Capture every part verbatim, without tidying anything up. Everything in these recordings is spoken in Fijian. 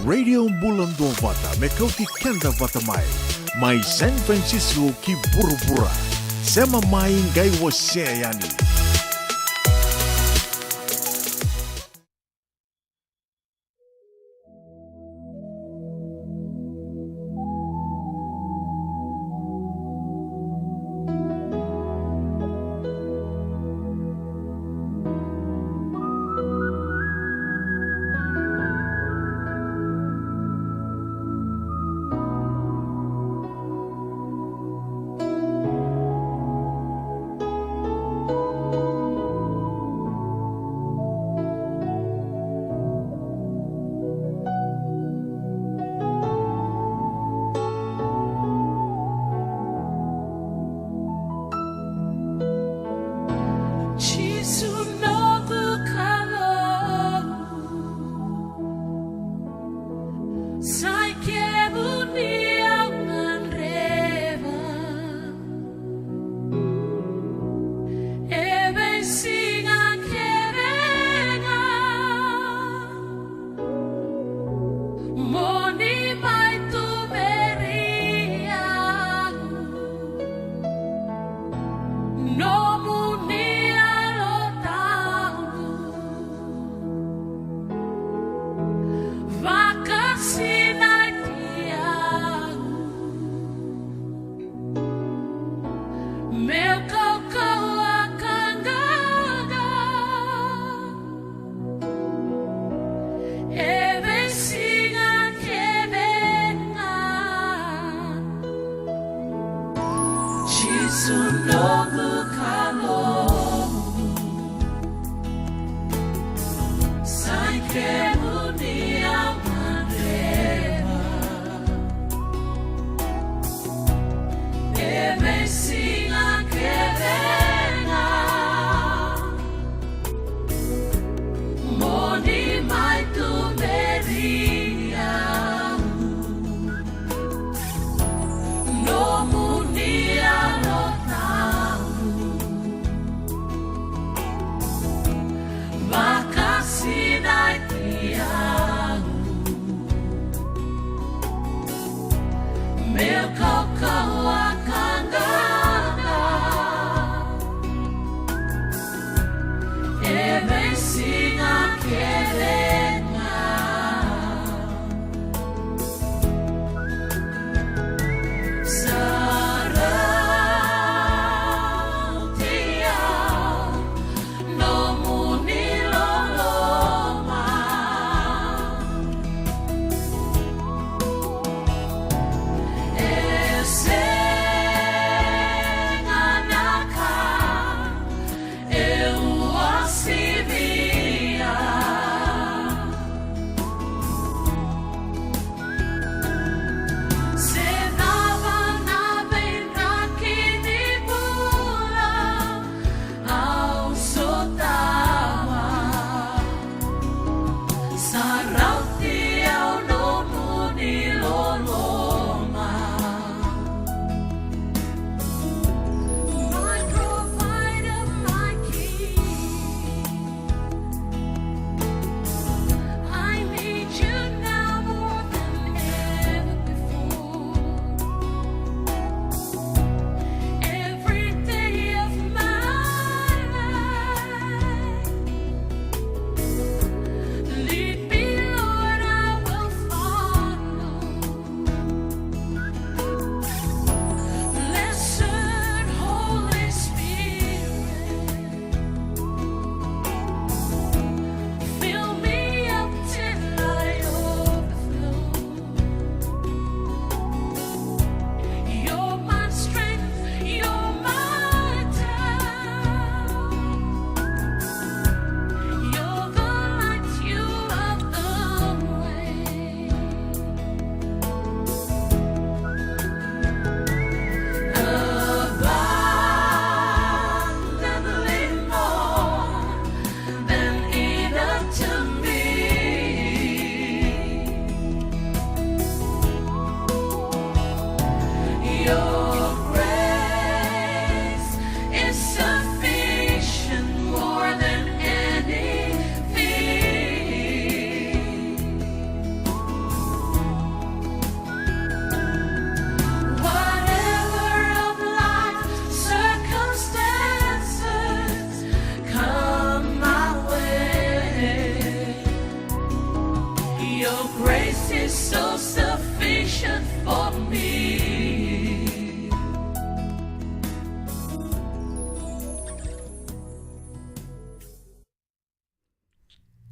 Radio Bula Duavata me kauti keda vata mai. Mai San Francisco ki vuravura. Sema mai qai wasea yani.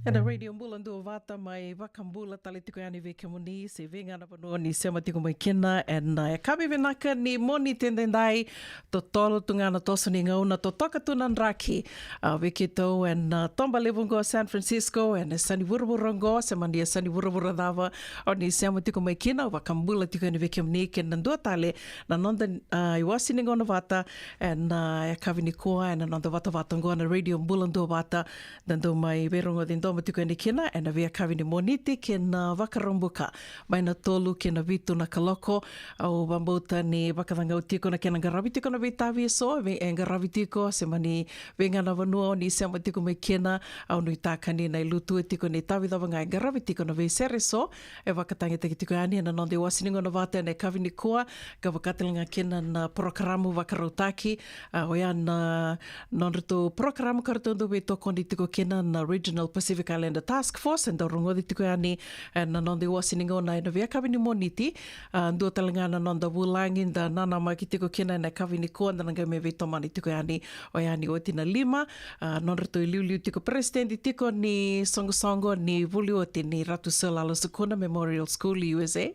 Ena Radio Bula Duavata, mai vakabula tale tiko yani vei kemuni se vei ga na vanua ni sema tiko mai kina. Ena, e, yakavi vinaka ni Moniti edaidai, totolo tu ga na toso ni gauna, totoka tu na draki. A, vei keitou ena, a, toba levu oqo San Francisco, ena yasa ni vuravura oqo, se mani yasa ni vuravura cava o ni sema tiko mai kina, au vakabula tiko yani vei kemuni kei na dua tale na noda, a, iwase ni gauna vata ena, a, yakavi nikua ena noda vatavata oqo na Radio Bula Duavata. Da dau mai veirogoci domo tiko yani kina ena veiyakavi ni Moniti kei na Vakaraubuka, mai na tolu ki na vitu na kaloko. Au vakabauta ni vakacagau tiko na kena qaravi tiko na veitavi eso, vei, e qaravi tiko, se mani vei ga na vanua o ni sema tiko mai kina. Au nuitaka ni na ilutu e tiko ni tavi cava ga e qaravi tiko na veisere eso e vakatagitaki tiko yani ena noda iwase ni gauna vata ena yakavi nikua, ka vaka tale ga kina na porokaramu vakarautaki, a, oya na nodratou porokaramu ka ratou dau veitokoni tiko kina na Regional Pacific Islander Task Force, e dau rogoci tiko yani ena noda iwase ni gauna ena veiyakavi ni Moniti. A, dua tale ga na noda vulagi da nanamaki tiko kina ena yakavi nikua, da na qai mai veitomani tiko yani, oya ni oti na lima, a, nodratou iliuliu tiko, peresitedi tiko ni soqosoqo ni vuli oti ni Ratu Sir Lala Sukuna Memorial School, U S A.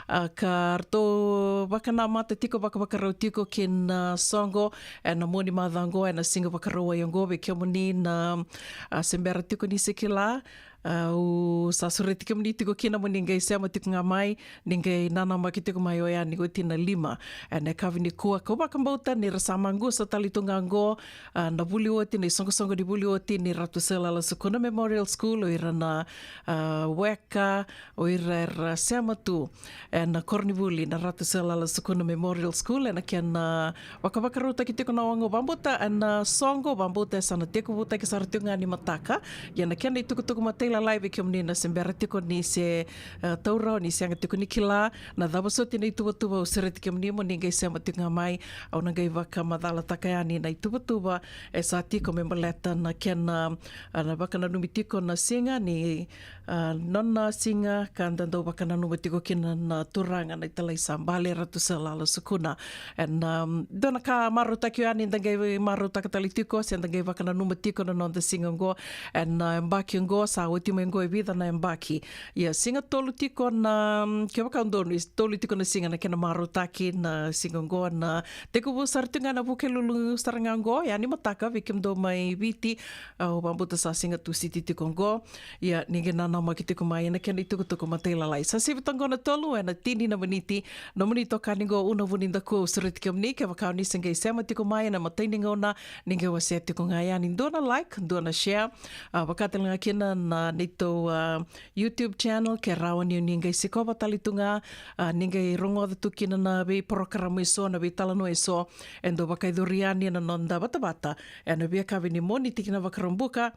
A, ka ratou vakanamata tiko, vakavakarau tiko ki na soqo ena mua ni macawa oqo, ena Siga Vakarauwai oqo, vei kemuni na, a, se bera tiko ni se kila, a, au sa sureti kemuni tiko kina mo ni qai sema tiko ga mai, ni qai nanamaki tiko mai oya ni oti na lima ena yakavi nikua. Kau vakabauta ni ra sa maqusa tale tu ga oqo, a, na vuli oti, na isoqosoqo ni vuli oti ni Ratu Sir Lala Sukuna Memorial School, o ira na, a, weka, o ira era sema tu ena koronivuli na Ratu Sir Lala Sukuna Memorial School, ena kena vakavakarautaki tiko na oqo, vakabauta ena soqo, vakabauta e sa na tekivutaki sara tiko ga ni mataka. Ia na kena itukutuku matailalai vei kemuni na se bera tiko ni se, e, taura, o ni sega tiko ni kila na cava soti na ituvatuva, au sureti kemuni mo ni qai sema tiko ga mai. Au na qai vakamacalataka yani na ituvatuva e sa tiko me baleta na kena, a, na vakananumi tiko na siga ni, a, nona siga ka da dau vakananuma tiko kina na turaga na italai sa bale, Ratu Sir Lala Sukuna. Ena, um, dua na ka marautaki yani, da qai marautaka tale tiko se da qai vakananuma tiko na noda siga oqo ena, a, yabaki oqo, sa oti mai oqo e vica na yabaki. Ia, siga tolu tiko na, um, kevaka au donu, e tolu tiko na siga na kena marautaki na siga oqo, na tekivu sara tiko ga na Vukelulu sara ga oqo, yani mataka vei kemudou mai Viti, au vakabauta sa Siga Tusiti tiko oqo. Ia, ni qai nanamaki tiko mai ena kena itukutuku matailalai. Sa sivi toka oqo na tolu ena tini na miniti. Nomuni itokani oqo Una Vunidakua, au sureti kemuni, kevaka o ni se qai sema tiko mai ena imatai ni gauna, ni qai wasea tiko ga yani, dua na like, dua na share. A, vaka tale ga kina na neitou, a, YouTube channel, ke rawa ni o ni qai sikova tale tu ga, a, ni qai rogoca tu kina na veiporokaramu eso, na veitalanoa eso e dau vakayacori yani ena noda vatavata ena veiyakavi ni Moniti ki na Vakaraubuka.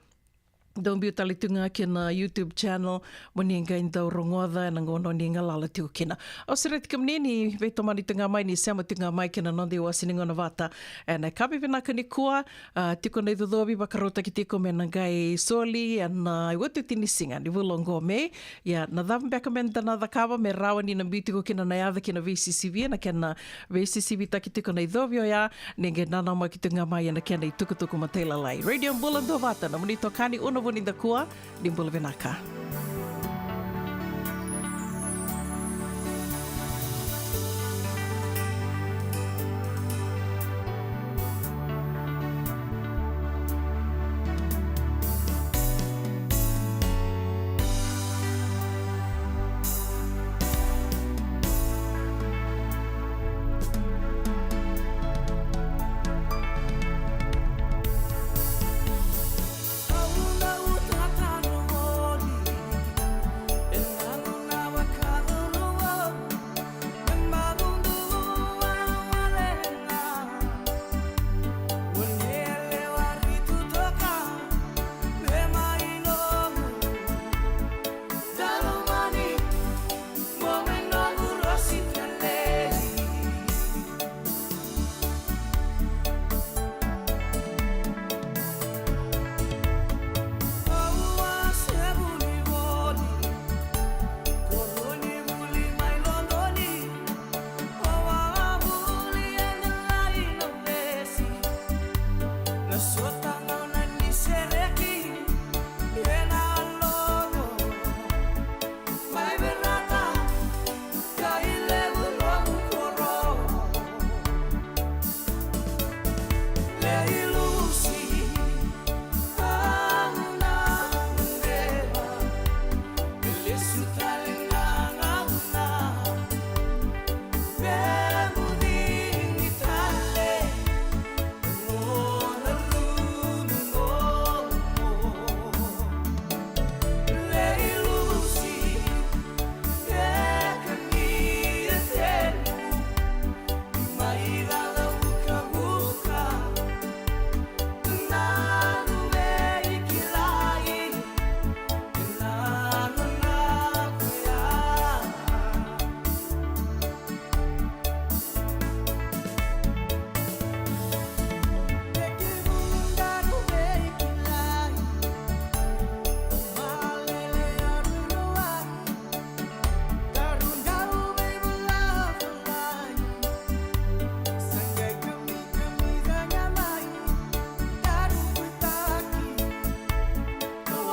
Dau biu tale tu ga ki na YouTube channel mo ni qai dau rogoca ena gauna o ni galala tiko kina. Au sureti kemuni ni veitomani tu ga mai, ni sema tu ga mai ki na noda iwase ni gauna vata ena yakavi vinaka nikua. A, tiko na icocovi vakarautaki tiko me na qai soli ena, a, iotioti ni siga ni vula oqo, Me. Ia, na cava beka me da na cakava me rawa ni na biu tiko kina na yaca ki na veisisivi, na kena veisisivitaki tiko na icovi oya, ni qai nanamaki tu ga mai ena kena itukutuku matailalai. Radio Bula Duavata, nomuni itokani Una Vunidakua, ni bula vinaka.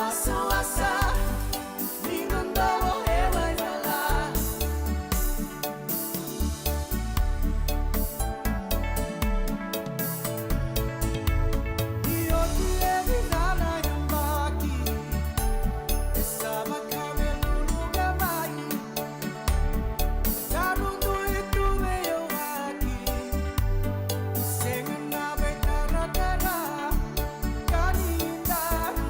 Wasawasa ni noda vo e Vaisala. Ni oti e vica na yabaki, e sa vaka me luluqa mai. Daru dui tu veiyawaki, sega na veitaratara ka ni daru.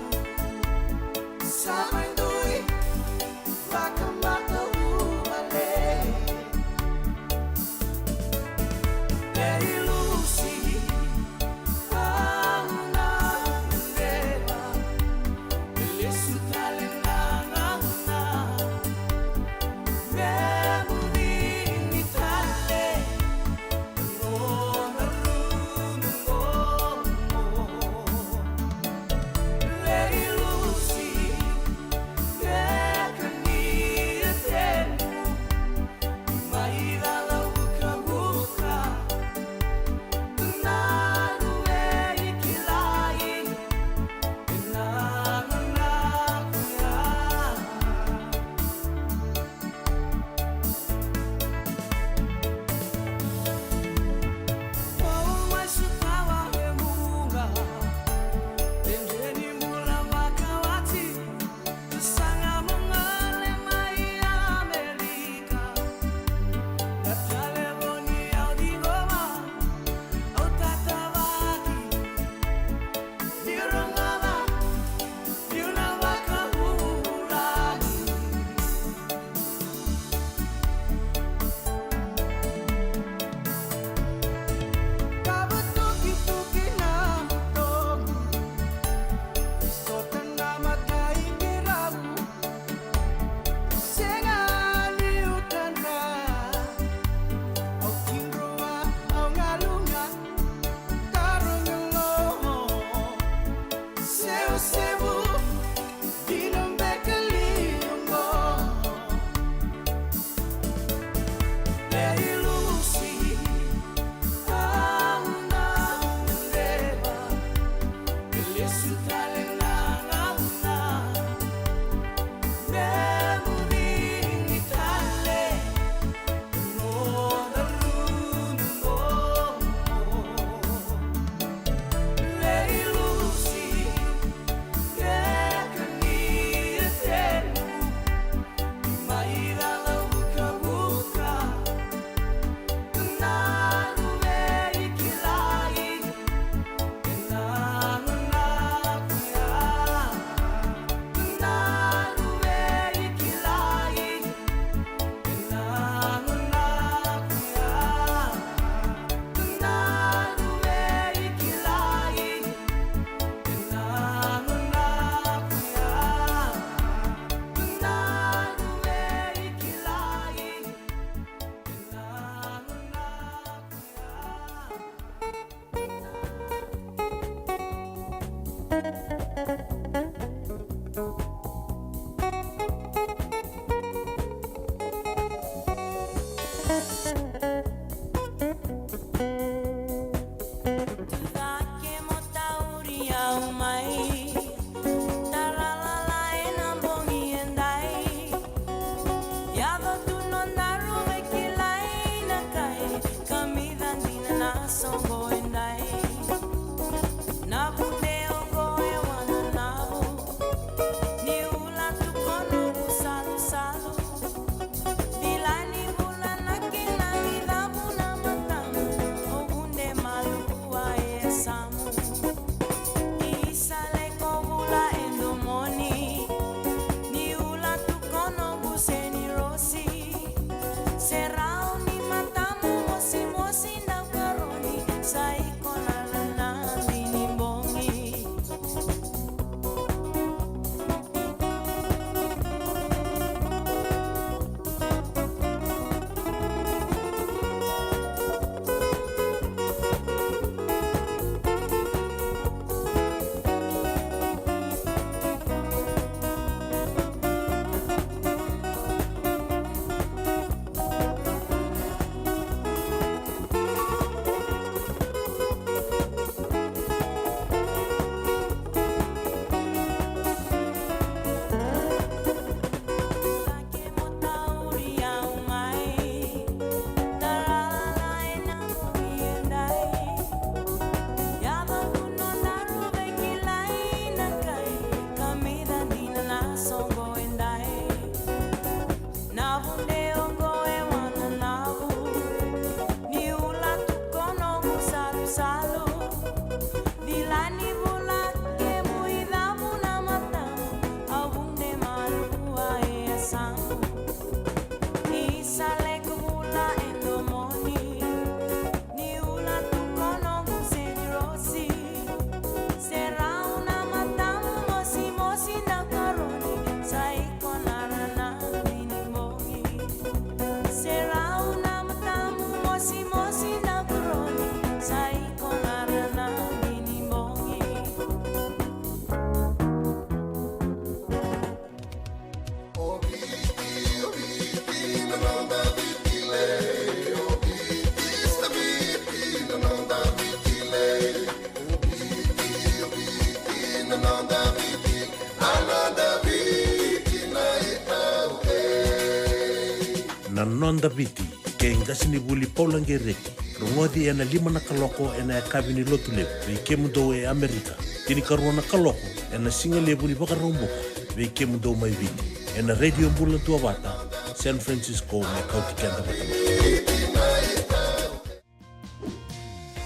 Noda Viti kei qasenivuli Paula Gereti. Rogoci ena lima na kaloko ena yakavi ni Lotulevu vei kemudou e Amerika, tinikarua na kaloko ena sigalevu ni Vakaraubuka vei kemudou mai Viti, ena Radio Bula Duavata, San Francisco, me kauti keda vata mai.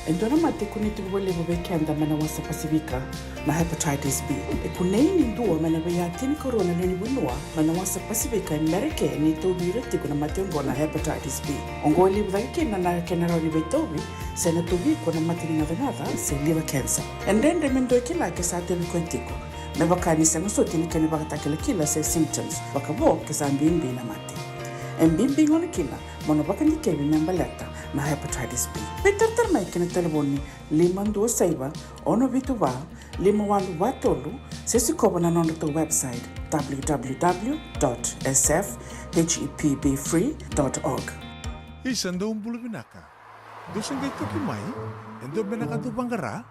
E dua na mate e kunei tiko vakalevu vei keda mai na wasa Pasifika, na hepatitis B. E kunei ni dua mai na veiya tinikarua na lewe ni vanua mai na wasa Pasifika e Merika e tauvi ira tiko na mate oqo na hepatitis B. Oqo e levu cake kina na kena rawa ni veitauvi se na tauvi iko na mate ni gacagaca se liver cancer. E dredre me dua e kila ke sa tauvi koya tiko, me vaka ni sega soti ni kena ivakatakilakila se symptoms, vakavo ke sa bibi na mate. E bibi gona kina mo na vakadikevi me baleta na hepatitis B. Veitaratara mai ki na talevoni lima dua saiva, ono vitu va, lima walu va tolu, se sikova na nodratou website, w w w dot s f h e p b free dot org. Isa, dou bula vinaka. Dou se qai toki mai? E dua beka na ka dou vaqara?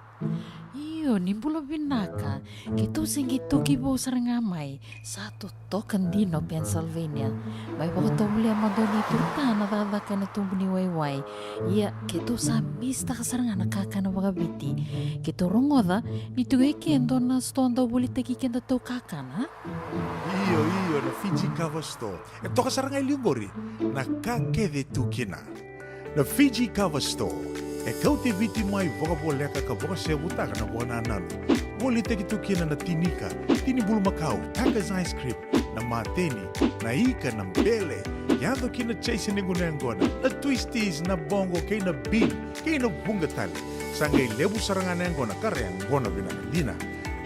Io, ni bula vinaka. Keitou se qai toki vou sara ga mai. Sa totoka dina o Pennsylvania. Mai vakatovolea mada o Nei Turutana cakacaka ena tubu ni waiwai. Ia, keitou sa misitaka sara ga na kakana vakaviti. Keitou rogoca ni tiko e ke e dua na sitoa dau volitaki kedatou kakana. Io, io, na Fiji Cover Store. E toka sara ga e liu qori na ka kece tu kina. Na Fiji Cover Store e kauti Viti mai vakavoleka ka vakasevutaka na vakanananu. Volitaki tu kina na tinika, tini bulumakau, Tiger's ice cream, na mateni, na ika, na bele, yaco kina chase ni gunu yaqona, na twisties, na bogo kei na bean, kei na vuqa tale. Sa qai levu sara ga na yaqona ka ra yaqona vinaka dina.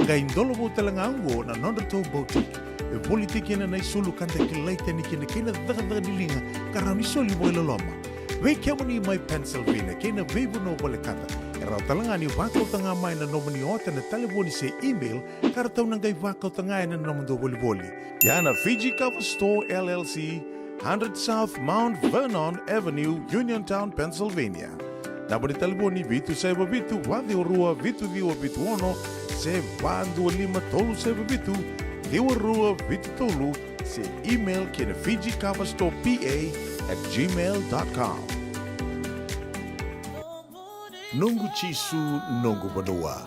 Qai dolovou tale ga oqo na nodratou boutique. E volitaki kina na isulu ka da kilai tani kina kei na cakacaka ni liga ka rawa ni soli vakailoloma. Vei kemuni mai Pennsylvania kei na veivanua volekata, e rawa tale ga ni vakauta ga mai na nomuni ota ena talevoni se email ka ratou na qai vakauta ga ena nomudou volivoli. Ia na Fiji Cover Store L L C, hundred South Mount Vernon Avenue, Uniontown, Pennsylvania. Naba ni talevoni vitu saiva vitu va ciwa rua vitu ciwa vitu ono se va dua lima tolu saiva vitu ciwa rua vitu tolu, se email ki na Fiji Cover Store P A at gmail dot com. Noqu Jisu, noqu vanua.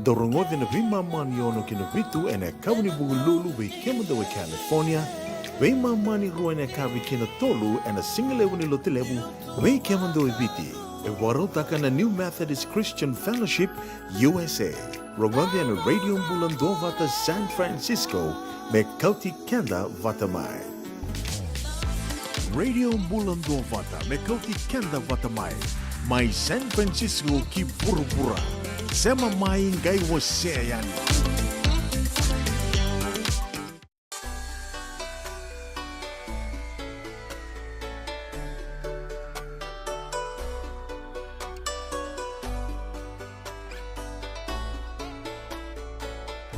Dou rogoci na veimama ni ono ki na vitu ena yakavi ni Vukelulu vei kemudou e California, veimama ni rua ena yakavi ki na tolu ena sigalevu ni Lotulevu vei kemudou e Viti. E vakarautaka na New Methodist Christian Fellowship U S A. Rogoci ena Radio Bula Duavata San Francisco me kauti keda vata mai. Radio Bula Duavata me kauti keda vata mai, mai San Francisco ki vuravura. Sema mai, qai wasea yani.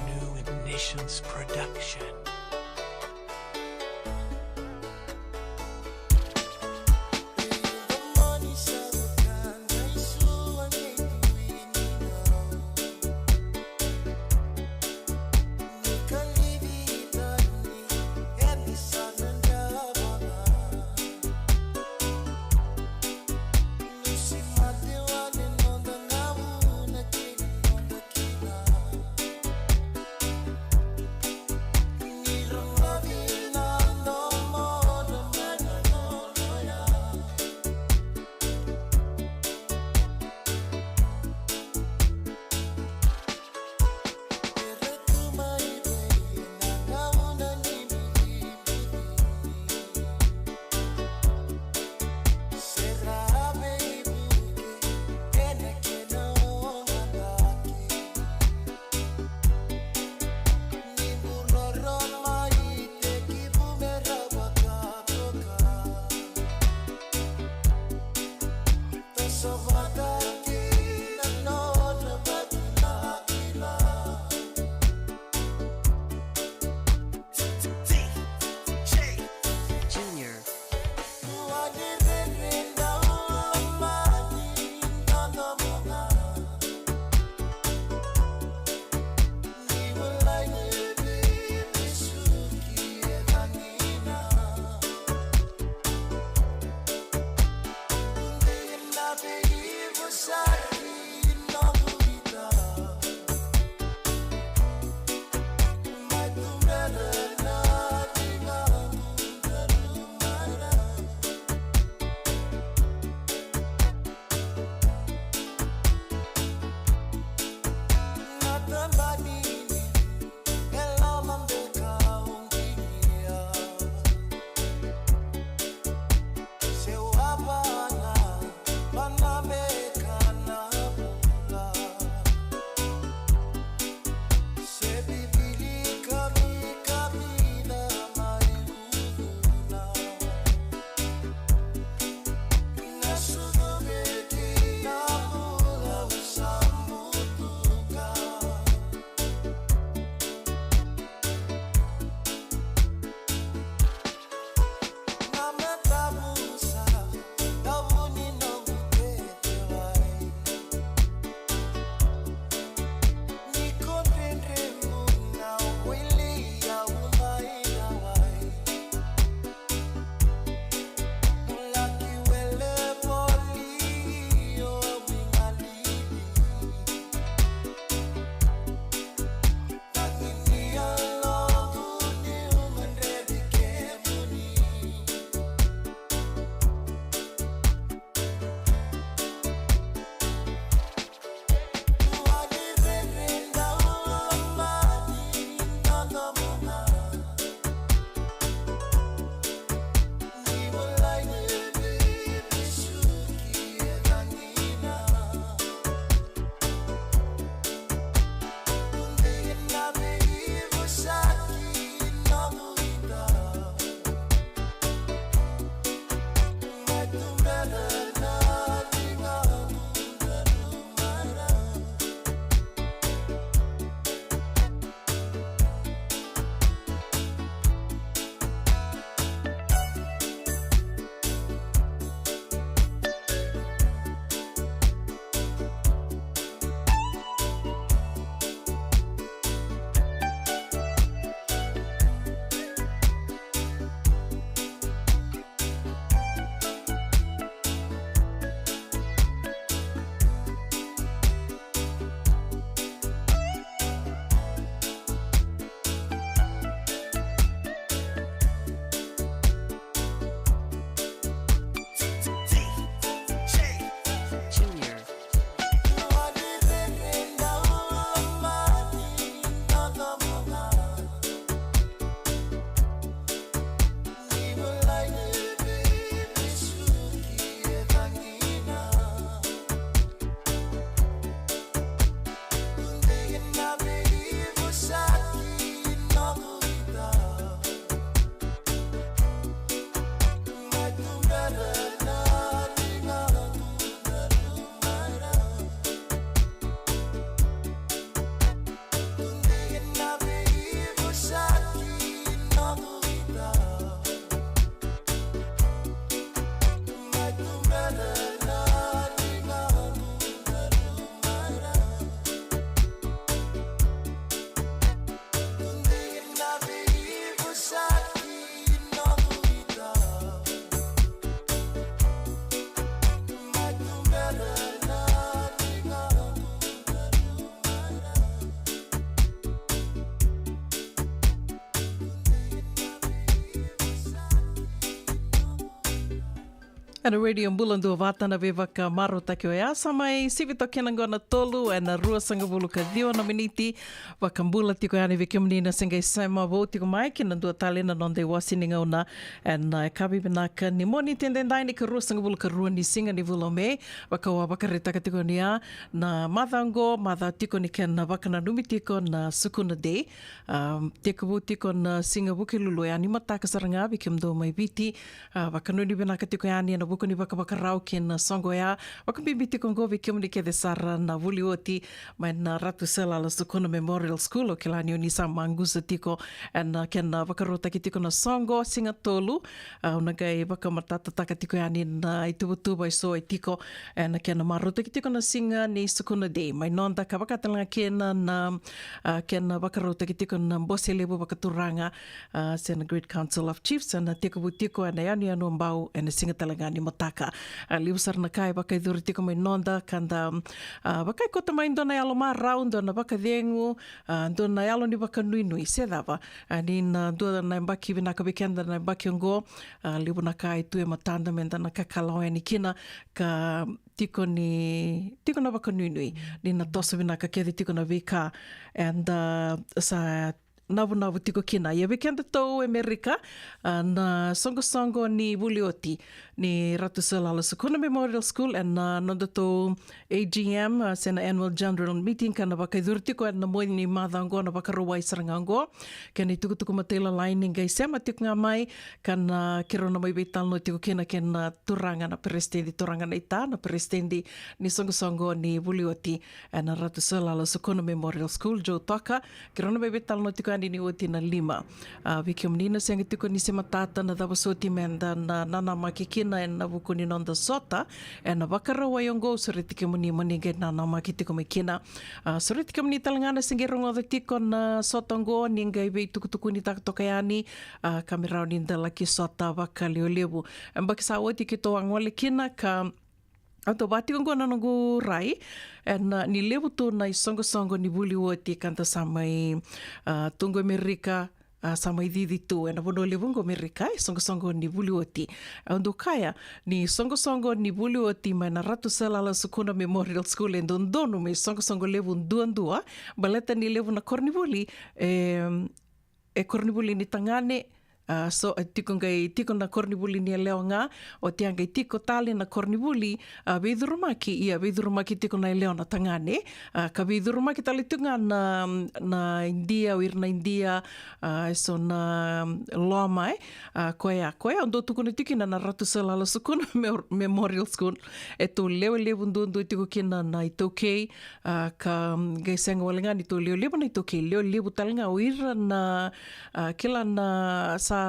New Ignitions Production. Ena Radio Bula Duavata na veivakamarautaki oya. Sa mai sivi toka kina qo na tolu ena ruasagavulu ka ciwa na miniti. Vakabula tiko yani vei kemuni na se qai sema vou tiko mai ki na dua tale na noda iwasi ni gauna ena, e, yakavi vinaka ni Moniti edaidai, ni ka ruasagavulu ka rua ni siga ni vula o Me. Vaka au a vakaraitaka tiko ni ya, na macawa qo, macawa tiko ni kena vakananumi tiko na Sukuna Day. A, tekivu tiko na siga Vukelulu, e, a, ni mataka sara ga vei kemudou mai Viti. A, vakanuinui vinaka tiko yani ena vuku ni vakavakarau kei na soqo ya. Vakabibi tiko qo vei kemuni kece sara na vuli oti mai na Ratu Salala Sukuna Memorial School. Au kila ni oni sa maqusa tiko ena kena vakarautaki tiko na soqo, siga tolu. A, au na qai vakamatatataka tiko yani na ituvatuva eso e tiko ena kena marautaki tiko na siga ni Sukuna Day. Mai noda ka vaka tale ga kina na, a, kena vakarautaki tiko na bose levu vakaturaga, a, se na Great Council of Chiefs, ena tekivu tiko ena yanuyanu o Bau ena siga tale ga ni mataka. A, levu sara na ka e vakaicuru tiko mai noda ka da, a, vakaikoto mai dua na yalo marau, dua na vakacegu, a, dua na yalo ni vakanuinui se cava. A, ni na dua na yabaki vinaka vei keda na yabaki oqo. A, levu na ka e tu e matada meda na kakalawa yani kina, ka tiko ni, tiko na vakanuinui ni na toso vinaka kece tiko na veika eda sa navunavu tiko kina. Ia vei kedatou e Merika, a, na soqosoqo ni vuli oti ni Ratu Salala Sukuna Memorial School ena nodatou A G M, a, se na Annual General Meeting, ka na vakaicuru tiko ena mua ni macawa oqo, na Vakarauwai sara ga oqo. Kena itukutuku matailalai ni qai sema tiko ga mai, ka na keirau na mai veitalanoa tiko kina kei na turaga na peresitedi, turaga na ita, na peresitedi ni soqosoqo ni vuli oti ena Ratu Salala Sukuna Memorial School, Joe Toka. Keirau na mai veitalanoa tiko yani ni oti na lima. A, vei kemuni na sega tiko ni se matata na cava soti meda na nanamaki kina ena vuku ni noda sota ena Vakarauwai oqo, au sureti kemuni mo ni qai nanamaki tiko mai kina. A, sureti kemuni tale ga na se qai rogoca tiko na sota oqo, ni qai veitukutukunitaka toka yani, a, ka me rawa ni da laki sota vakalevulevu. E, yabaki sa oti keitou a gole kina ka au tou vaka tiko oqo na noqu rai, ena, a, ni levu tu na isoqosoqo ni vuli oti ka da sa mai, a, tu qo Merika, a, sa mai cici tu ena vanua levu qo Merika, isoqosoqo ni vuli oti. Au dau kaya ni soqosoqo ni vuli oti mai na Ratu Salala Sukuna Memorial School e dodonu me isoqosoqo levu duadua, baleta ni levu na koronivuli e, e koronivuli ni tagane, a, so, e tiko qai tiko na koronivuli ni yalewa ga, oti a qai tiko tale na koronivuli, a, veicurumaki, ia veicurumaki tiko na yalewa na tagane, a, ka veicurumaki tale tiko ga na, na Idia, o ira na Idia, a, eso na loma, e, a, koya, koya au dau tukuna tiko kina na Ratu Salala Sukuna Mem-, Memorial School, e tou lewe levu duadua tiko kina na iTaukei, a, ka, mm, qai sega wale ga ni tou lewe levu na iTaukei, lewe levu tale ga o ira na, a, kila na sa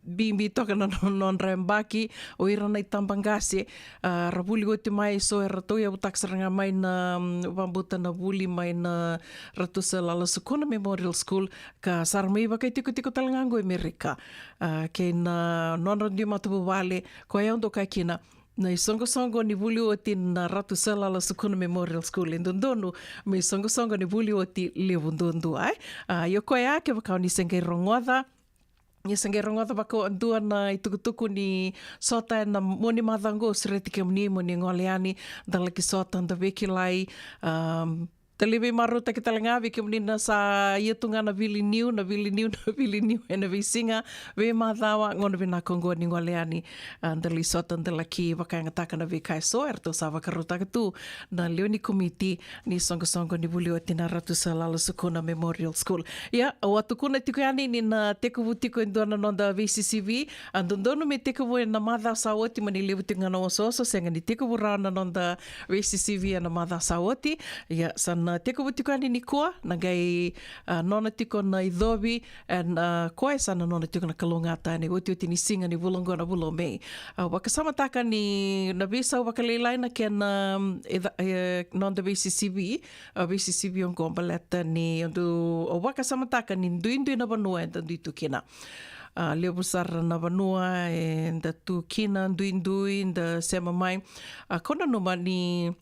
bibi toka na no-, nodra yabaki, o ira na itabaqase, a, ra vuli oti mai, so eratou yavutaka sara ga mai na, mm, vabauta na vuli mai na Ratu Salala Sukuna Memorial School, ka sa ra mai vakaitikotiko tale ga qo e Merika, a, kei na nodra dui matavuvale, koya au dau kaya kina, na isoqosoqo ni vuli oti na Ratu Salala Sukuna Memorial School e dodonu me isoqosoqo ni vuli oti levu duadua, e. A, io koya, kevaka o ni se qai rogoca, ni se qai rogoca vakadua na itukutuku ni sota ena mua ni macawa qo, au sureti kemuni mo ni gole yani, da laki sota, da veikilai, a, da lai veimarautaki tale ga vei kemuni na sa ia tu ga na vili niu, na vili niu, na vili niu ena veisiga, veimacawa, gauna vinaka oqo ni gole yani, a, da lai sota, da laki vakayagataka na veika eso eratou sa vakarautaka tu na lewe ni komiti ni soqosoqo ni vuli oti na Ratu Salala Sukuna Memorial School. Ia, au a tukuna tiko yani ni na tekivu tiko e dua na noda veisisivi, a, dodonu me tekivu ena macawa sa oti, mani levu tiko ga na osooso, sega ni tekivu rawa na noda veisisivi ena macawa sa oti. Ia, sa na tekivu tiko yani nikua, na qai, a, nona tiko na icovi, ena, a, koya sa na nona tiko na kalougata ena iotioti ni siga ni vula oqo, na vula o Me. Au vakasamataka ni na veisau vakalailai na kena, mm, e ca-, e, noda veisisivi, a, veisisivi oqo baleta ni au dau, au vakasamataka ni duidui na vanua eda dui tu kina. A, levu sara na vanua eda tu kina, duidui, da sema mai. A, kau nanuma ni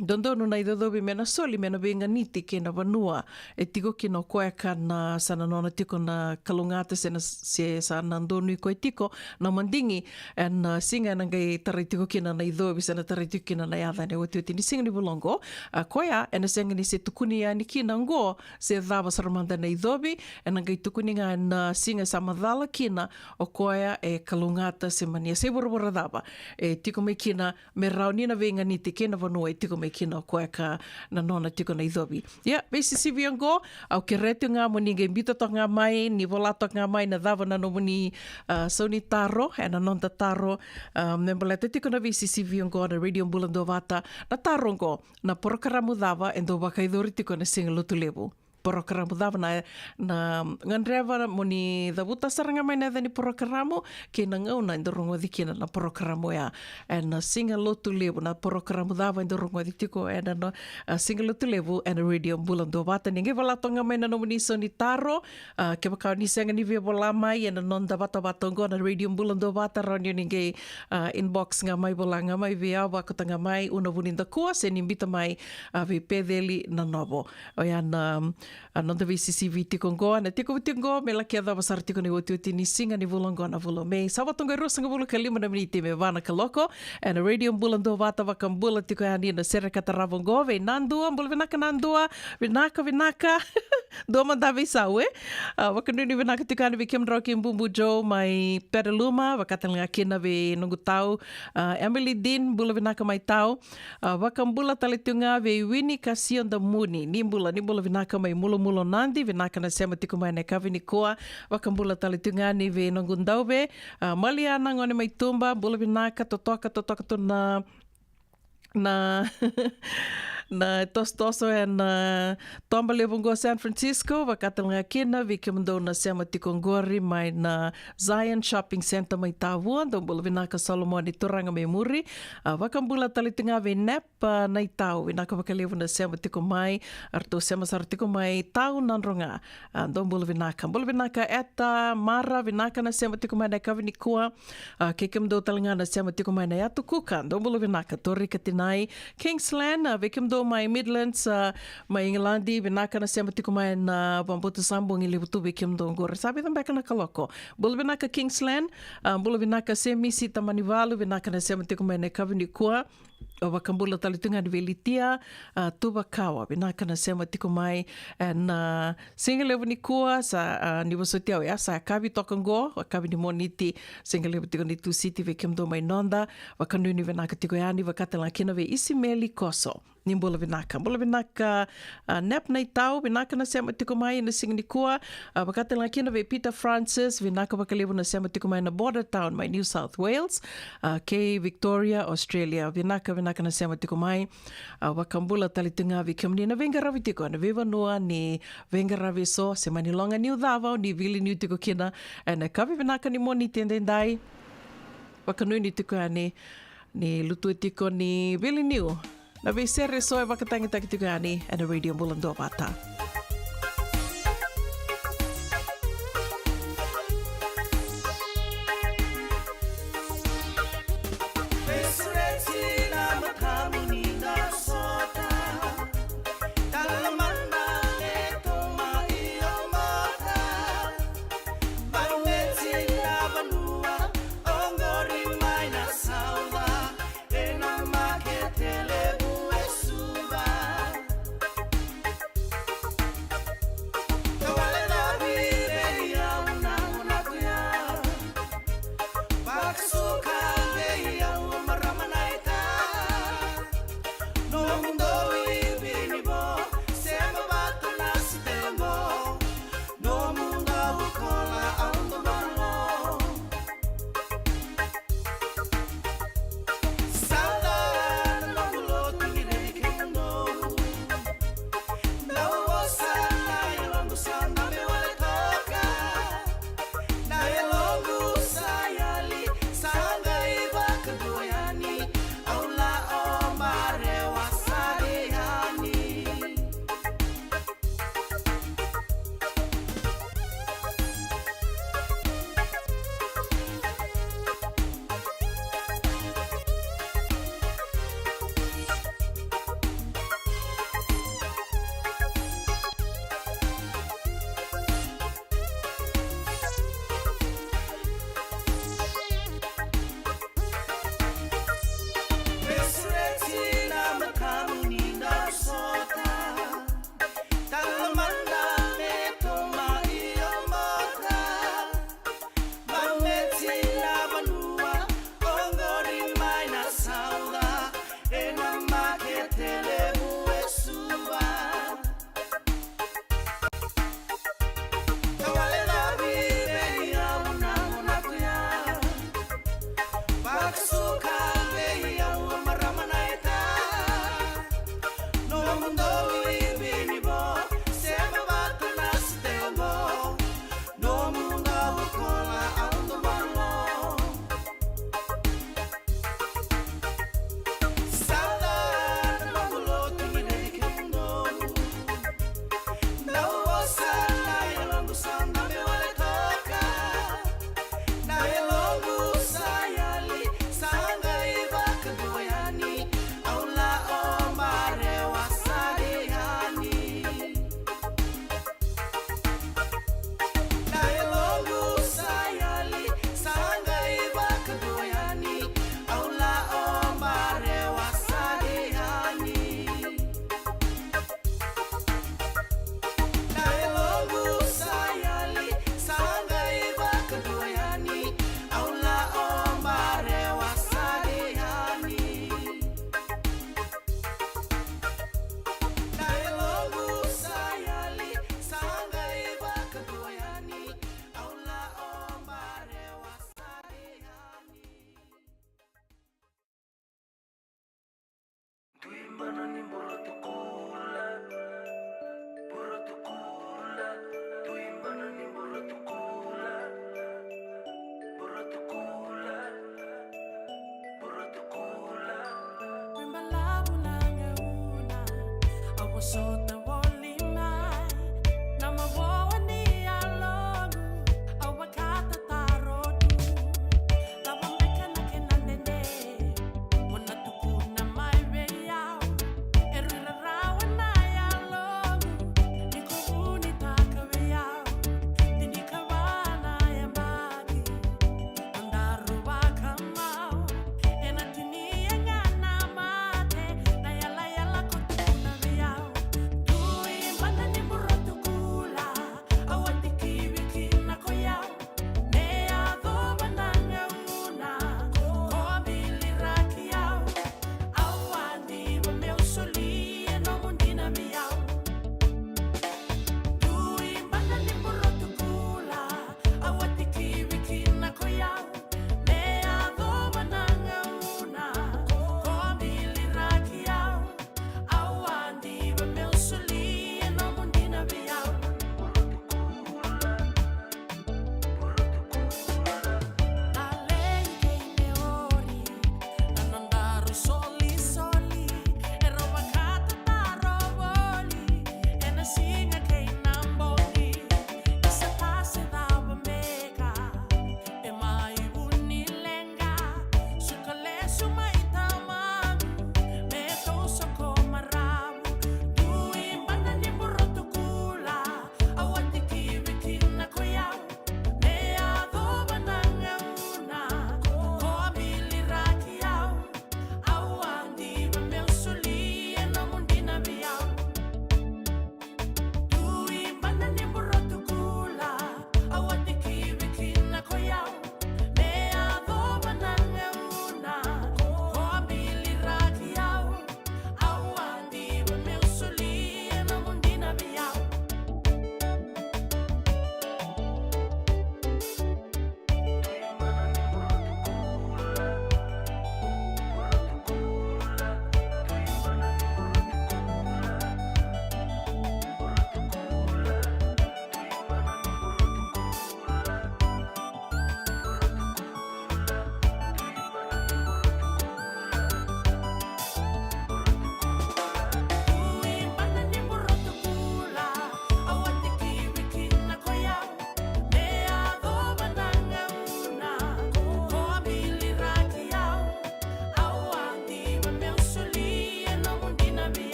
dodonu na icocovi me na soli me na veiganiti kei na vanua e tiko kina o koya ka na sa na nona tiko na kalougata se na, se sa na donui koya tiko na madigi. Ena siga ena qai tarai tiko kina na icovi se na tarai tiko kina na yaca ena iotioti ni siga ni vula oqo. A koya ena sega ni se tukuni yani kina oqo se cava sara mada na icovi, ena qai tukuni ga ena siga sa macala kina o koya e kalougata se mani yasai vuravura cava e tiko mai kina me rawa ni na veiganiti kei na vanua e tiko mai kina o koya ka na nona tiko na icovi. Ia, veisisivi oqo, au kerea tiko ga mo ni qai biuta toka ga mai, ni vola toka ga mai na cava na nomuni, a, sau ni taro, ena noda taro, a, me baleta tiko na veisisivi oqo na Radio Bula Duavata, na taro oqo, na porokaramu cava e dau vakayacori tiko ena Siga Lotulevu. Porokaramu cava na, na gadreva mo ni cavuta sara ga mai na yaca ni porokaramu kei na gauna e dau rogoci kina na porokaramu oya ena Siga Lotulevu, na porokaramu cava e dau rogoci tiko ena no, a, Siga Lotulevu ena Radio Bula Duavata. Ni qai vola toka ga mai na nomuni sau ni taro, a, kevaka o ni sega ni via vola mai ena noda vatavata oqo na Radio Bula Duavata, rawa ni o ni qai, a, inbox ga mai, vola ga mai vei au, vakauta ga mai Una Vunidakua, se ni biuta mai, a, vei Peceli Nanovo. Oya na, a, noda veisisivi tiko oqo, ena tiko tiko oqo me laki yacova sara tiko na iotioti ni siga ni vula oqo na vula o Me. Sa vo toqo e ruasagavulu ka lima na miniti me va na kaloko. Ena Radio Bula Duavata, vakabula tiko yani na sere ka tarava oqo vei Nadua. Bula vinaka Nadua. Vinaka, vinaka. Dua mada veisau, e? A, vakanuinui vinaka tiko yani vei kemudrau kei Bubu Joe mai Pere Luma, vaka tale ga kina vei noqu tau, a, Emily Dean, bula vinaka mai tau. A, vakabula tale tu ga vei Wini Kasio Damuni, ni bula, ni bula vinaka mai Mulomulo Nadi, vinaka na sema tiko mai na yakavi nikua. Vakabula tale tu ga ni vei noqu dauve, a, Maliana gone mai Tuba, bula vinaka, totoka, totoka tu na, na, na tosotoso ena, a, toba levu oqo San Francisco, vaka tale ga kina vei kemudou na sema tiko oqori mai na Zion Shopping Center mai Tavua, dou bula vinaka Solomoni Turaga mai Muri. A, vakabula tale tu ga vei Nep, a, Naitau, vinaka vakalevu na sema tiko mai, a, ratou sema sara tiko mai Tau Nadroga. A, dou bula vinaka. Bula vinaka Eta Mara, vinaka na sema tiko mai na yakavi nikua. A, kei kemudou tale ga na sema tiko mai na Yatu Kuka, dou bula vinaka Tori Katinai. Kingsland, a, vei kemudou mai Midlands, a, mai Igiladi, vinaka na sema tiko mai na Vabutu Sabu, ni levu tu vei kemudou oqori. Sa vica beka na kaloko. Bula vinaka Kingsland, a, bula vinaka Semisi Tamanivalu, vinaka na sema tiko mai na yakavi nikua. O vakabula tale tu ga ni vei Litia, a, Tuvakawa, vinaka na sema tiko mai ena, a, siga levu nikua, sa, a, ni vosoti au ya, sa yakavi toka oqo, yakavi ni Moniti, siga levu tiko ni Tusiti vei kemudou mai noda, vakanuinui vinaka tiko yani, vaka tale ga kina vei Isimeli Koso. Ni bula vinaka. Bula vinaka, a, Nep Naitau, vinaka na sema tiko mai ena siga nikua, a, vaka tale ga kina vei Peter Francis, vinaka vakalevu na sema tiko mai na Border Town mai New South Wales, a, kei Victoria, Australia, vinaka, vinaka na sema tiko mai. A, vakabula tale tu ga vei kemuni na veiqaravi tiko ena veivanua ni veiqaravi eso, se mani loga niu cava o ni vili niu tiko kina ena yakavi vinaka ni Moniti edaidai. Vakanuinui tiko yani ni lutu tiko ni vili niu na veisere eso e vakatagitaki tiko yani ena Radio Bula Duavata.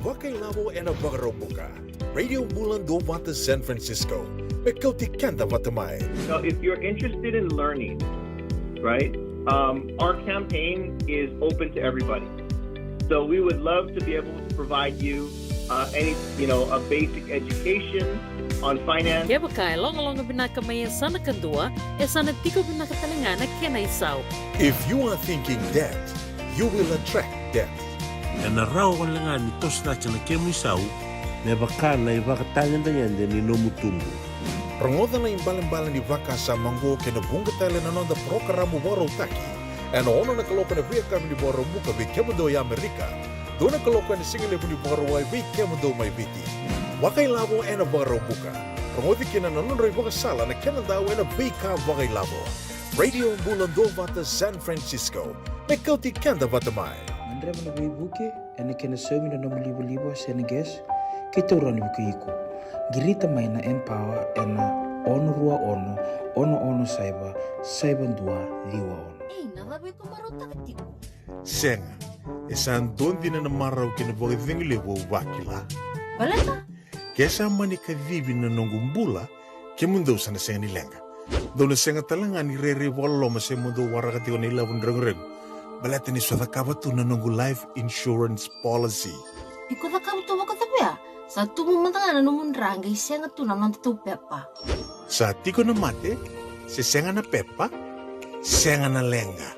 Vakailavo ena Vakaraubuka. Radio Bula Duavata San Francisco. Me kauti keda vata mai. Now, if you're interested in learning, right, um, our campaign is open to everybody. So we would love to be able to provide you uh, any, you know, a basic education on finance. Kevaka e logaloga vinaka mai e sa na kadua, e sa na tiko vinaka tale ga na kena isau. If you are thinking debt, you will attract debt. Ena rawa wale ga ni toso cake na kemu isau me vaka na ivakatagedegede ni nomu tubu. Rogoca na ibalebale ni vakasama oqo kei na vuqa tale na noda parokaramu vakarautaki ena ono na kaloko ena veiyakavi ni Vakaraubuka vei kemudou e Amerika, dua na kaloko ena sigalevu ni Vakarauwai vei kemudou mai Viti. Vakailavo ena Vakaraubuka. Rogoci kina na nodrau ivakasala na kenadau ena veika vakailavo. Radio Bula Duavata San Francisco. Me kauti keda vata mai. Gadreva na veivuke ena kena saumi na nomu livaliva se na gas, kei taura na vukei iko. Qirita mai na Empower ena ono rua ono, ono ono saiva, saiva dua ciwa ono. Ei, na cava iko marautaka tiko? Sega, e sa dua dina na marau kei na vakacegu levu au vakila. Baleta? Ke sa mani kacivi na noqu bula, kemudou sa na sega ni leqa. Dou na sega tale ga ni rairai vakaloloma se mo dou waraka tiko na ilavo ni reguregu. Baleta ni sa cakava tu na noqu life insurance policy. Iko cakava tu vakacavia? Sa tubu mada ga na nomu dra qai sega tu na noda tou pepa. Sa tiko na mate, se sega na pepa, sega na leqa.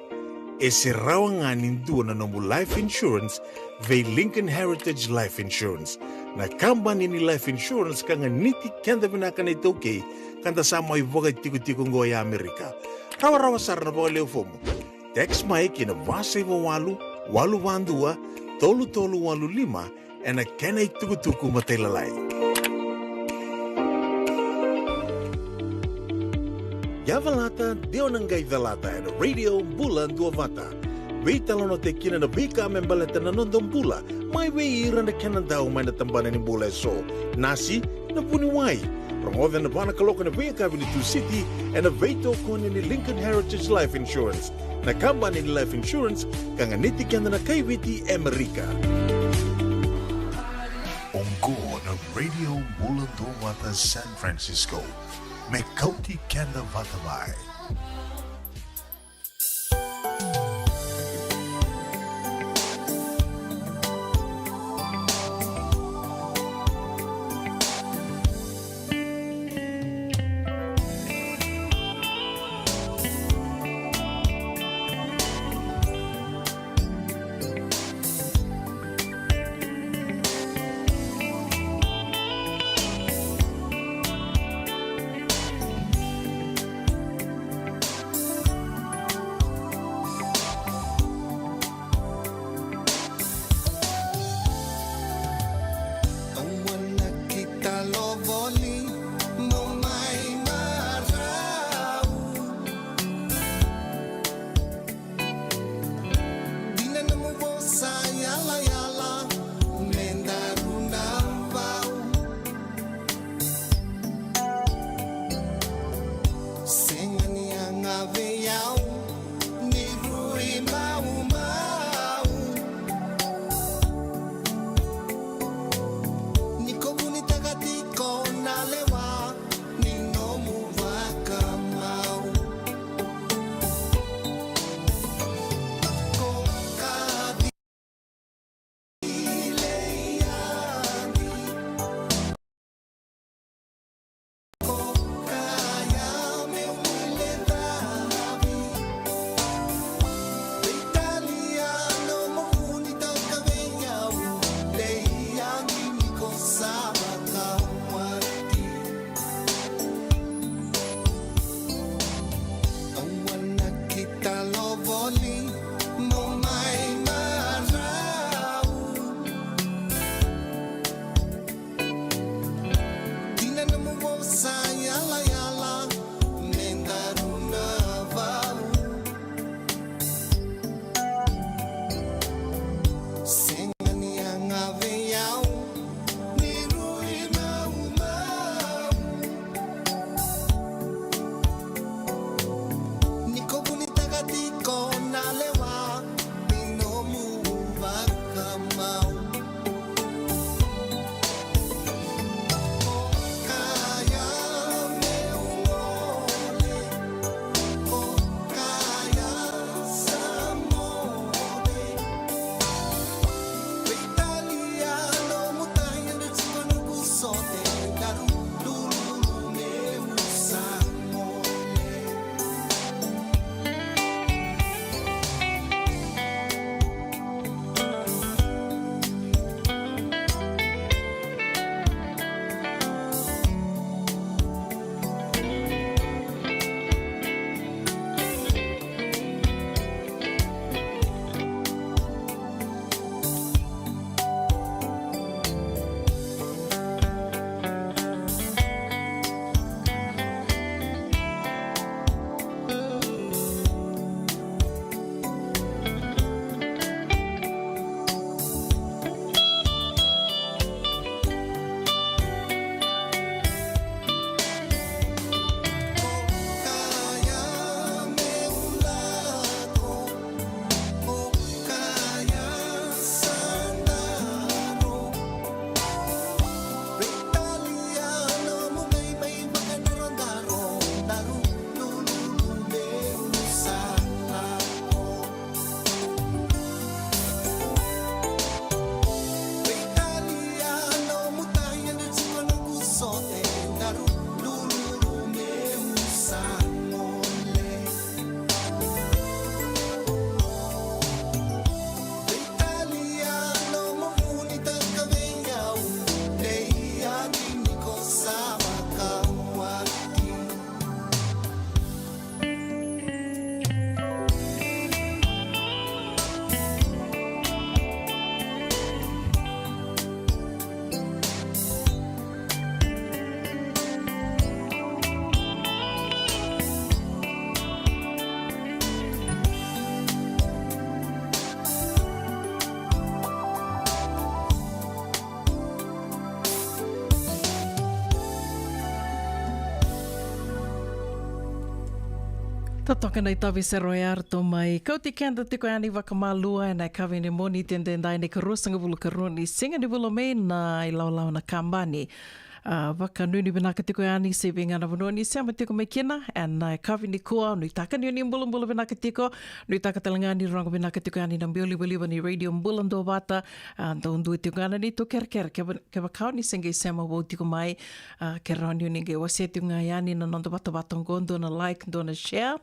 E se rawa ga ni dua na nomu life insurance vei Lincoln Heritage Life Insurance, na kabani ni life insurance ka ganiti keda vinaka na iTaukei ka da sa mai vakatikotiko oqo e Amerika. Rawarawa sara na vakalea fomu. Text mai ki na va saiva walu, walu va dua, tolu tolu walu lima, ena kena itukutuku matailalai. Yavalata, de o na qai calata ena Radio Bula Duavata. Veitalanoataki kina na veika me baleta na noda bula, mai vei ira na kenadau mai na tabana ni bula eso. Nasi, na vuniwai. Rogoca ena va na kaloko ena veiyakavi ni Tusiti, ena veitokoni ni Lincoln Heritage Life Insurance, na kabani ni life insurance ka ganiti keda na kai Viti e Amerika. Oqo na Radio Bula Duavata San Francisco. Me kauti keda vata mai. Totoka na itavi sero ya ratou mai kauti keda tiko yani vakamalua ena yakavi ni Moniti edaidai, na ikaruasagavulu karua ni siga ni vula o Me, na ilawalawa na kabani. A, vakanuinui vinaka tiko yani se vei ga na vanua ni sema tiko mai kina ena yakavi nikua. Nuitaka ni o ni bulabula vinaka tiko, nuitaka tale ga ni rogo vinaka tiko yani na biau livaliva ni Radio Bula Duavata. A, dau dua tiko ga na neitou kerekere, keva, kevaka o ni se qai sema vou tiko mai, a, ke rawa ni o ni qai wasea tiko ga yani na noda vatavata oqo, dua na like, dua na share.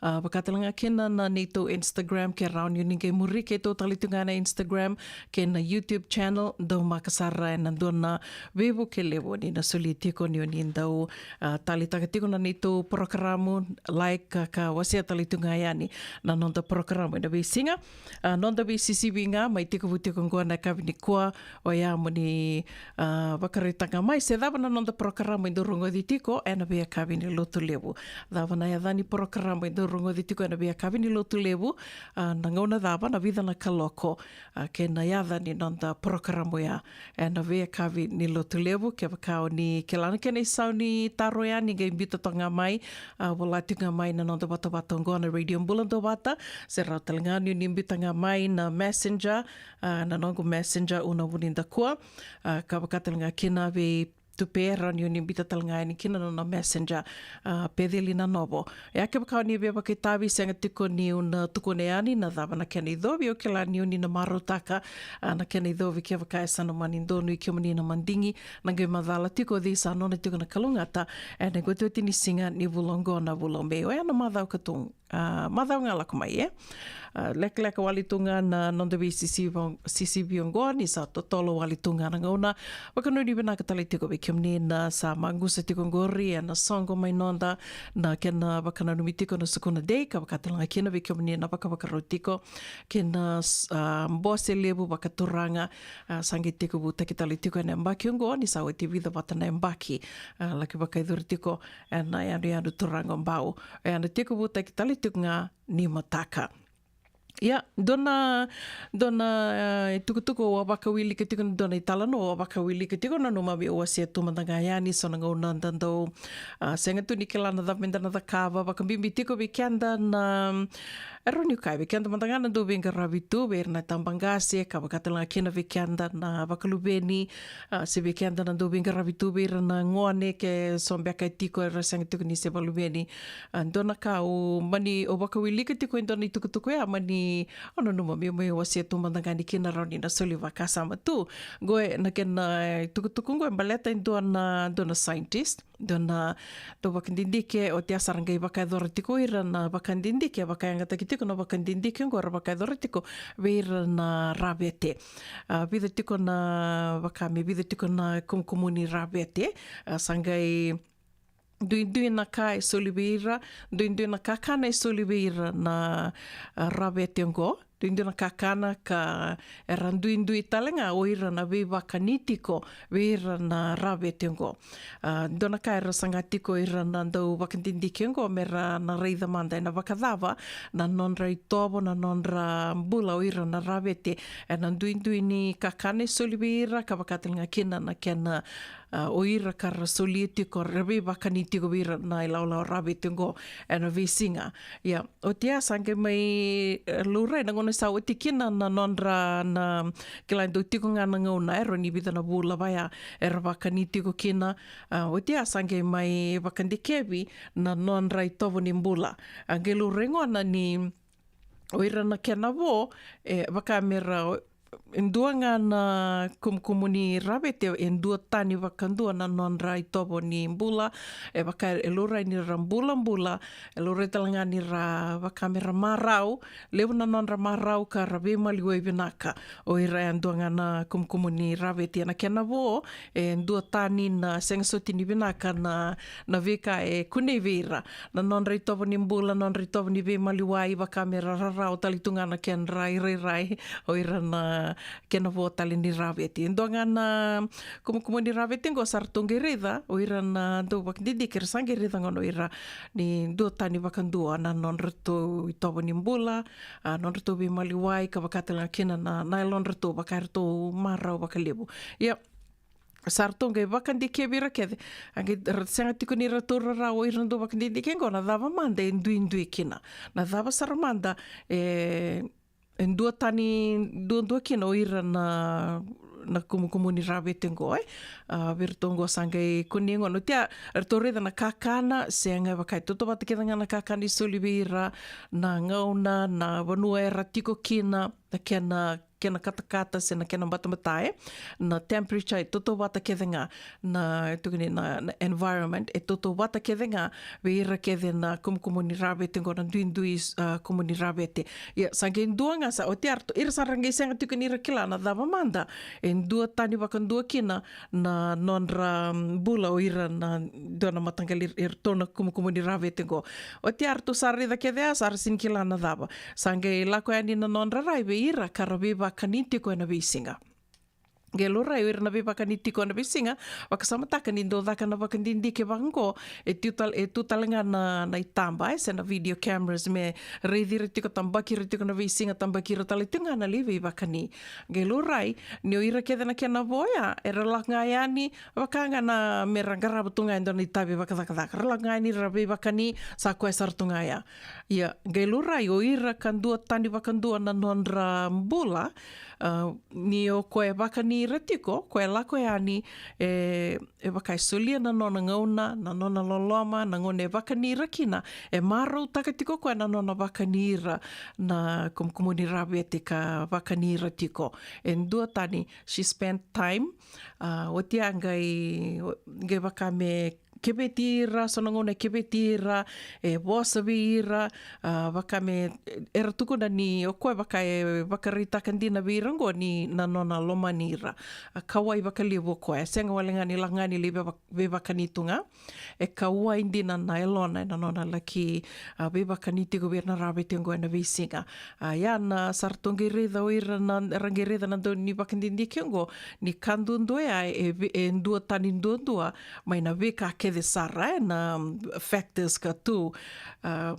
A, vaka tale ga kina na neitou Instagram, ke rawa ni o ni qai muri keitou tale tiko ga na Instagram kei na YouTube channel. Dau maka sara ena dua na veivuke levu ni na soli tiko ni o ni dau, a, talitaka tiko na neitou porokaramu, like ka, ka wasea tale tiko ga yani na noda porokaramu ena veisiga. A, noda veisisivi ga mai tekivu tiko oqo na yakavi nikua, oya mo ni, a, vakaraitaka mai se cava na noda porokaramu e dau rogoci tiko ena veiyakavi ni Lotulevu. Cava na yaca ni porokaramu e dau rogoci tiko ena veiyakavi ni Lotulevu, a, na gauna cava, na vica na kaloko, a, kei na yaca ni noda porokaramu ya ena veiyakavi ni Lotulevu. Kevaka o ni kila na kena isau ni taro ya, ni qai biuta toka ga mai, a, vola tiko ga mai na noda vatavata oqo na Radio Bula Duavata, se rawa tale ga ni o ni biuta ga mai na Messenger, a, na noqu Messenger, Una Vunidakua, a, ka vaka tale ga kina vei Tupe, rawa ni o ni biuta tale ga yani kina na nona Messenger, a, Peceli Nanovo. Ia kevaka o ni via vakaitavi, sega tiko niu na tukuna yani na cava na kena icovi, au kila ni o ni na marautaka, a, na kena icovi kevaka e sa na mani donui kemuni na madigi, na qai macala tiko o cei sa nona tiko na kalougata ena iotioti ni siga ni vula oqo na vula o Me. Oya na macawa ka tu, a, macawa ga lako mai, e? A, lekaleka wale tu ga na noda veisisivi, sisivi oqo, ni sa totolo wale tu ga na gauna. Vakanuinui vinaka tale tiko vei kemuni na sa maqusa tiko oqori ena soqo mai noda, na kena vakananumi tiko na Sukuna Day, ka vaka tale ga kina vei kemuni na vakavakarau tiko kei na s-, a, bose levu vakaturaga, a, sa qai tekivutaki tale tiko ena yabaki oqo, ni sa oti vica vata na yabaki, a, laki vakayacori tiko ena yanuyanu turaga o Bau. Ena tekivutaki tale tiko ga ni mataka. Ia, dua na, dua na, e, itukutuku au a vakawilika tiko, dua na italanoa au a vakawilika tiko, nanuma meu wasea tu mada ga yani, so na gauna da dau, a, sega tu ni kila na cava meda na cakava, vakabibi tiko vei keda na, e rawa niu kaya vei keda mada ga na dau veiqaravi tu vei ira na tabaqase, ka vaka tale ga kina vei keda na vakaluveni, a, se vei keda na dau veiqaravi tu vei ira na gone, ke so beka e tiko era sega tiko ni se vakaluveni. A, dua na ka au mani, au vakawilika tiko e dua na itukutuku ya, mani, au nanuma meu mai wasea tu mada ga yani kina, rawa ni na soli vakasama tu. Qo e na kena, e, itukutuku qo e baleta e dua na, dua na scientist, dua na dauvakadidike, oti ya sa ra qai vakayacora tiko o ira na vakadidike, vakayagataki tiko na vakadidike qo ra vakayacora tiko vei ira na ravete. A, vica tiko na, vaka me vica tiko na kumukumu ni ravete, a, sa qai duidui na ka e soli vei ira, duidui na kakana e soli vei ira na, a, ravete oqo, duidui na kakana ka era duidui tale ga o ira na veivakani tiko vei ira na ravete oqo. A, dua na ka era saga tiko ira na dauvakadidike oqo me ra na raica mada ena vakacava na nodra itovo, na nodra bula o ira na ravete, ena duidui ni kakana e soli vei ira, ka vaka tale ga kina na kena, a, o ira ka ra solia tiko, ra veivakani tiko vei ira na ilawalawa ravete oqo ena veisiga. Ia, oti ya sa qai mai, e, laurai na gauna sa oti kina na nodra, na kila e dau tiko ga na gauna, e rawa ni vica na vula vaya era vakani tiko kina. A, oti ya sa qai mai vakadikevi na nodra itovo ni bula. A qai laurai gona ni o ira na kena vo, e, vaka me ra, e dua ga na kumukumu ni ravete, e dua tani vakadua na nodra itovo ni bula, e vaka e laurai ni ra bulabula, e laurai tale ga ni ra vaka me ra marau, levu na nodra marau ka ra veimaliwai vinaka. O ira e dua ga na kumukumu ni ravete, ena kena vo, e dua tani na sega soti ni vinaka na, na veika e kunei vei ira. Na nodra itovo ni bula, nodra itovo ni veimaliwai, vaka me ra rarawa tale tu ga na kedra irairai o ira na kena vo tale ni ravete. E dua ga na kumukumu ni ravete oqo sa ratou qai raica, o ira na dauvakadidike era sa qai raica gona o ira ni dua tani vakadua na nodratou itovo ni bula, a, nodratou veimaliwai, ka vaka tale ga kina na, na yalodratou vaka eratou marau vakalevu. Ia, sa ratou qai vakadikevi ira kece. A qai ra sega tiko ni ratou rarawa o ira na dau vakadidike qo na cava mada e duidui kina. Na cava sara mada e, e dua tani duadua kina o ira na, na kumukumu ni ravete qo, e. A, vei ratou qo sa qai kune qo. Noti a ratou raica na kakana, sega e vaka e tautauvata kece ga na kakana e soli vei ira, na gauna, na vanua era tiko kina, na kena kena katakata se na kena batabata, e. Na temperature e tautauvata kece ga, na, e tukuni na, na environment e tautauvata kece ga vei ira kece na kumukumu ni ravete qo na duidui, a, kumu ni ravete. Ia, sa qai dua ga sa, oti a ratou, ira sa ra qai sega tiko ni ra kila na cava mada e dua tani vakadua kina na nodra, mm, bula o ira na dua na mataqali iratou na kumukumu ni ravete qo. Oti a ratou sa raica kece a sa ra sega ni kila na cava. Sa qai lako yani na nodra rai vei ira ka ra veivakani tiko ena veisiga. Qai laurai o ira na veivakani tiko ena veisiga, vakasamataka ni dau caka na vakadidike vaqo, e tu tal-, e tu tale ga na, na itaba, e, se na video cameras me raici ira tiko, tabaki ira tiko na veisiga, tabaki ira tale tu ga na lai veivakani. Qai laurai ni o ira kece na kena vo ya, era lako ga yani, vaka ga na me ra qarava tu ga e dua na itavi vakacakacaka. Ra lako ga yani ra veivakani, sa koya sara tu ga ya. Ia, qai laurai o ira ka dua tani vakadua na nodra bula, a, ni o koya e vakani ira tiko, koya e lako yani, e, e vaka e solia na nona gauna, na nona loloma, na gauna e vakani ira kina, e marautaka tiko koya na nona vakani ira na kumukumu ni ravete ka vakani ira tiko. E dua tani, she spent time, a, oti a qai, qai vaka me keveti ira, so na gauna e keveti ira, e vosa vei ira, a, vaka me, era tukuna ni o koya vaka e vakaraitaka dina vei ira qo ni na nona lomani ira. A, kauwai vakalevu o koya, e sega wale ga ni lako ga ni lai veiva-, veivakani tu ga. E kauwai dina na yalona ena nona laki, a, veivakani tiko vei ira na ravete qo ena veisiga. A, ia na sa ratou qai raica o ira na, ra qai raica na dau ni vakadidike qo, ni ka duadua ya e vi-, e dua tani duadua mai na veika kece sara, e, na, mm, factors ka tu, a,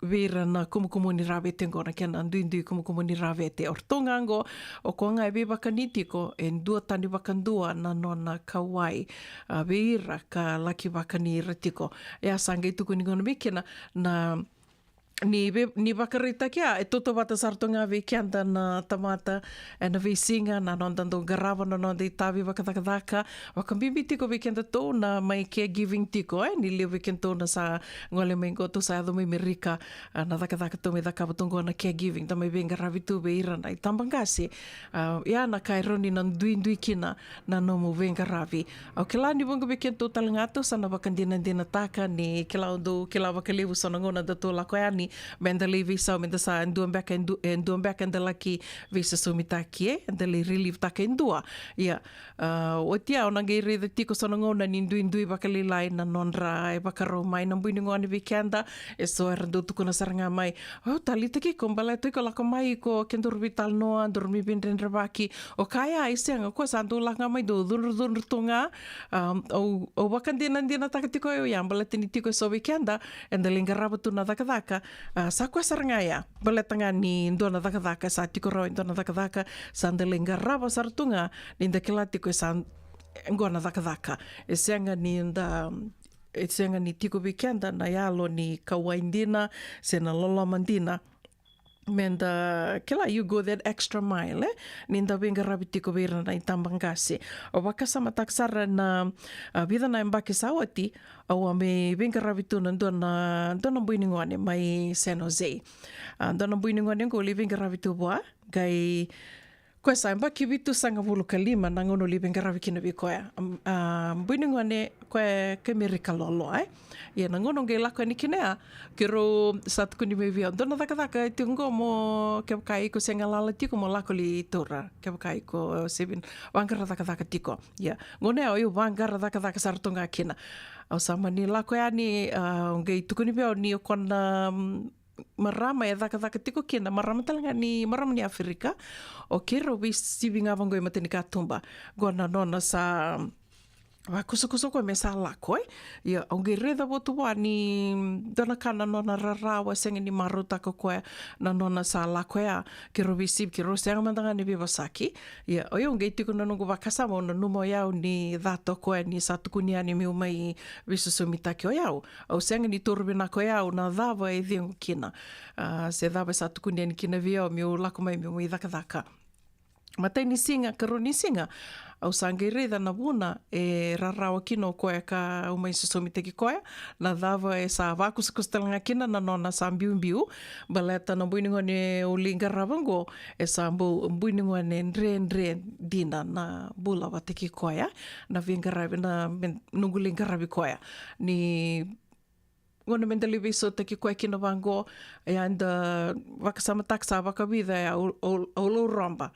vei ira na kumukumu ni ravete qo, na kena duidui kumukumu ni ravete. O ratou ga qo, o koya ga e veivakani tiko, e dua tani vakadua na nona kauwai, a, vei ira ka laki vakani ira tiko. Ia sa qai tukuni gona mai kina na ni vei-, ni vakaraitaki a, e tautauvata sara tu ga vei keda na tamata ena veisiga, na noda dau qarava na noda itavi vakacakacaka, vakabibi tiko vei kedatou na mai caregiving tiko, e, ni levu vei kedatou na sa gole mai qo, tou sa yaco mai Merika, a, na cakacaka tou mai cakava tu qo na caregiving, da mai veiqaravi tu vei ira na itabaqase. A, ia na ka e rawa ni na duidui kina na nomu veiqaravi. Au kila ni vuqa vei kedatou tale ga tou sa na vakadinadinataka ni kila, au dau kila vakalevu so na gauna datou lako yani, me da lai veisau, me da sa dua beka, e du-, e dua beka eda laki veisosomitaki, e, eda lai relieve-taka e dua. Ia, a, oti au na qai raica tiko so na gauna ni duidui vakalailai na nodra ivakarau mai na bui ni gone vei keda, e so era dau tukuna sara ga mai, au taleitaki iko baleta iko lako mai iko, kedaru veitalanoa, daru mai veidredrevaki. O koya e sega, o koya sa dau lako ga mai dau cudrucudru tu ga. A, au, au vakadinadinataka tiko au ya, baleta ni tiko e so vei keda eda lai qarava tu na cakacaka. A, sa koya sara ga ya, baleta ga ni dua na cakacaka, sa tiko rawa e dua na cakacaka, sa da lai qarava sara tu ga, ni da kila tiko e sa qo na cakacaka. E sega ni da, e sega ni tiko vei keda na yalo ni kauwai dina se na loloma dina. Me da kila, you go that extra mile, e? Ni da veiqaravi tiko vei ira na itabaqase. Au vakasamataka sara na, a, vica na yabaki sa oti, au a mai veiqaravi tu na dua na, dua na bui ni gone mai San Jose. A, dua na bui ni gone qo au lai veiqaravi tu vua, qai koya sa yabaki vitusagavulu ka lima na gauna au lai veiqaravi kina vei koya. Am, a, bui ni gone koya kai Merika loaloa, e? Ia na gauna au qai lako yani kina ya, keirau sa tukuni mai vei au, dua na cakacaka e tiko qo mo, kevaka iko se galala tiko mo lako lai taura, kevaka iko se via vaqara cakacaka tiko. Ia gauna ya au vaqara cakacaka sara tu ga kina. Au sa mani lako yani, a, au qai tukuni vei au ni o koya na, mm, marama e cakacaka tiko kina, marama tale ga ni, marama ni Aferika. O keirau veisivi ga vaqo e matanikatuba. Qo na nona sa, vakusakusa o koya me sa lako, e. Ia, au qai raica votu vua ni dua na ka na nona rarawa, sega ni marautaka o koya na nona sa lako ya. Keirau veisivi, keirau sega mada ga ni veivosaki. Ia, o yau qai tiko na noqu vakasama, au nanuma o yau ni cata o koya ni sa tukuni yani meu mai veisosomitaki o yau. Au sega ni taura vinaka o yau na cava e cegu kina. A, se cava e sa tukuni yani kina vei au meu lako mai meu mai cakacaka. Matai ni siga, karua ni siga, au sa qai raica na vuna e rarawa kina o koya ka au mai sosomitaki koya, na cava e sa vakusakusa tale ga kina na nona sa biubiu, baleta na boinigone au lai qarava oqo, e sa bau boinigone dredre dina na bula vata kei koya, na veiqaravi, na me-, noqu lai qaravi koya. Ni gauna me da lai veisautaki koya kina vaqo, ia da vakasamataka sa vakavica, ia au, au, au lau roba.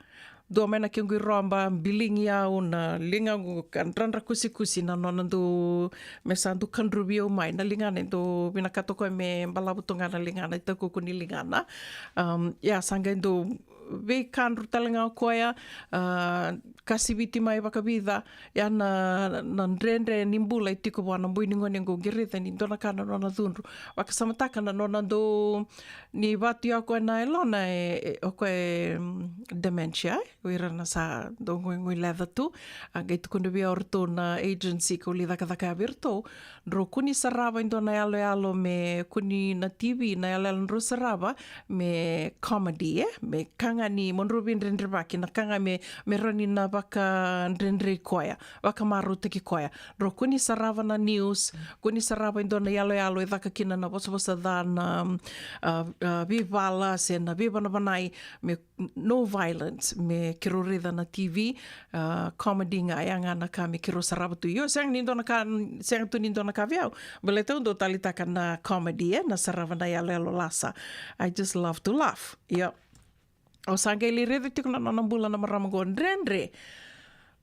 Dua mai na kequ iroba, biligi au na ligaqu ka dradra kusikusi na nona dau, me sa dau kadruvi au mai na ligana, e dau vinakata o koya me balavu tu ga na ligana, e takuku ni ligana. Am, ia sa qai dau veikadru tale ga o koya, a, kasiviti mai vakavica, ia na, na dredre ni bula e tiko vua na boinigone qo, qai raica ni dua na ka na nona cudru. Vakasamataka na nona dau, ni vatu ya o koya na yalona e, e, o koya e, mm, dementia, e, o ira na sa dau guiguileca tu. A qai tukuna vei au o ratou na agency kau lai cakacaka ya vei ratou, drau kua ni sarava e dua na yaloyalo me kua ni na T V, na yaloyalo drau sarava me comedy, e, me ka ga ni mo drau veidredrevaki, na ka ga me, me rawa ni na vakadredrei koya, vakamarautaki koya. Drau kua ni sarava na news, kua ni sarava e dua na yaloyalo e caka kina na vosavosa ca, na, a, a, veivala se na veivanavanai, me no violence, me keirau raica na T V, a, comedy ga, ya ga na ka me keirau sarava tu. Io, sega ni dua na ka, sega tu ni dua na ka vei au. Baleta au dau taleitaka na comedy, e, na sarava na yaloyalo lasa. I just love to laugh. Io. Au sa qai lai raica tiko na nona bula na marama qo, dredre.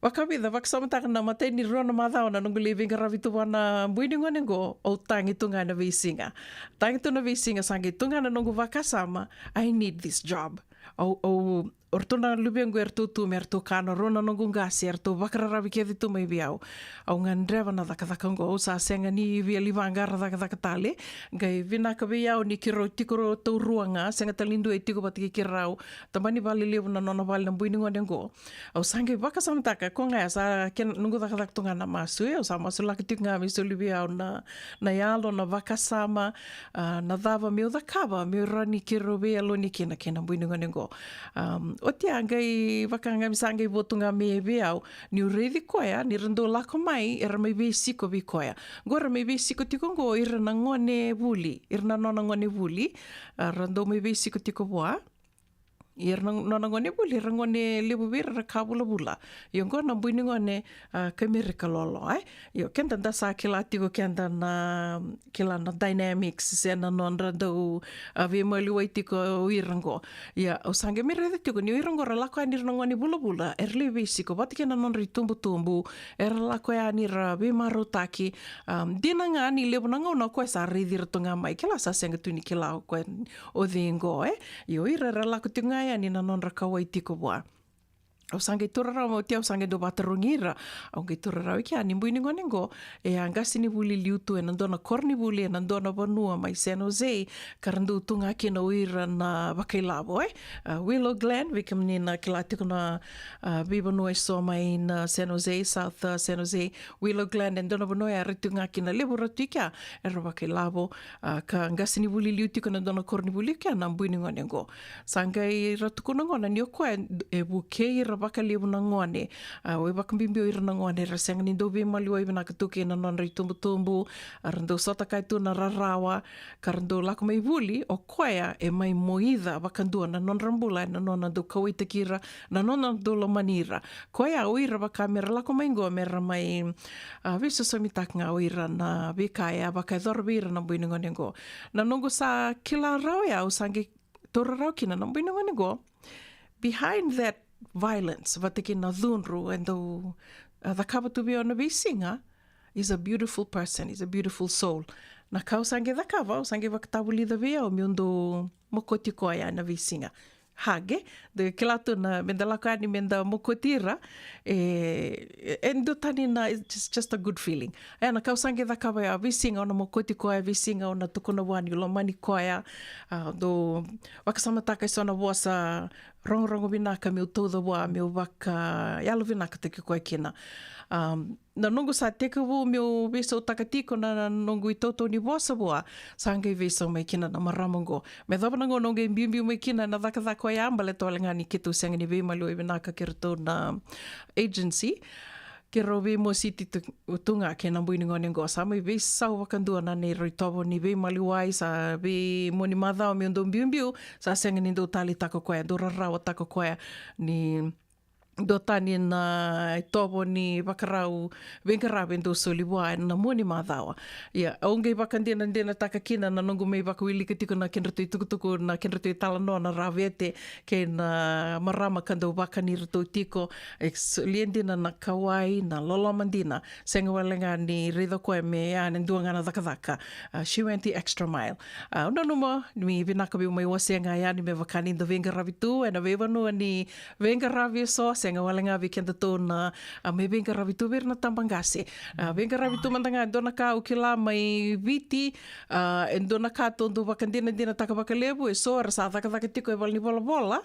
Vakavica, vakasamataka na matai ni rua na macawa na noqu lai veiqaravi tu vua na boinigone qo, au tagi tu ga na veisiga. Tagi tu na veisiga, sa qai tu ga na noqu vakasama, I need this job. Au, au, o ratou na luvequ eratou tu me ratou kana, rau na noqu qase, eratou vakararavi kece tu mai vei au. Au gadreva na cakacaka qo, au sa sega ni via lai vaqara cakacaka tale. Qai vinaka vei au ni keirau tiko ratou rua ga, sega tale ni dua e tiko vata kei keirau. Tabana ni vale levu na nona vale na boinigone qo. Au sa qai vakasamataka, ko ga ya sa kena noqu cakacaka tu ga na masu, e, au sa masulaka tiko ga me soli vei au na, na yalo, na vakasama, a, na cava meu cakava meu rawa ni keirau veiyaloni kina kei na boinigone qo. Am, oti ya qai vaka ga me sa qai votu ga mai vei au, niu raici koya ni ra dau lako mai, era mai veisiko vei koya. Qo ra mai veisiko tiko qo ira na gone vuli, ira na nona gone vuli, a, ra dau mai veisiko tiko vua. Ia ira na nona gone vuli, ira gone levu vei ira era ka vulavula. Io, qo na boinigone, a, kai Merika lolo, e? Io, keda da sa kila tiko keda na, kila na dynamics se na nodra dau, a, veimaliwai tiko o ira qo. Ia, au sa qai mai raica tiko ni o ira qo ra lako yani ira na gone vulavula, era lai veisiko vata kei na nodra itubutubu, era lako yani ra veimarautaki. Am, dina ga ni levu na gauna o koya sa raici ira tu ga mai, kila sa sega tu ni kila o koya o cei qo, e? Io, ira era lako tiko ga yani na nodra kauwai tiko vua. Au sa qai taura rawa, oti au sa qai dau vakatarogi ira. Au qai taura rawa i kea ni boinigone qo, e a qasenivuli liu tu ena dua na koronivuli ena dua na vanua mai San Jose, ka ra dau tu ga kina o ira na vakailavo, e? A, Willow Glen, vei kemuni na kila tiko na, a, veivanua eso mai na San Jose, South, a, San Jose, Willow Glen, e dua na vanua ya era tu ga kina, levu ra tu i kea era vakailavo, a, ka qasenivuli liu tiko ena dua na koronivuli i kea na boinigone qo. Sa qai ra tukuna gona ni o koya e vukei ira vakalevu na gone. A, o i vakabibi o ira na gone, ra sega ni dau veimaliwai vinaka tu kei na nodra itubutubu, a, ra dau sota kaya tu na rarawa, ka ra dau lako mai vuli, o koya e mai moica vakadua na nodra bula, ena nona dau kauwaitaki ira, na nona dau lomani ira. Koya o ira vaka me ra lako mai qo, me ra mai, a, veisosomitaka ga o ira na veika e a vakayacora vei ira na boinigone qo. Na noqu sa kila rawa ya, au sa qai taura rawa kina na boinigone qo. Behind that violence, vata kei na cudru e dau, a, cakava tu vei au na veisiga, is a beautiful person, is a beautiful soul. Na ka au sa qai cakava, au sa qai vakatavulica vei au meu dau mokoti koya na veisiga. hug, e. Da kila tu na, me da lako yani, me da mokoti ira, e, e, e duatani na, it's just, just a good feeling. E, na ka au sa qai cakava ya, veisiga au na mokoti koya, veisiga au na tukuna vua niu lomani koya, a, dou vakasamataka eso na vosa rogorogo vinaka meu tauca vua, meu vaka, yalo vinakataki koya kina. Um, na noqu sa tekivu meu veisautaka tiko na, na noqu itautau ni vosa vua, sa qai veisau mai kina na marama oqo. Me yacova na gauna au qai biubiu mai kina na cakacaka oya, baleta wale ga ni keitou sega ni veimaliwai vinaka kei ratou na agency. Keirau veimositi tu, tu ga kei na bui ni gone oqo, sa mai veisau vakadua na neirau itovo ni veimaliwai, sa veimoni macawa meu dau biubiu, sa sega ni dau taleitaka koya, dau rarawataka koya ni duatani na itovo ni vakarau veiqaravi e dau soli vua ena mua ni macawa. Ia, au qai vakadinadinataka kina na noqu mai vakawilika tiko na kedratou itukutuku, na kedratou italanoa na Ravete kei na marama ka dau vakani iratou tiko, e solia dina na kauwai, na loloma dina. Sega wale ga ni raica koya me ya na dua ga na cakacaka. A, she went the extra mile. A, au nanuma ni vinaka meu mai wasea ga yani me vaka ni da veiqaravi tu ena veivanua ni veiqaravi eso, sega wale ga vei kedatou na, a, me veiqaravi tu vei ira na tabaqase. A, veiqaravi tu mada ga, e dua na ka au kila mai Viti, a, e dua na ka tou dau vakadinadinataka vakalevu, eso era sa cakacaka tiko e valenivolavola,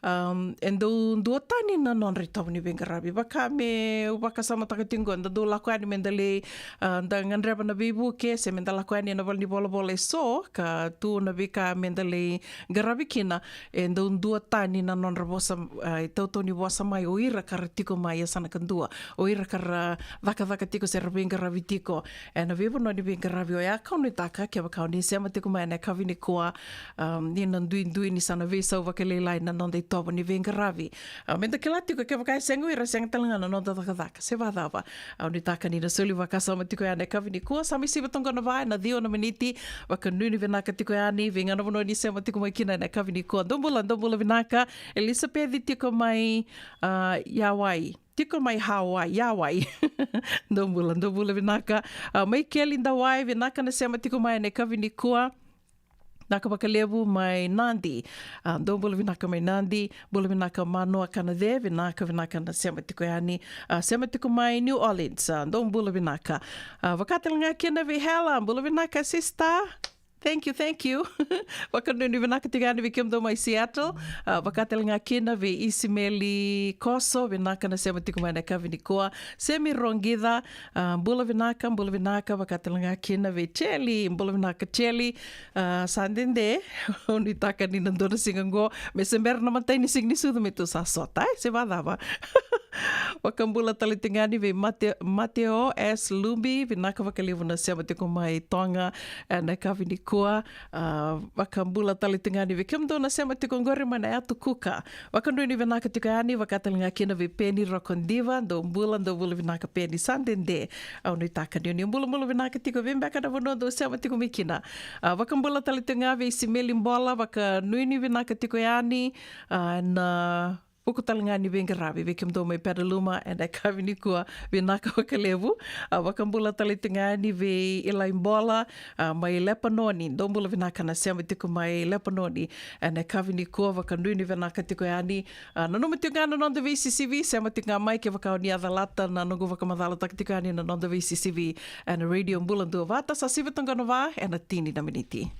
um, e dau duatani na nodra itovo ni veiqaravi. Vaka meu vakasamataka tiko qo, da dau lako yani me da lai, a, da gadreva na veivuke, se me da lako yani ena valenivolavola eso, ka tu na veika me da lai qaravi kina, e dau duatani na nodra vosa, a, itautau ni vosa mai o ira ka ra tiko mai yasana kadua, o ira ka ra cakacaka tiko se ra veiqaravi tiko ena veivanua ni veiqaravi oya. Ka au nuitaka kevaka o ni sema tiko mai ena yakavi nikua, um, ni na duidui ni sa na veisau vakalailai na noda itovo ni veiqaravi. A, me da kila tiko kevaka e sega o ira, sega tale ga na noda cakacaka, se vacava. Au nuitaka ni na soli vakasama tiko ya ena yakavi nikua. Sa mai sivi toka na va ena ciwa na miniti. Vakanuinui vinaka tiko yani vei ga na vanua ni sema tiko mai kina ena yakavi nikua. Dou bula, dou bula vinaka. Elisapeci tiko mai, a, Hawaii. Tiko mai Hawaii, Hawaii. Dou bula, dou bula vinaka. A, Maikeli Dawai, vinaka na sema tiko mai ena yakavi nikua. Vinaka vakalevu mai Nadi. A, dou bula vinaka mai Nadi. Bula vinaka Manoa Kanace, vinaka, vinaka na sema tiko yani. A, sema tiko mai New Orleans. A, dou bula vinaka. A, vaka tale ga kina vei Hela, bula vinaka sister. Thank you, thank you. Vakanuinui vinaka tiko yani vei kemudou mai Seattle. A, vaka tale ga kina vei Isimeli Koso, vinaka na sema tiko mai ena yakavi nikua. Semi Rogica, a, bula vinaka, bula vinaka, vaka tale ga kina vei Cheli, bula vinaka Cheli. A, sa dede, au nuitaka ni na dua na siga qo me se bera na matai ni siga ni sucu me tou sa sota, e, se vacava. Vakabula tale tiko yani vei Mate-, Mateo S Lubi, vinaka vakalevu na sema tiko mai Toga ena yakavi nikua. A, vakabula tale tiko yani vei kemudou na sema tiko qori mai na yatu Kuka. Vakanuinui vinaka tiko yani, vaka tale ga kina vei Peni Rokodiva, dou bula, dou bula vinaka Peni, sa dede. Au nuitaka ni o ni bulabula vinaka tiko vei beka na vanua dou sema tiko mai kina. A, vakabula tale tiko ga vei Simeli Bola, vakanuinui vinaka tiko yani, a, na vuku tale ga ni veiqaravi vei kemudou mai Petaluma ena yakavi nikua, vinaka vakalevu. A, vakabula tale tiko ga yani vei Ilai Bola, a, mai Lepanoni, dou bula vinaka na sema tiko mai Lepanoni ena yakavi nikua, vakanuinui vinaka tiko yani. A, nanuma tiko ga na noda veisisivi, sema tiko ga mai kevaka o ni a calata na noqu vakamacalataka tiko yani na noda veisisivi ena Radio Bula Duavata. Sa sivi toka na va ena tini na miniti.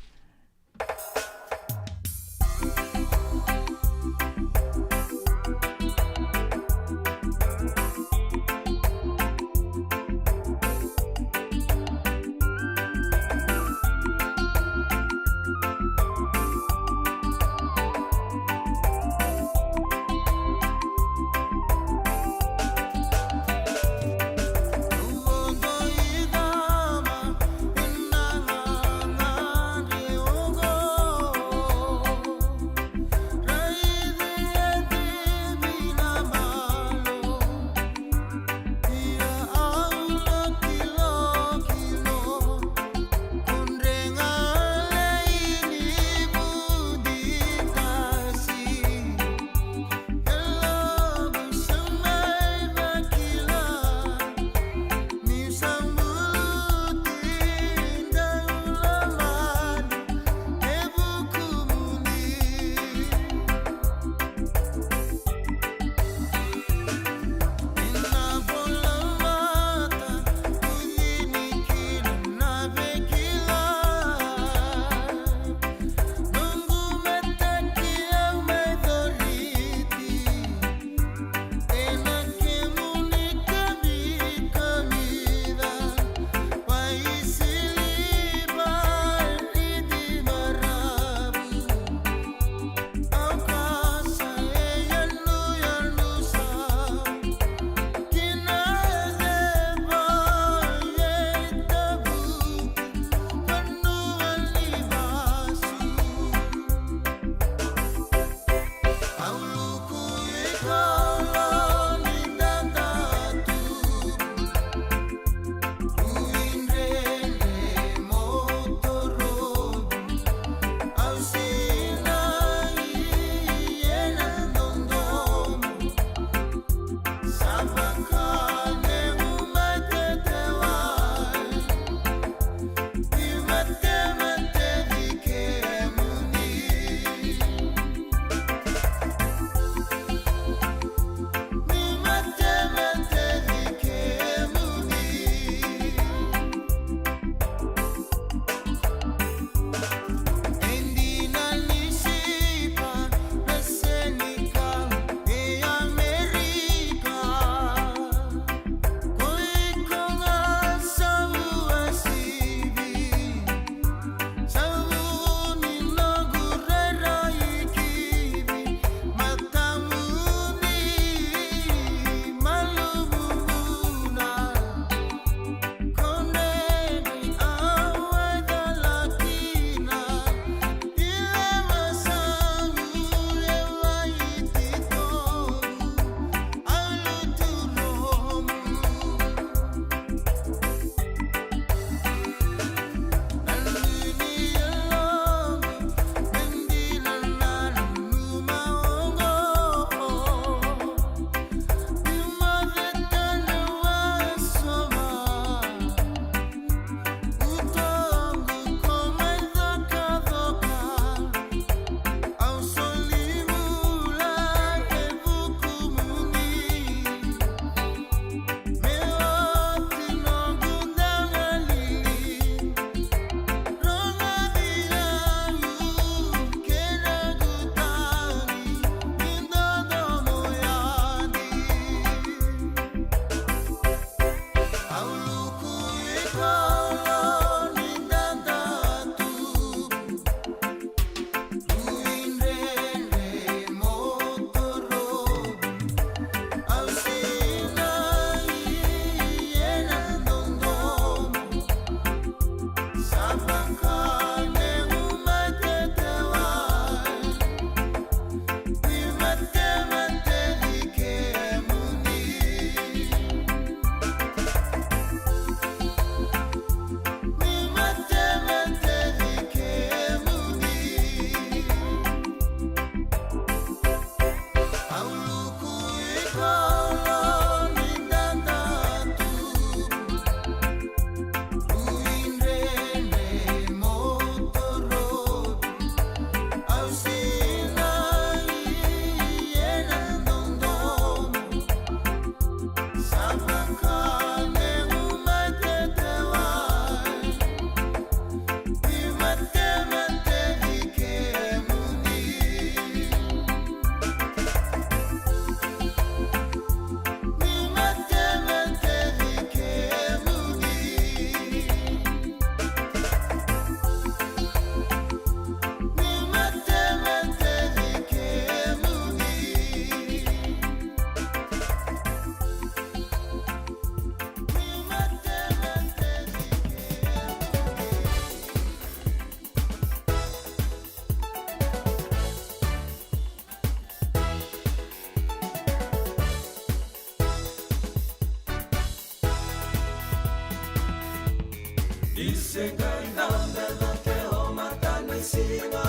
Se qai dabe cake o matanisiga,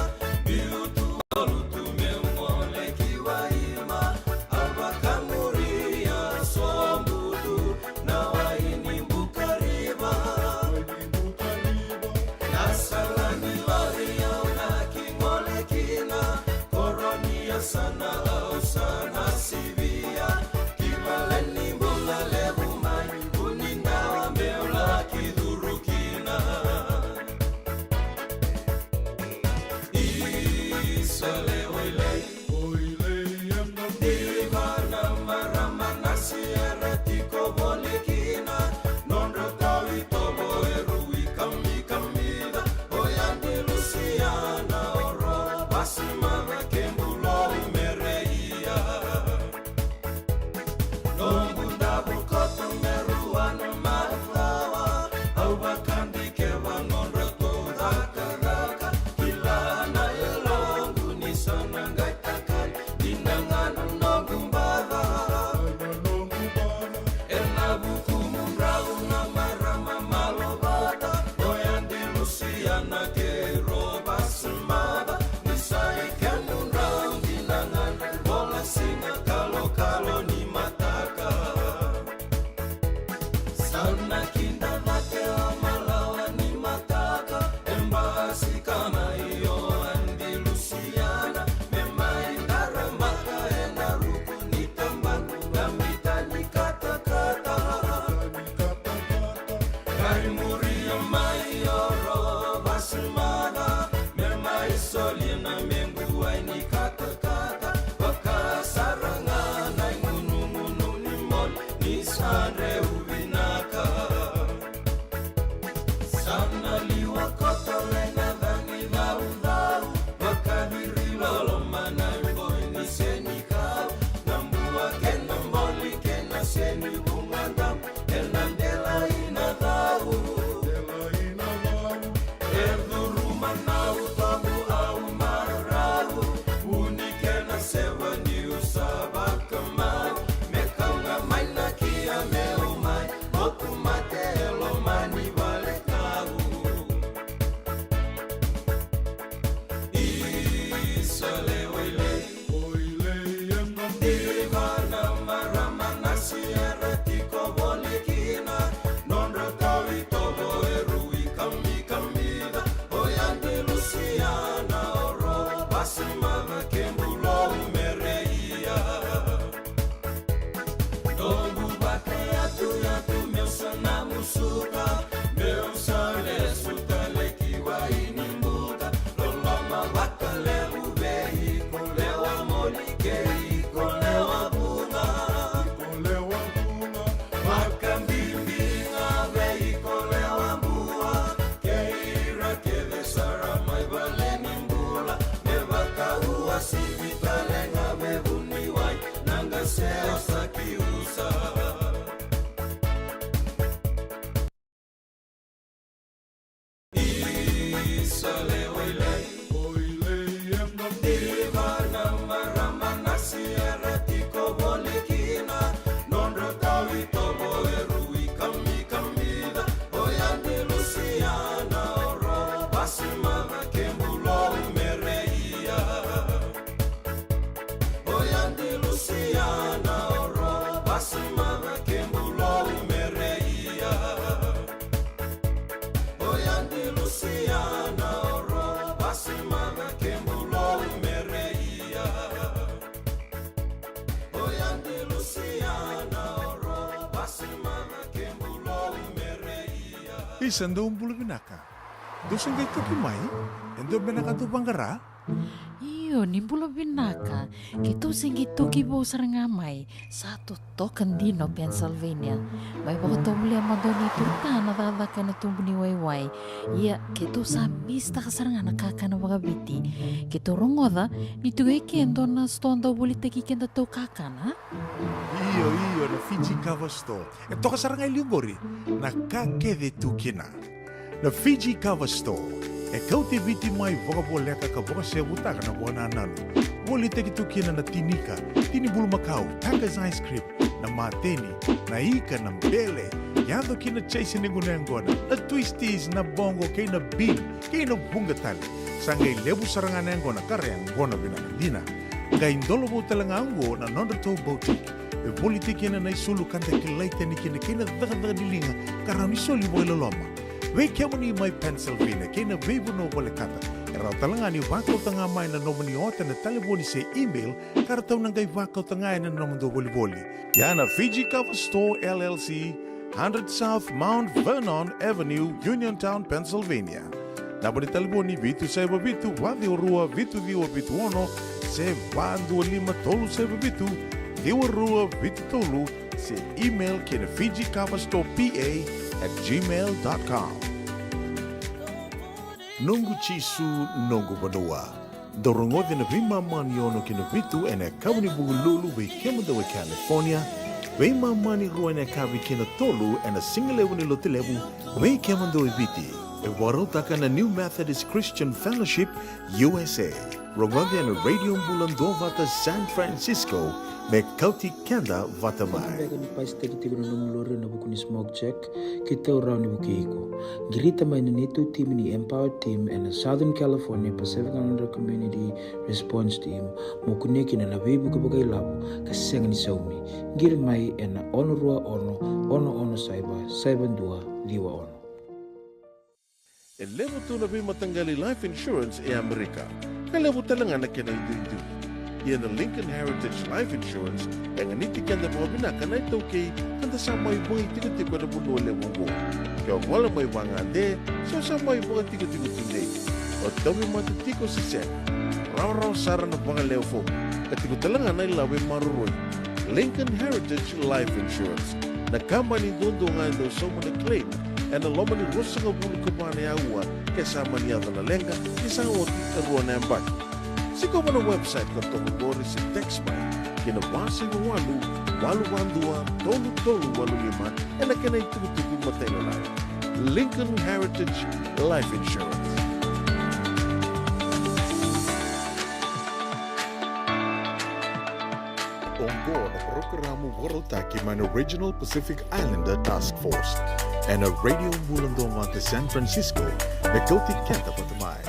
biu tu, dolu tu meu gole ki Waima. A vakamuria sobu tu na wai ni Bukariva. Na sala ni lori au na ki gole kina, koro ni yasana au sa na sivia. Ki vale ni bula levu mai, vuni dawa meu laki curu kina. Isa lewa i lai. Diva na marama na siere tiko voli kina. Nodra tavi tovo e rui kamikamica. O yadi Lusiana o ro vasimava ke bulou mere ia. Noqu davo koto me rua na macawa, au vakadikeva nodratou cakacaka. Kila na yaloqu ni sa na qai takali, dina ga na noqu baca. Ena vukumudrau na marama malovata, o yadi Lusiana kei ro vasimava. Ni sa i kemudrau dina ga na vola siga kalokalo ni mataka. Sa na kida cake o malawa ni mataka, e basika mai o yadi Lusiana, me mai daramaka ena ruku ni tabana, na mita ni katakata. Qai muria mai o ro vasimava, me mai solia na mequ wai ni katakata. Vakasara ga na igunugunu ni moli, ni sa dreu vinaka. Sa na liwa koto le na cagi caucau, vakaciri loloma na iboi ni senikau, na bua kei na boli kei na seni vugadau, ena delai na cau. E curu manau tobu au marau, vuni kei na seva niu sa vakamau, me kau ga mai na kia meu mai, moku mate e loma ni vale kau. Isa lewa i lai. Diva na marama na siere tiko voli kina, nodra tavi tovo e rui kamikamica, o yadi Lusiana o ro vasimava ke bulou mere ia. Noqu vakayatuyatu meu sa na musuka, meu sa lesu tale ki wai ni buka. Loloma vakalevu vei iko lewa moli kei iko lewa vuga. Vakabibi ga vei iko lewa bua, kei ira kece sara mai vale ni bula. Me vakauasivi tale ga me vuniwai, na qase o Sakiusa. Isa lewa i lai. Diva na marama na siere tiko voli kina, nodra tavi tovo e rui kamikamica, o yadi Lusiana o ro vasimava ke bulou mere ia. O yadi Lusiana o ro vasimava ke bulou mere ia. O yadi Lusiana o ro vasimava ke bulou mere ia. O yadi Lusiana o ro vasimava ke bulou mere ia. Isa, dou bula vinaka. Dou se qai toki mai? E dua beka na ka dou vaqara? Io, ni bula vinaka. Keitou se qai toki vou sara ga mai. Sa totoka dina o Pennsylvania. Mai vakatovolea mada o Nei Turutana cakacaka ena tubu ni waiwai. Ia, keitou sa misitaka sara ga na kakana vakaviti. Keitou rogoca ni tu e ke dua na sitoa dau volitaki kedatou kakana. Io, io, na Fiji Kava Store. E toka sara ga e liu qori na ka kece tu kina. Na Fiji Kava Store e kauti Viti mai vakavoleka ka vakasevutaka na vakanananu. Volitaki tu kina na tinika, tini bulumakau, Taka's ice cream, na mateni, na ika, na bele, yaco kina chase ni gunu yaqona, na twisties, na boqo, kei na bean, kei na vuqa tale. Sa qai levu sara ga na yaqona ka ra yaqona vinaka dina. Qai dolovou tale ga oqo na nodratou boutique. E volitaki kina na isulu ka da kilai tani kina kei na cakacaka ni liga ka rawa ni soli vakailoloma. Vei kemuni mai Pennsylvania kei na veivanua volekata, e rawa tale ga ni vakauta ga mai na nomuni ota na talevoni se email ka ratou na qai vakauta ga ena nomudou volivoli. Ia na Fiji Cover Store L L C, hundred South Mount Vernon Avenue, Uniontown, Pennsylvania. Naba ni talevoni vitu saiva vitu, va ciwa rua, vitu ciwa vitu ono, se va dua lima tolu saiva vitu, ciwa rua vitu tolu, se email ki na Fiji Cover Store P A at gmail dot com. Noqu Jisu, noqu vanua. Dou rogoci na veimama ni ono ki na vitu ena yakavi ni Vukelulu vei kemudou e California, veimama ni rua ena yakavi ki na tolu ena sigalevu ni Lotulevu vei kemudou e Viti. E vakarautaka na New Methodist Christian Fellowship U S A. Rogoci ena Radio Bula Duavata San Francisco, me kauti keda vata mai. Beka ni pasitaki tiko na nomu lori ena vuku ni smoke check, keitou rawa ni vukei iko. Qirita mai na neitou timi ni Empower Team ena Southern California Pacific Islander Community Response Team, mo kunea kina na veivuke vakailavo ka sega ni saumi. Qiri mai ena ono rua ono, ono ono saiva, saiva dua ciwa ono. E levu tu na veimataqali life insurance e Amerika, ka levu tale ga na kena iduidui. Ia na Lincoln Heritage Life Insurance e ganiti keda vakavinaka na iTaukei ka da sa mai vakaitikotiko ena vanua levu oqo. Ke o gole mai vagade se o sa mai vakatikotiko tudei, o tauvimate tiko se sega, rawarawa sara na vakalewe fomu, ka tiko tale ga na ilavo e maroroi. Lincoln Heritage Life Insurance, na kabani duadua ga e dau sauma na claim ena loma ni ruasagavulu ka va na aua ke sa mani yaco na leqa ni sa oti e rua na yabaki. Sikova na website ka toka qori se text mai ki na va saiva walu, walu va dua, tolu tolu walu lima ena kena itukutuku matailalai. Lincoln Heritage Life Insurance. Oqo na parokaramu vakarautaki mai na Regional Pacific Islander Task Force ena Radio Bula Duavata San Francisco, me kauti keda vata mai.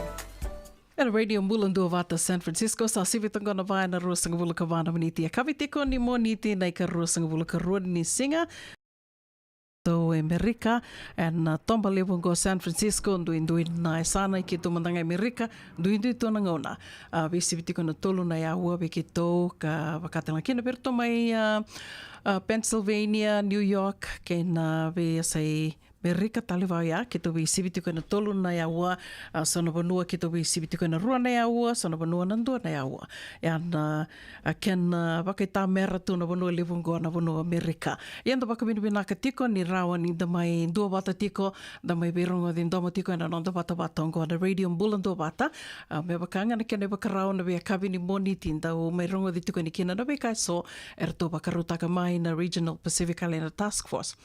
Ena Radio Bula Duavata San Francisco, sa sivi toka na va ena ruasagavulu ka va na miniti. E yakavi tiko ni Moniti na ikaruasagavulu ka rua ni siga. Tou e Merika, ena toba levu oqo San Francisco, duidui na yasana, i keitou mada ga e Merika, duidui tu na gauna. A, veisivi tiko ena tolu na aua vei keitou, ka vakatale ga kina vei iratou mai, a, a, Pennsylvania, New York, kei na veiyasai Merika tale vaka oya, keitou veisivi tiko ena tolu na aua, a, so na vanua keitou veisivi tiko ena rua na aua, so na vanua na dua na aua. Ia na, a, kena, a, vakaitamera tu na vanua levu oqo na vanua Merika. Ia da vakavinavinaka tiko ni rawa ni da mai duavata tiko, da mai veirogoci domo tiko ena noda vatavata oqo na Radio Bula Duavata. A, me vaka ga na kena ivakarau na veiyakavi ni Moniti dau mai rogoci tiko yani kina na veika eso eratou vakarautaka mai na Regional Pacific Islander Task Force.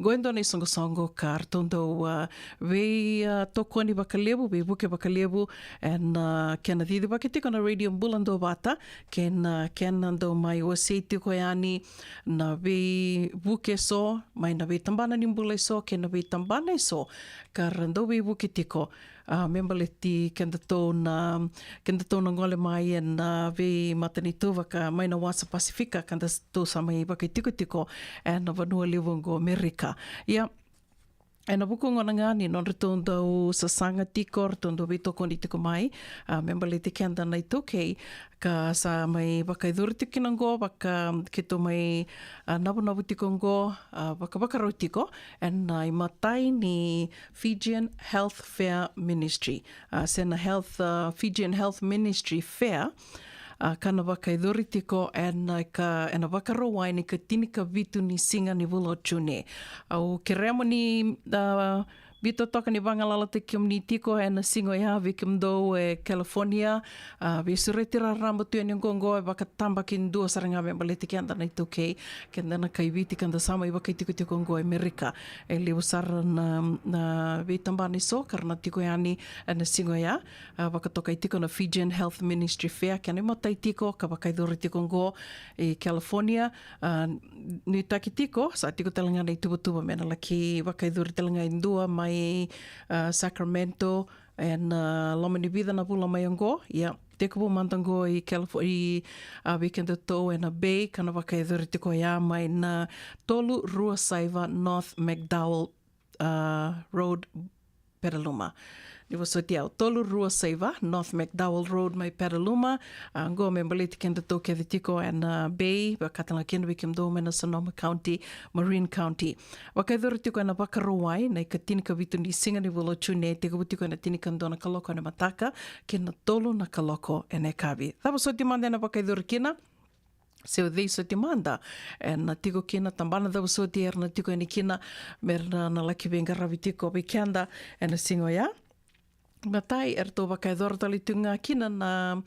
Qo e dua na isoqosoqo ka ratou dau, a, vei, a, tokoni vakalevu, veivuke vakalevu, ena, a, kena cicivaki tiko na Radio Bula Duavata, kei na, a, kena dau mai wasei tiko yani na veivuke eso, mai na veitabana ni bula eso, kei na veitabana eso, ka ra dau veivuke tiko, a, me baleti kedatou na, kedatou na gole mai ena veimatanitu vaka mai na wasa Pasifika, ka datou sa mai vakaitikotiko ena vanua levu oqo Merika. Ia, ena vuku gona ga ni nodratou dau sasaga tiko, ratou dau veitokoni tiko mai, a, me baleti keda na iTaukei, ka sa mai vakayacori tiko kina oqo, vaka keitou mai, a, navunavu tiko oqo, a, vakavakarau tiko ena imatai ni Fijian Health Fair Ministry, a, se na Health, a, Fijian Health Ministry Fair, a, ka na vakayacori tiko ena ka, ena Vakarauwai ni ka tinikavitu ni siga ni vula o June. Au kerea mo ni, a, Ni totoka ni vagalalataki kemuni tiko ena siga oya, vei kemudou e California, a, veisureti raraba tu yani oqo, oqo e vakatabakidua sara ga me baleti keda na iTaukei, keda na kai Viti, keda sa mai vakaitikotiko oqo e Merika. E levu sara na, na veitabana eso ka ra na tiko yani ena siga oya. A, vakatokai tiko na Fijian Health Ministry Fair, kena imatai tiko ka vakayacori tiko oqo e California. A, nuitaki tiko, sa tiko tale ga na ituvatuva me na laki vakayacori tale ga e dua mai, a, Sacramento ena, a, loma ni vica na vula mai oqo. Ia, tekivu mada oqo i Calif-, i, a, vei kedatou ena Bay, ka na vakayacori tiko ya mai na tolu rua saiva North McDowell, a, Road, Petaluma. Ni vosoti au, tolu rua saiva North McDowell Road mai Petaluma. A, oqo me baleti kedatou kece tiko ena Bay, vakatale ga kina vei kemudou mai na Sonoma County, Marin County. Vakayacori tiko ena Vakarauwai na ikatini ka vitu ni siga ni vula o June, tekivu tiko ena tinikadua na kaloko ena mataka kei na tolu na kaloko ena yakavi. Cava soti mada ena vakayacori kina? Se o cei soti mada ena tiko kina, tabana cava soti era na tiko yani kina, me ra na, na laki veiqaravi tiko vei keda ena siga oya. Matai, eratou vakayacora tale tiko ga kina na,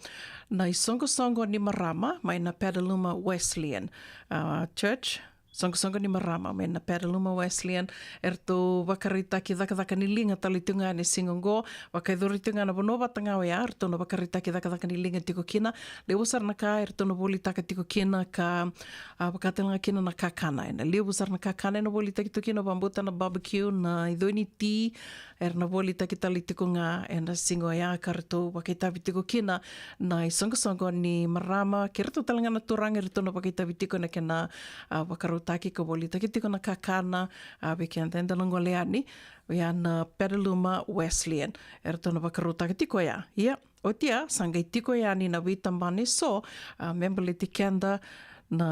na isoqosoqo ni marama mai na Petaluma Wesleyan, a, Church. Soqosoqo ni marama mai na Petaluma Wesleyan, eratou vakaraitaki cakacaka ni liga tale tiko ga ena siga oqo. Vakayacori tiko ga na vanua vata ga oya eratou na vakaraitaki cakacaka ni liga tiko kina. Levu sara na ka eratou na volitaka tiko kina ka, a, vakatale ga kina na kakana. Ena levu sara na kakana ena volitaki tiko kina, vakabauta na barbecue, na icoi ni ti, era na volitaki tale tiko ga ena siga oya ka ratou vakaitavi tiko kina na isoqosoqo ni marama kei ratou tale ga na turaga, eratou na vakaitavi tiko ena kena, a, vakarautaki ka volitaki tiko na kakana, a, vei keda eda na gole yani, oya na Petaluma Wesleyan eratou na vakarautaka tiko ya. Ia, oti ya sa qai tiko yani na veitabana eso, a, me baleti keda na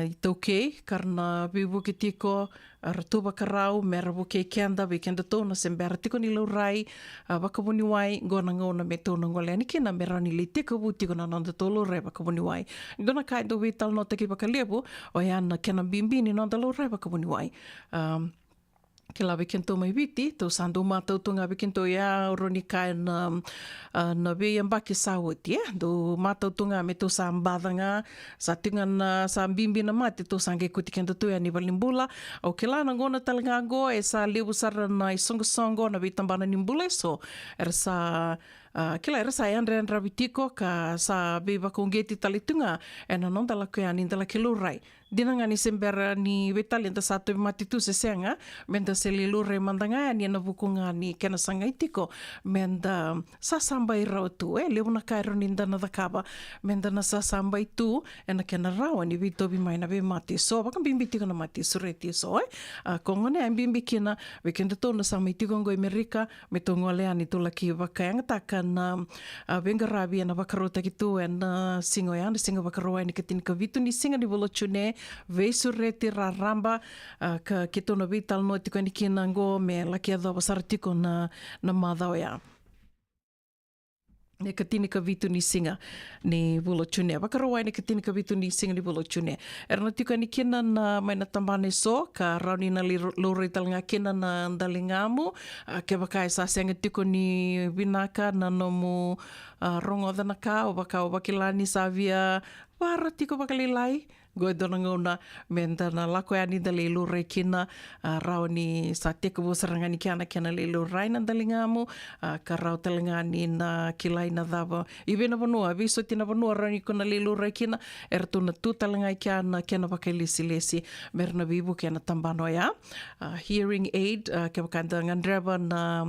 iTaukei ka ra na veivuke tiko, a, ra tu vakarau me ra vukei keda, vei kedatou na se bera tiko ni laurai, a, vakavuniwai, qo na gauna me tou na gole yani kina me rawa ni lai tekivu tiko na nodatou laurai vakavuniwai. Dua na ka e dau veitalanoataki vakalevu oya na kena bibi ni noda laurai vakavuniwai. Am, kila vei kedatou mai Viti, tou sa dau matau tu ga vei kedatou ya, au rawa ni kaya na, a, na veiyabaki sa oti, e dau matau tu ga me tou sa baca ga, sa tiko ga na, sa bibi na mate, tou sa qai kauti kedatou yani valenibula. Au kila na gauna tale ga oqo e sa levu sara na isoqosoqo, na veitabana ni bula eso era sa, a, kila era sa yadrayadravi tiko ka sa veivakauqeti tale tu ga ena noda lako yani da laki laurai. Dina ga ni se bera ni veitalia da sa tauvimate tu se sega, me da se lai laurai mada ga yani ena vuku ga ni kena sagai tiko me da sasabai rawa tu, e levu na ka e rawa ni da na cakava me da na sasabai tu ena kena rawa ni veitauvi mai na veimate eso, vakabibi tiko na mate sureti eso, e. A, ko gona ya e bibi kina vei kedatou na sa mai tiko oqo i Merika, me tou gole yani tou laki vakayagataka na, a, veiqaravi ena vakarautaki tu ena siga oya, na siga Vakarauwai ni ikatini ka vitu ni siga ni vula o June, veisureti raraba, a, ka keitou na veitalanoa tiko yani kina oqo me laki yacova sara tiko na, na macawa oya. Na ikatini ka vitu ni siga ni vula o June. Vakarauwai na ikatini ka vitu ni siga ni vula o June. Era na tiko yani kina na, mai na tabana eso, ka rawa ni na li-, laurai tale ga kina na daligamu. A, kevaka e sa sega tiko ni vinaka na nomu, a, rogoca na ka, o vaka o vakila ni sa via vara tiko vakalailai. Qo e dua na gauna me da na lako yani da lai laurai kina, a, rawa ni sa tekivu sara ga ni kena, kena lai laurai na daligamu, a, ka rawa tale ga ni na kilai na cava. I vei na vanua, veisoti na vanua rawa ni ko na lai laurai kina, eratou na tu tale ga i kea na kena vakailesilesi, me ra na veivuke ena tabana oya. A, hearing aid, a, kevaka da gadreva na,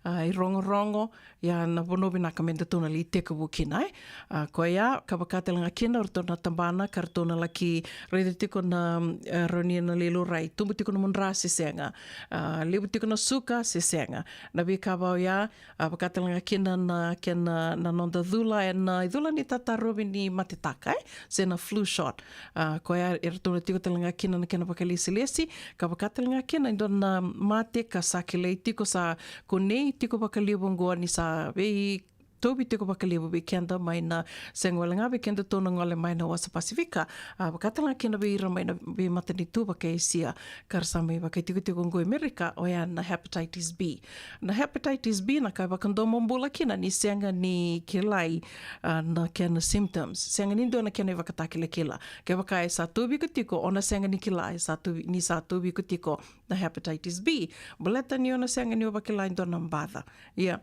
a, irogorogo, ia na vanua vinaka me datou na lai tekivu kina, e. A, koya, ka vaka tale ga kina o ratou na tabana ka ratou na laki raica tiko na, e, rawa ni na lai laurai, tubu tiko nomu dra se sega, a, levu tiko na suka se sega. Na veika va oya, a, vaka tale ga kina na kena, na noda cula ena, a, icula ni tatarovi ni matetaka, e, se na flu shot. A, koya e ratou na tiko tale ga kina na kena vakailesilesi, ka vaka tale ga kina e dua na mate ka sa kilai tiko, sa kunei tiko vakalevu oqo ni sa vei tauvi tiko vakalevu vei keda mai na sega wale ga vei kedatou na gole mai na wasa Pasifika, a, vaka tale ga kina vei ira mai na veimatanitu vaka Esia, ka ra sa mai vakaitikotiko oqo i Merika, oya na hepatitis B. Na hepatitis B na ka e vakadomobula kina ni sega ni kilai, a, na kena symptoms. Sega ni dua na kena ivakatakilakila. Kevaka e sa tauvi iko tiko, o na sega ni kila e sa tauvi, ni sa tauvi iko tiko na hepatitis B. Baleta ni o na sega ni o vakila e dua na baca. Ia,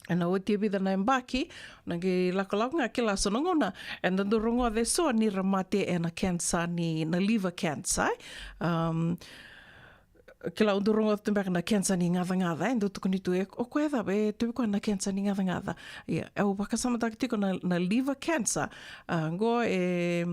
ena oti e vica na yabaki, na qai lakolako ga kila so na gauna, eda dau rogoca eso ni ra mate ena cancer ni, na liver cancer, e. Um, kila au dau rogoca tu beka na cancer ni gacagaca, e dau tukuni tu e, o koya cava, e tauvi koya na cancer ni gacagaca. Ia, au vakasamataka tiko na, na liver cancer, a, qo e,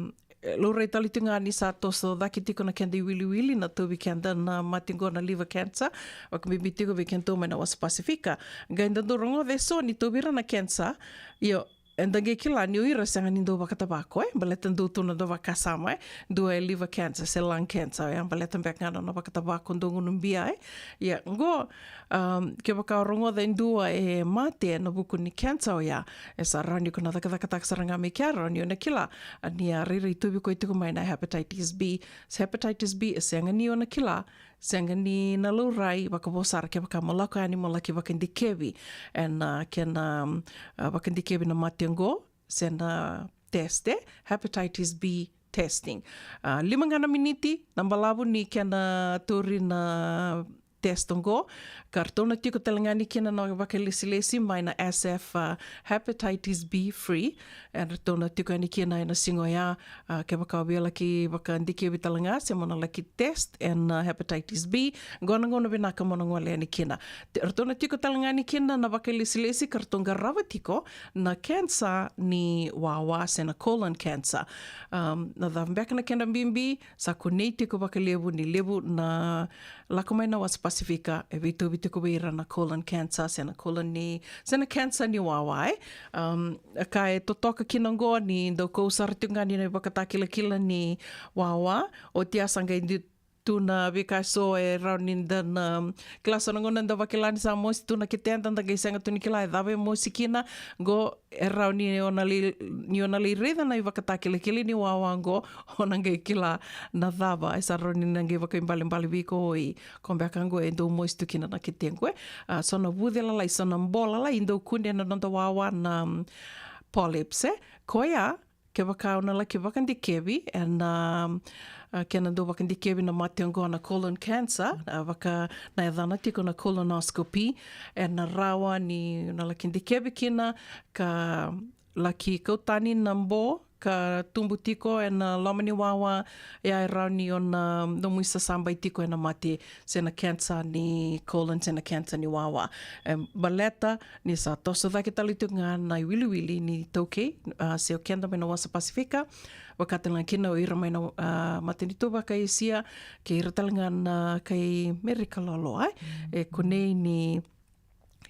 e, laurai tale tiko ga ni sa toso cake tiko na keda iwiliwili na tauvi keda na mate qo na liver cancer, vakabibi tiko vei kedatou mai na wasa Pasifika. Qai da dau rogoca eso ni tauvi ira na cancer, io, eda qai kila ni o ira sega ni dau vakatavako, e, baleta dau tu na dau vakasama, e, dua e liver cancer se lung cancer, e, baleta beka ga na nona vakatavako dau gunu bia, e. Ia, qo, um, kevaka o rogoca e dua e mate ena vuku ni cancer oya, e sa rawa ni ko na cakacakataka sara ga mai kea, rawa ni o na kila, a, ni a rairai tauvi koya tiko mai na hepatitis B. Se hepatitis B, e sega ni o na kila, sega ni na laurai, vakavo sara kevaka mo lako yani mo laki vakadikevi ena, a, kena, um, a, vakadikevi na mate qo, se na test, e, hepatitis B testing. A, lima ga na miniti na balavu ni kena tauri na test qo, ka ratou na tiko tale ga ni kina na vakailesilesi mai na S F, a, hepatitis B free, e ratou na tiko yani kina ena siga oya, a, kevaka o via laki vakadikevi tale ga, se mo na laki test ena, a, hepatitis B, qo na gauna vinaka mo na gole yani kina. Te-, ratou na tiko tale ga ni kina na vakailesilesi ka ratou qarava tiko na cancer ni wawa se na colon cancer. Um, na cava beka na kena bibi, sa kunei tiko vakalevu ni levu na lako mai na wasa Pasifika, e veitauvi tiko vei ira na colon cancer, se na colon ni, se na cancer ni wawa, e. Um, a ka e totoka kina qo ni dau kau sara tiko ga ni na ivakatakilakila ni wawa, oti a sa qai di-, tu na veika eso e rawa ni da na, um, kila so na gauna da vakila ni sa mosi tu na keteda, da qai sega tu ni kila e cava e mosi kina, qo e rawa ni o na lai, ni o na lai raica na ivakatakilakila ni wawa qo, o na qai kila na cava, e sa rawa ni na qai vakaibalebale vei iko, oi, ko beka qo e dau mosi tu kina na ketequ, e. A, so na vuce lalai, so na bo lalai, dau kune na noda wawa na, um, polyps, e. Koya, kevaka o na laki vakadikevi, ena, um, a, kena dau vakadikevi na mate qo na colon cancer, a, vaka na yacana tiko na colonoscopy, ena rawa ni na laki dikevi kina, ka laki kau tani na bo ka tubu tiko ena loma ni wawa, ia e rawa ni o na nomu isasabai tiko ena mate, se na cancer ni colon, se na cancer ni wawa. E, baleta ni sa toso cake tale tiko ga na iwiliwili ni taukei, a, se o keda mai na wasa Pasifika, vaka tale ga kina o ira mai na, a, matanitu vaka Esia, kei ira tale ga na kai Merika loaloa, e. E kunei ni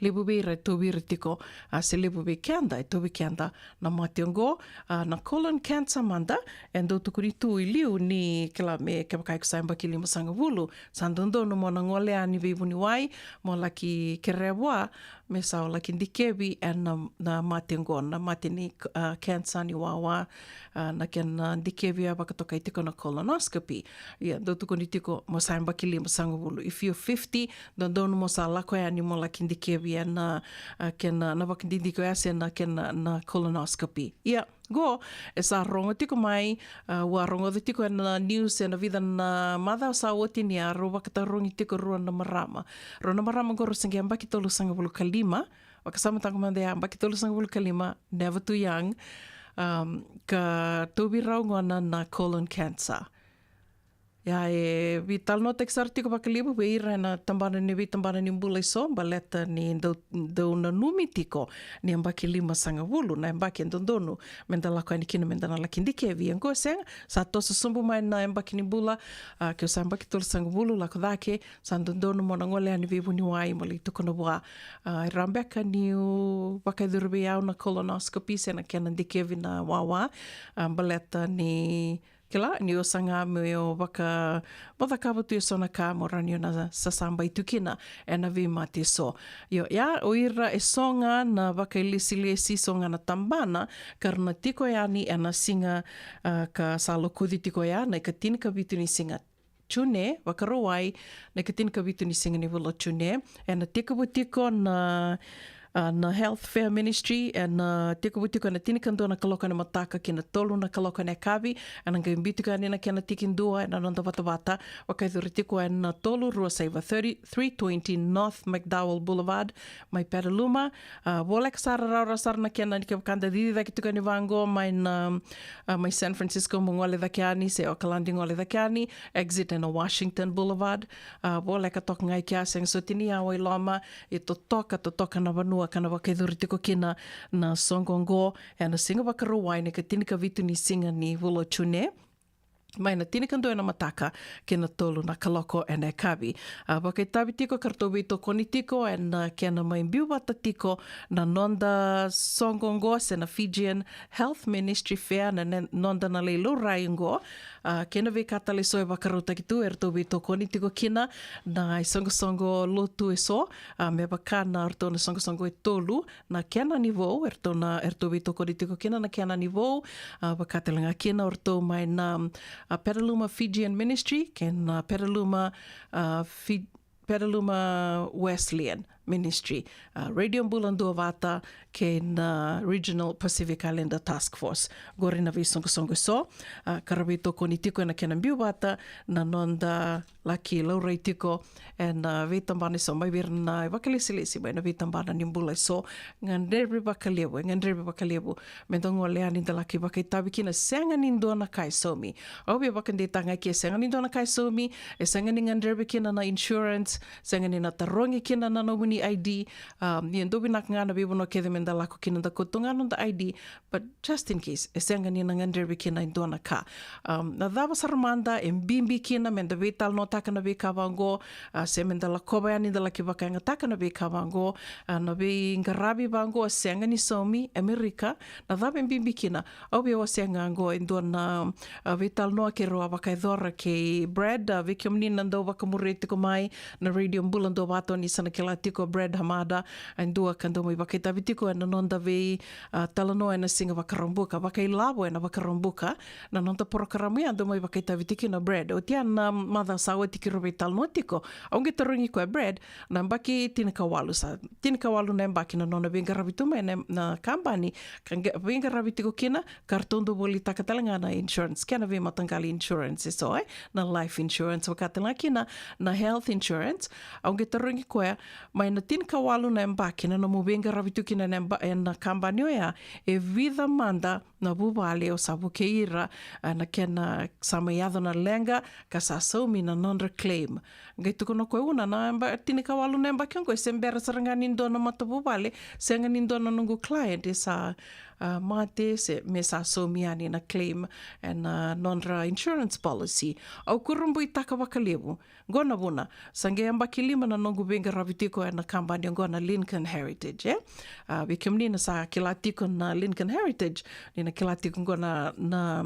levu vei ira e tauvi ira tiko, a, se levu vei keda e tauvi keda na mate oqo, a, na colon cancer mada, e dau tukuni tu i liu ni kila me kevaka iko sa yabaki limasagavulu, sa dodonu mo na gole yani veivuniwai, mo laki kerea vua, me sa o laki dikevi ena, na mate oqo, na mate ni, a, cancer ni wawa, a, na kena dikevi a vakatokai tiko na colonoscopy. Ia, dau tukuni tiko mo sa yabaki limasagavulu. If you're fifty, dodonu mo sa lako yani mo laki dikevi ena, a, kena, na vakadidike oya se na kena, na colonoscopy. Ia, qo, e sa rogo tiko mai, a, au a rogoca tiko ena news ena vica na macawa sa oti ni a rau vakatarogi tiko rua na marama. Rua na marama qo rau se qai yabaki tolusagavulu ka lima, vakasamataka mada ya, yabaki tolusagavulu ka lima, never too young, um, ka tauvi rau gona na colon cancer. Ia, e veitalanoataki sara tiko vakalevu vei ira ena tabana ni, veitabana ni bula eso, baleta ni dau, dau nanumi tiko ni yabaki limasagavulu na yabaki e dodonu me da lako yani kina me da na laki dikevi. Ia qo sega, sa toso sobu mai na yabaki ni bula, a, keu sa yabaki tolusagavulu lako cake, sa dodonu mo na gole yani veivuniwai mo lai tukuna vua, a, e rawa beka niu vakayacori vei au na colonoscopy se na kena dikevi na wawa, a, baleta ni kila ni o saga me o vaka mo cakava tu e so na ka mo rawa ni o na sasabai tu kina ena veimate e so. Io, ia o ira e so ga na vakailesilesi, so ga na tabana ka ra na tiko yani ena siga, ah, ka sa lokuci tiko ya, na ikatinikavitu ni siga June, Vakarauwai, na ikatinikavitu ni siga ni vula o June. Ena tekivu tiko na, ah, na Health Fair Ministry, ena tekivu tiko ena tinikadua na kaloko ena mataka ki na tolu na kaloko ena yakavi. Ena qai biu tiko yani na kena tikidua ena noda vatavata, vakayacori tiko ena tolu rua saiva, thirty, three twenty North McDowell Boulevard, mai Petaluma. Ah, voleka sara, rawarawa sara na kena, ni kevaka da cici cake tiko yani vaqo mai na, ah, mai San Francisco mo gole cake yani, se Okaladi gole cake yani, exit ena Washington Boulevard. Ah, voleka toka ga i kea, sega soti ni yawa i loma, e totoka, totoka na vanua ka na vakayacori tiko kina na soqo oqo ena siga Vakarauwai, na ikatinikavitu ni siga ni vula o June, mai na tinikadua ena mataka ki na tolu na kaloko ena yakavi. Ah, vakaitavi tiko ka ratou veitokoni tiko ena kena mai biu vata tiko na noda soqo oqo, se na Fijian Health Ministry Fair, na, na noda na lai laurai oqo. Ah, kei na veika tale e so e vakarautaki tu, e ratou veitokoni tiko kina na isoqosoqo lotu e so, ah, me vaka na ratou na soqosoqo e tolu, na kena ni vou, e ratou na, e ratou veitokoni tiko kina na kena ni vou, ah, vaka tale ga kina o ratou mai na, ah, Petaluma Fijian Ministry, kei na Petaluma, ah, Fi-, Petaluma Wesleyan Ministry, ah, Radio Bula Duavata, kei na Regional Pacific Islander Task Force. Qori na veisoqosoqo e so, ah, ka ra veitokoni tiko ena kena biu vata na noda laki laurai tiko ena, ah, veitabana e so, mai vei ira na vakalesilesi mai na veitabana ni bula e so. Gadrevi vakalevu, e gadrevi vakalevu me da gole yani da laki vakaitavi kina, sega ni dua na ka e saumi. Au via vakadeitaka ga ke sega ni dua na ka e saumi, e sega ni gadrevi kina na insurance, sega ni na tarogi kina na nomuni I D. Um, ia dau vinaka ga na veivanua kece me da lako kina da kauta ga noda I D, but just in case, e sega ni na gadrevi kina e dua na ka. Um, na cava sara mada e bibi kina me da veitalanoataka na veika vaqo, ah, se me da lakova yani da laki vakayagataka na veika vaqo, ah, na veiqaravi vaqo sega ni saumi, Amerika, na cava e bibi kina? Au via wasea ga qo e dua na, ah, veitalanoa keirau a vakayacora kei Brad, ah, vei kemuni na dau vakamuria tiko mai na Radio Bula Duavata, ni sa na kila tiko Brad Hamada, e dua ka dau mai vakaitavi tiko ena noda vei, ah, talanoa ena siga Vakaraubuka, Vakailavo ena Vakaraubuka, na noda porokaramu ya dau mai vakaitavi tiko na Brad. Oti ya na macawa sa oti keirau veitalanoa tiko, au qai tarogi koya, Brad, na yabaki tinikawalu, sa tinikawalu na yabaki na nona veiqaravi tu mai na, na kabani, ka qai veiqaravi tiko kina, ka ratou dau volitaka tale ga na insurance, kena veimataqali insurance e so, eh? Na life insurance, vaka tale ga kina na health insurance. Au qai tarogi koya, mai na tinikawalu na yabaki na nomu veiqaravi tu kina na yaba-, ena kabani oya, e vica mada na vuvale o sa vukei ira, ah, na kena sa mai yaco na leqa ka sa saumi na nodra claim? Qai tukuna o koya, una, na yaba-, tinikawalu na yabaki oqo e se bera sara ga ni dua na matavuvale, sega ni dua na noqu client e sa, ah, mate se me sa saumi yani na claim ena, ah, nodra insurance policy. Au kurabuitaka vakalevu. Qo na vuna, sa qai yabaki lima na noqu veiqaravi tiko ena kabani oqo na Lincoln Heritage, eh? Ah, vei kemuni na sa kila tiko na Lincoln Heritage, ni na kila tiko qo na, na,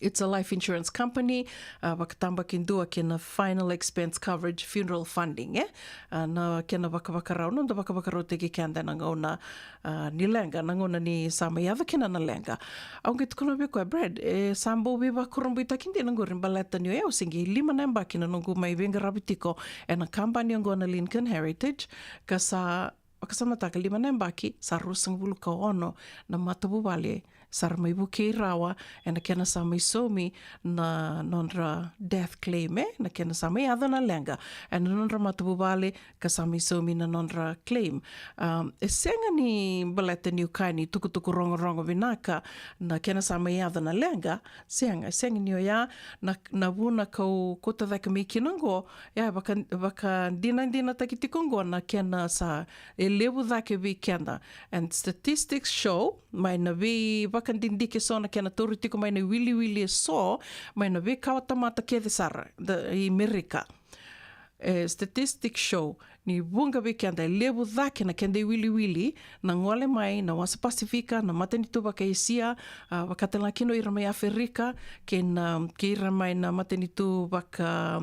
it's a life insurance company, ah, vakatabakidua kei na final expense coverage funeral funding, eh? Ah, na kena vakavakarau, noda vakavakarautaki keda ena gauna, ah, ni leqa, na gauna ni sa mai yaco kina na leqa. Au qai tukuna vei koya, Brad, e sa bau veivakurabuitaki dina qori baleta ni o yau se qai lima na yabaki na noqu mai veiqaravi tiko ena kabani oqo na Lincoln Heritage, ka sa vakasamataka lima na yabaki, sa ruasagavulu ka ono na matavuvale sa ra mai vukei rawa ena kena sa mai saumi na nodra death claim, eh? Na kena sa mai yaco na leqa ena nodra matavuvale ka sa mai saumi na nodra claim. Um, e sega ni baleta niu kaya ni tukutuku rogorogo vinaka na kena sa mai yaco na leqa, sega, e sega ni oya na, na vuna kau kauta cake mai kina oqo, ya, vaka, vakadinadinataki tiko oqo na kena sa e levu cake vei keda. And statistics show, mai na veivakadidike so na kena tauri tiko mai na iwiliwili e so, mai na veikawatamata kece sara, da, i Merika. E, statistics show ni vuqa vei keda, e levu cake na keda iwiliwili na gole mai na wasa Pasifika, na matanitu vaka-Esia, a, vaka tale ga kina o ira mai Aferika, kei na, kei ira mai na matanitu vaka,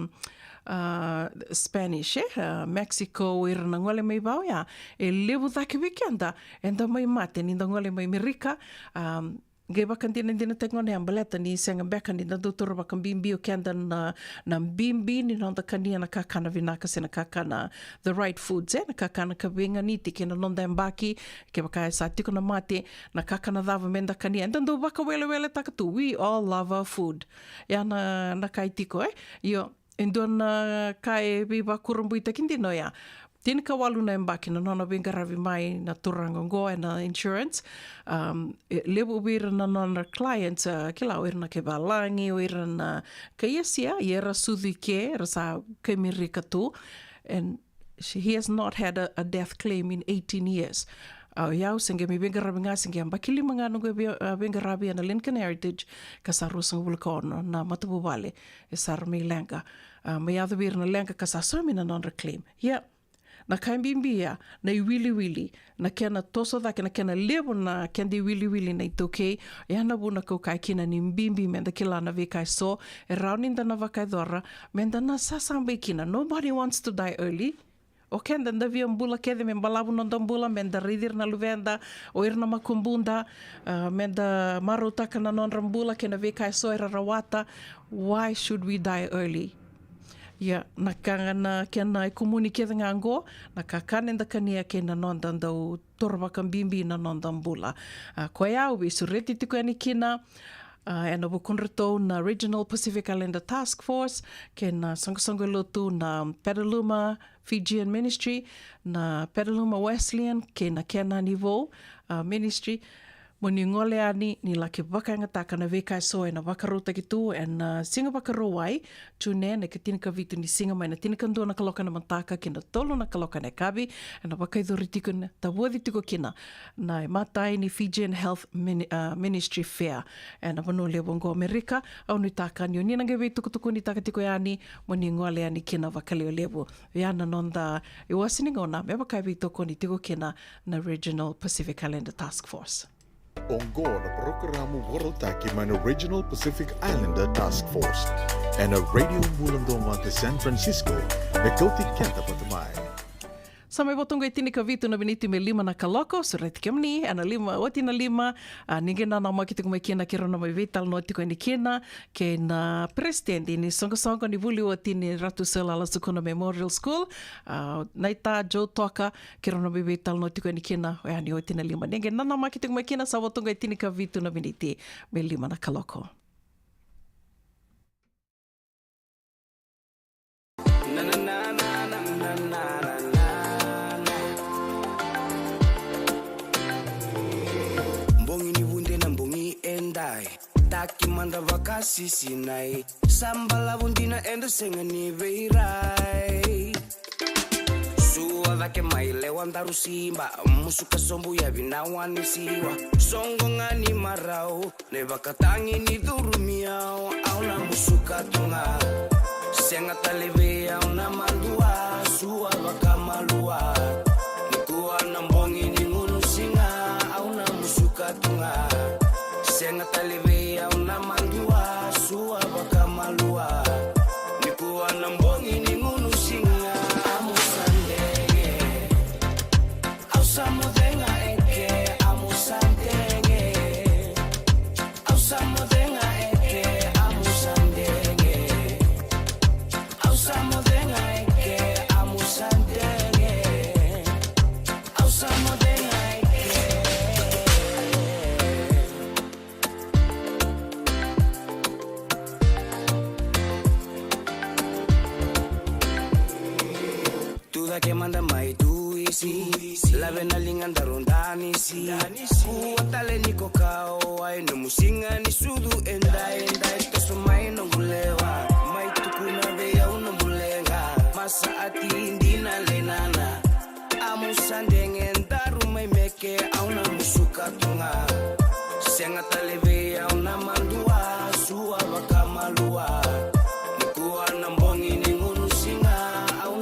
a, Spanish, e, a, Mexico, o ira na gole mai vau ya. E levu cake vei keda eda mai mate ni da gole mai Merika, a, qai vakadinadinataki gona ya baleta ni sega beka ni da dau taura vakabibi o keda na, na bibi ni noda kania na kakana vinaka se na kakana, the right foods, e, na kakana ka veiganiti kei na noda yabaki. Kevaka e sa tiko na mate, na kakana cava meda kania? Eda dau vakaweleweletaka tu. We all love our food. Ya na, na ka e tiko, e. Io, e dua na ka e veivakurabuitaki dina oya. Tinikawalu na yabaki na nona veiqaravi mai na turaga oqo ena insurance. Um, e levu vei ira na nona clients, a, kila, o ira na kai valagi, o ira na kai Esia, ia era sucu i ke, era sa kai Merika tu. And she, he has not had a, a death claim in eighteen years. A, o yau se qai mai veiqaravi ga, se qai yabaki lima ga noqu vei, a, veiqaravi ena Lincoln Heritage, ka sa ruasagavulu ka ono na matavuvale e sa ra mai leqa. A, mai yaco vei ira na leqa ka sa saumi na nodra claim. Ia, na ka e bibi ya, na iwiliwili, na kena toso cake, na kena levu na keda iwiliwili na iTaukei. Ya na vuna kau kaya kina ni bibi meda kila na veika eso e rawa ni da na vakayacora, meda na sasabai kina. Nobody wants to die early. O keda da via bula kece me balavu noda bula, meda raici ira na luveda, o ira na makubuda, a, meda marautaka na nodra bula kei na veika eso era rawata. Why should we die early? Ia, na ka ga na kena ikumuni kece ga oqo, na kakana eda kania kei na noda dau taura vakabibi na noda bula. A, koya au veisureti tiko yani kina, a, ena vukudratou na Regional Pacific Islander Task Force, kei na soqosoqo lotu na Petaluma Fijian Ministry, na Petaluma Wesleyan, kei na Kenani Vou, a, Ministry. Mo ni gole yani, ni laki vakayagataka na veika eso ena vakarautaki tu ena, a, Siga Vakarauwai, June, na ikatinikavitu ni siga, mai na tinikadua na kaloko ena mataka ki na tolu na kaloko ena yakavi, ena vakayacori tiko na, tavoci tiko kina na imatai ni Fijian Health Mini-, a, Ministry Fair ena vanua levu oqo Amerika. Au nuitaka ni o ni na qai veitukutukunitaka tiko yani, mo ni gole yani kina vakalevulevu. Ya na noda iwase ni gauna me vaka e veitokoni tiko kina na Regional Pacific Islander Task Force. Oqo na parokaramu vakarautaki mai na Regional Pacific Islander Task Force ena Radio Bula Domo e San Francisco, me kauti keda vata mai. Sa mai vo tu qo e tinikavitu na miniti me lima na kaloko, sureti kemuni ena lima, oti na lima, a, ni qai nanamaki tiko mai kina kei rau na mai veitalanoa tiko yani kina kei na peresitedi ni soqosoqo ni vuli oti ni Ratu Sir Lala Sukuna Memorial School, a, Naita Joe Toka, kei rau na mai veitalanoa tiko yani kina, oya ni oti na lima. Ni qai nanamaki tiko mai kina, sa vo tu qo e tinikavitu na miniti me lima na kaloko. Bogi ni vude na bogi edai, taki mada vakasisinai. Sa balavu dina eda sega ni veirai. Sua cake mai lewa daru siba, musuka sobu yavi na wani siwa. Soqo ga ni marau, na ivakatagi ni curumi au, au na musuka tu ga. Sega tale vei au na madua, sua vakamalua. Nikua na bogi ni gunu siga, au na musuka tu ga. Sega tale vei au na madua, sua vakamalua. Nikua na bogi ni gunu siga, amu sa dege. Au sa moce ga eke, amu sa dege. Au sa moce ga eke, amu sa dege. Au sa moce ga eke, amu sa dege. Au sa moce ga eke. Tu cake mada mai tu isi, lave na liga daru danisi. Kua tale ni kokawai, nomu siga ni sucu edai, edai, toso mai noqu lewa. Mai tukuna vei au nomu leqa, masa ati dina lenana. Amu sa dege daru mai meke, au na musuka tu ga. Sega tale vei au na madua, sua vakamalua. Nikua na bogi ni gunu siga, au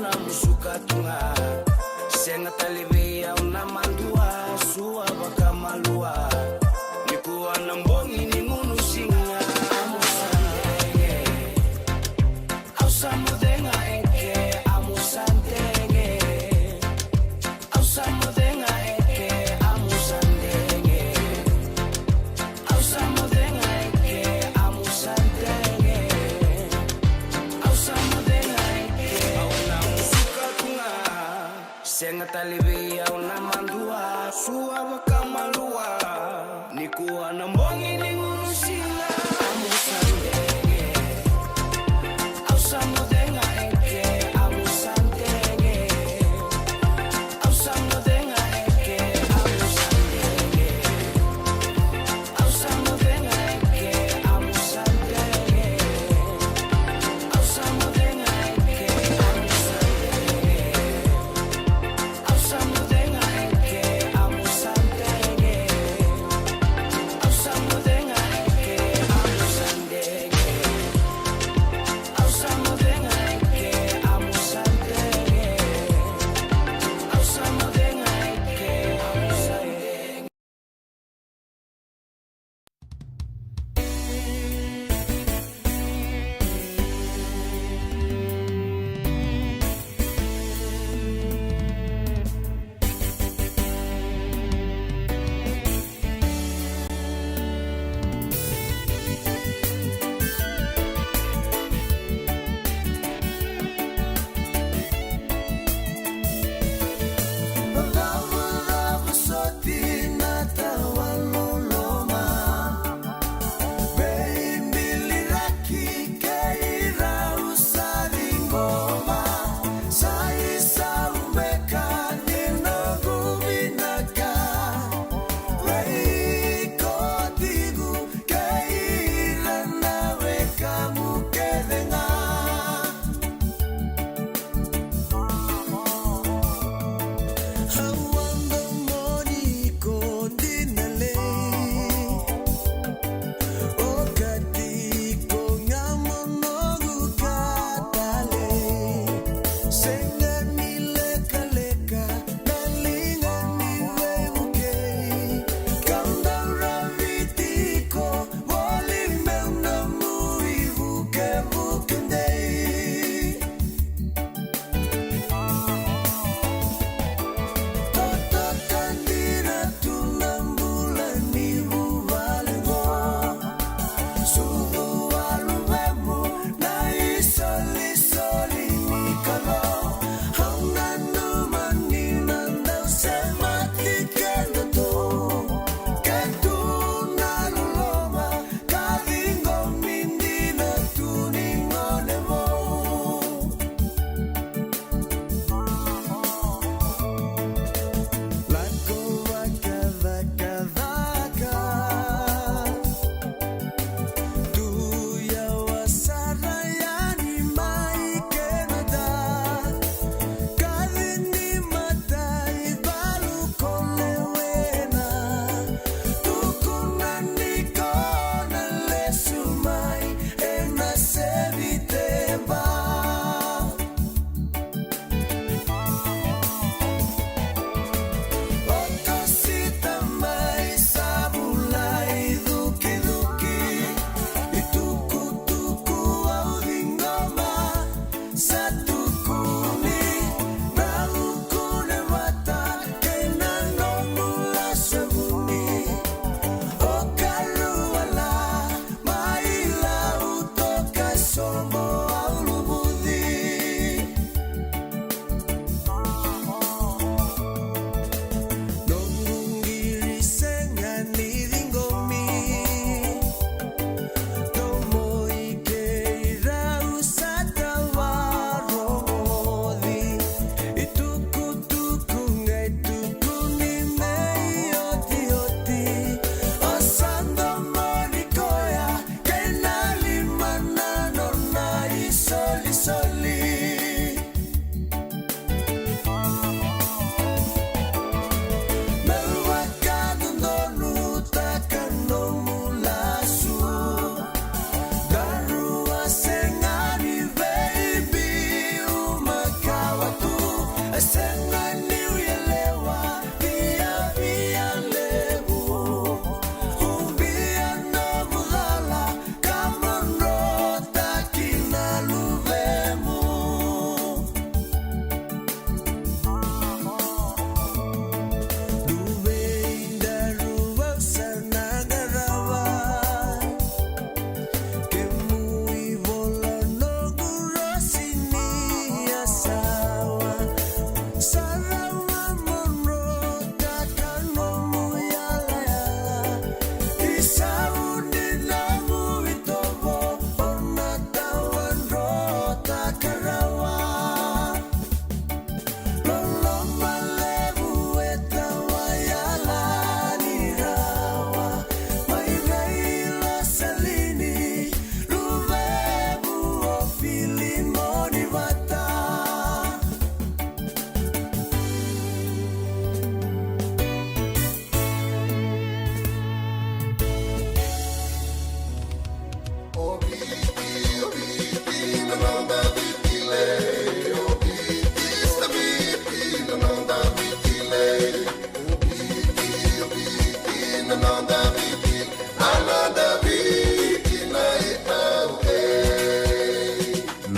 Na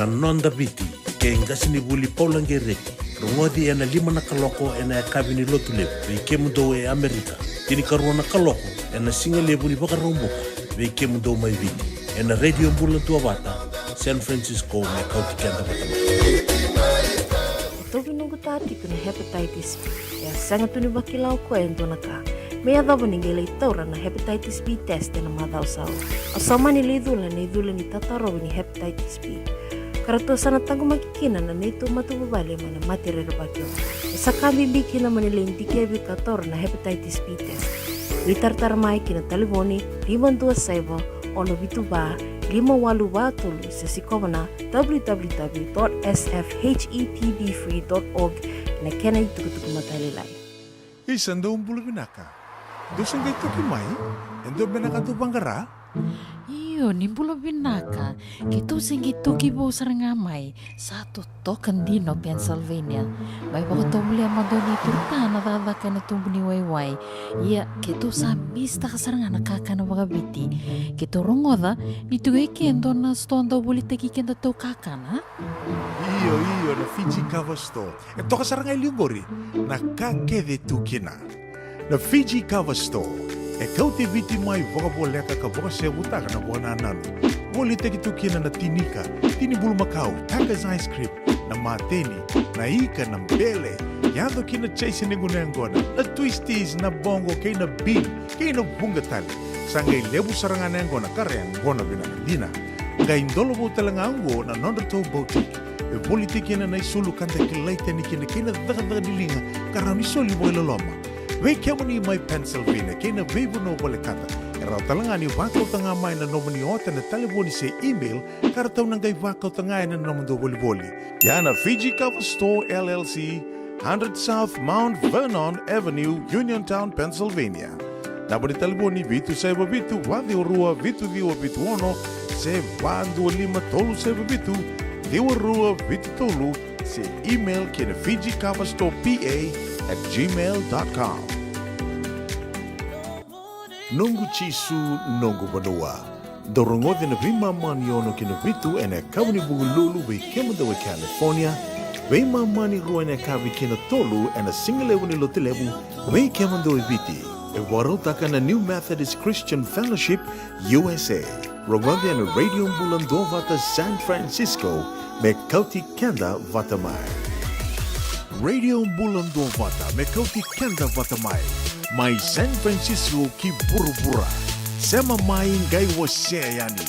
Noda Viti, kei qasenivuli Paula Gereti. Rogoci ena lima na kaloko ena yakavi ni Lotulevu vei kemudou e Amerika. Tinikarua na kaloko ena sigalevu ni Vakaraubuka vei kemudou mai Viti. Ena Radio Bula Duavata, San Francisco, me kauti keda vata mai. E tauvi noqu ta tiko na hepatitis B. E a sega tu ni vakila o koya e dua na ka me yacova ni qai lai taura na hepatitis B test ena macawa sa oti. Au sa mani lai cula na icula ni tatarovi ni hepatitis B, ka ratou sa na taqomaki kina na neitou matavuvale mai na mate rerevaki oqo. E sa ka bibi kina mo ni lai dikevi ka taura na hepatitis B test. Veitaratara mai ki na talevoni lima dua saiva, ono vitu va, lima walu va tolu, se sikova na w w w dot s f h e p b free dot org na kena itukutuku matailalai. Isa, dou bula vinaka. Dou se qai toki mai? E dua beka na ka dou vaqara? Io, ni bula vinaka. Keitou se qai toki vou sara ga mai. Sa totoka dina o Pennsylvania. Mai vakatovolea mada o neitou ta na cakacaka ena tubu ni waiwai. Ia, keitou sa misitaka sara ga na kakana vakaviti. Keitou rogoca ni tu e ke e dua na sitoa dau volitaki kedatou kakana. Io, io, na Fiji Cover Store. E toka sara ga e liu qori na ka kece tu kina. Na Fiji Cover Store e kauti Viti mai vakavoleka ka vakasevutaka na vakanananu. Volitaki tu kina na tinika, tini bulumakau, Taka's ice cream, na mateni, na ika, na bele, yaco ki na chaise ni gunu yaqona, na twisties, na boqo kei na bean, kei na vuqa tale. Sa qai levu sara ga na yaqona ka ra yaqona vinaka dina. Qai dolovou tale ga oqo na nodratou boutique e volitaki kina na isulu ka da kilai tani kina kei na cakacaka ni liga ka rawa ni soli vakailoloma. Vei kemuni mai Pennsylvania kei na veivanua volekata, e rawa tale ga ni vakauta ga mai na nomuni ota ena talevoni se email ka ratou na qai vakauta ga ena nomudou volivoli. Ia na Fiji Cover Store L L C, hundred South Mount Vernon Avenue, Uniontown, Pennsylvania. Naba ni talevoni vitu saiva vitu, va ciwa rua, vitu ciwa vitu ono, se va dua lima tolu saiva vitu, ciwa rua vitu tolu, se email ki na Fiji Cover Store P A at gmail dot com. Noqu Jisu, noqu vanua. Dou rogoci na veimama ni ono ki na vitu ena yakavi ni Vukelulu vei kemudou e California, veimama ni rua ena yakavi ki na tolu ena sigalevu ni Lotulevu vei kemudou e Viti. E vakarautaka na New Methodist Christian Fellowship U S A. Rogoci ena Radio Bula Duavata San Francisco me kauti keda vata mai. Radio Bula Duavata me kauti keda vata mai. Mai San Francisco ki vuravura. Sema mai, qai wasea yani.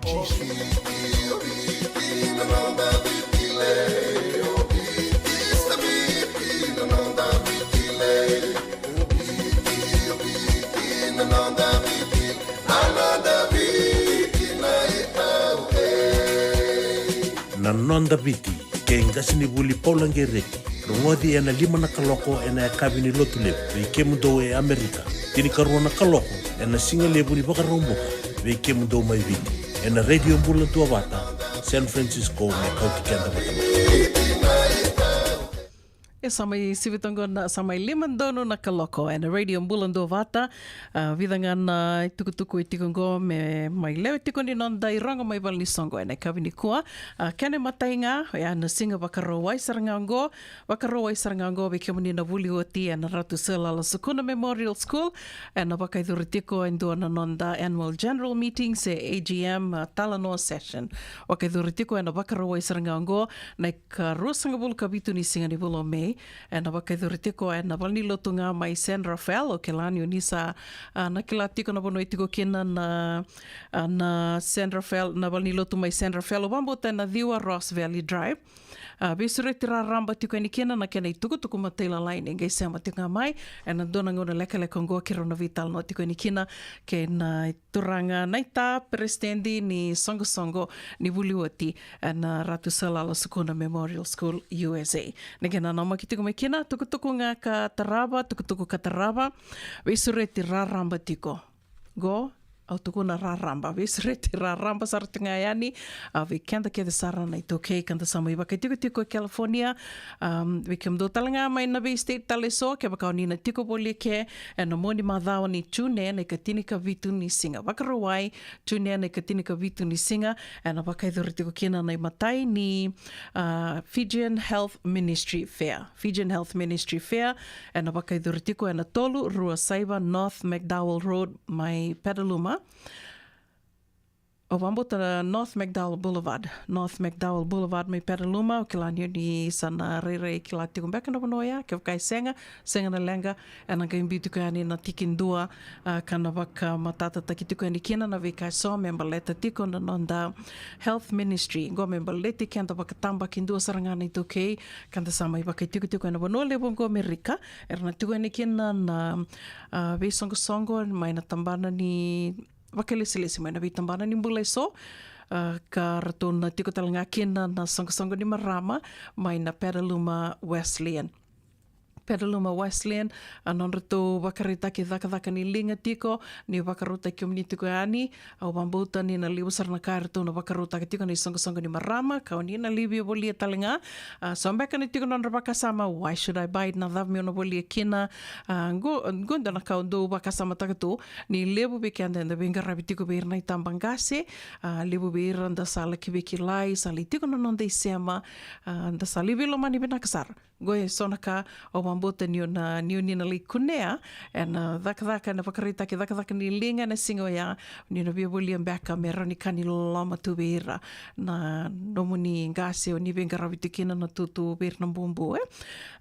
Na Noda Viti, kei qasenivuli Paula Gereti. Rogoci ena lima na kaloko ena yakavi ni Lotulevu vei kemudou e Amerika, tinikarua na kaloko ena sigalevu ni Vakaraubuka vei kemudou mai Viti, ena Radio Bula Duavata, San Francisco, me kauti keda vata mai. E sa mai sivi toqo na, sa mai lima donu na kaloko ena Radio Bula Duavata. A, vica ga na itukutuku e tiko oqo me mai lewe tiko ni noda irogo mai valenisoqo ena yakavi nikua. A, kena imatai ga, oya na siga Vakarauwai sara ga oqo, Vakarauwai sara ga oqo vei kemuni na vuli oti ena Ratu Sir Lala Sukuna Memorial School, ena vakayacori tiko e dua na noda annual general meeting se A G M, a, talanoa session. Vakayacori tiko ena Vakarauwai sara ga oqo, na ikaruasagavulu ka vitu ni siga ni vula o Me, ena vakayacori tiko ena valenilotu ga mai San Rafael, o kila ni o ni sa, a, na kila tiko na vanua e tiko kina na, a, na San Rafael, na valenilotu mai San Rafael, o vabauta na ciwa Ross Valley Drive. A, veisureti raraba tiko yani kina na kena itukutuku matailalai ni qai sema tiko ga mai ena dua na gauna lekaleka oqo keirau na veitalanoa tiko yani kina kei na turaga na ita peresitedi ni soqosoqo ni vuli oti ena Ratu Sir Lala Sukuna Memorial School U S A. Ni kena namaki tiko mai kina, tukutuku ga ka tarava, tukutuku ka tarava, veisureti raraba tiko. Qo, au tukuna raraba, veisureti raraba sara tu ga yani, a, vei keda kece sara na iTaukei, ka da sa mai vakaitikotiko e California, am, vei kemudou tale ga mai na veistate tale eso, kevaka o ni na tiko voli eke, ena mua ni macawa ni June, na ikatinikavitu ni siga Vakarauwai, June na ikatinikavitu ni siga, ena vakayacori tiko kina na imatai ni, a, Fijian Health Ministry Fair. Fijian Health Ministry Fair, ena vakayacori tiko ena tolu rua saiva North McDowell Road mai Petaluma. Au vakabauta na North McDowell Boulevard. North McDowell Boulevard mai Petaluma, au kila ni o ni sa na rairai kila tiko beka na vanua oya, kevaka e sega, sega na leqa, ena qai biu tiko yani na tikidua, a, ka na vakamatatataki tiko yani kina na veika eso me baleta tiko na noda health ministry. Qo me baleti keda vakatabakidua sara ga na iTaukei, ka da sa mai vakaitikotiko ena vanua levu qo Amerika, era na tiko yani kina na, a, veisoqosoqo mai na tabana ni vakailesilesi mai na veitabana ni bula eso, a, ka ratou na tiko tale ga kina na soqosoqo ni marama mai na Petaluma Wesleyan. Petaluma Wesleyan, a, nodratou vakaraitaki cakacaka ni liga tiko, ni vakarautaki kemuni tiko yani, au vakabauta ni na levu sara na ka eratou na vakarautaka tiko na isoqosoqo ni marama, ka o ni na livia volia tale ga, a, so beka ni tiko nodra vakasama, why should I buy it, na cava meu na volia kina, a, qo, qo dua na ka au dau vakasamataka tu, ni levu vei keda eda veiqaravi tiko vei ira na itabaqase, a, levu vei ira da sa laki veikilai, sa lai tiko na noda isema, a, da sa lai veilomani vinaka sara. Qo e so na ka au vakabauta ni o na, ni o ni na lai kunea, ena cakacaka, ena vakaraitaki cakacaka ni liga ena siga oya, ni na via volia beka me rawa ni ka ni loloma tu vei ira na nomuni qase o ni veiqaravi tiko kina na tutu vei ira na bubu, e.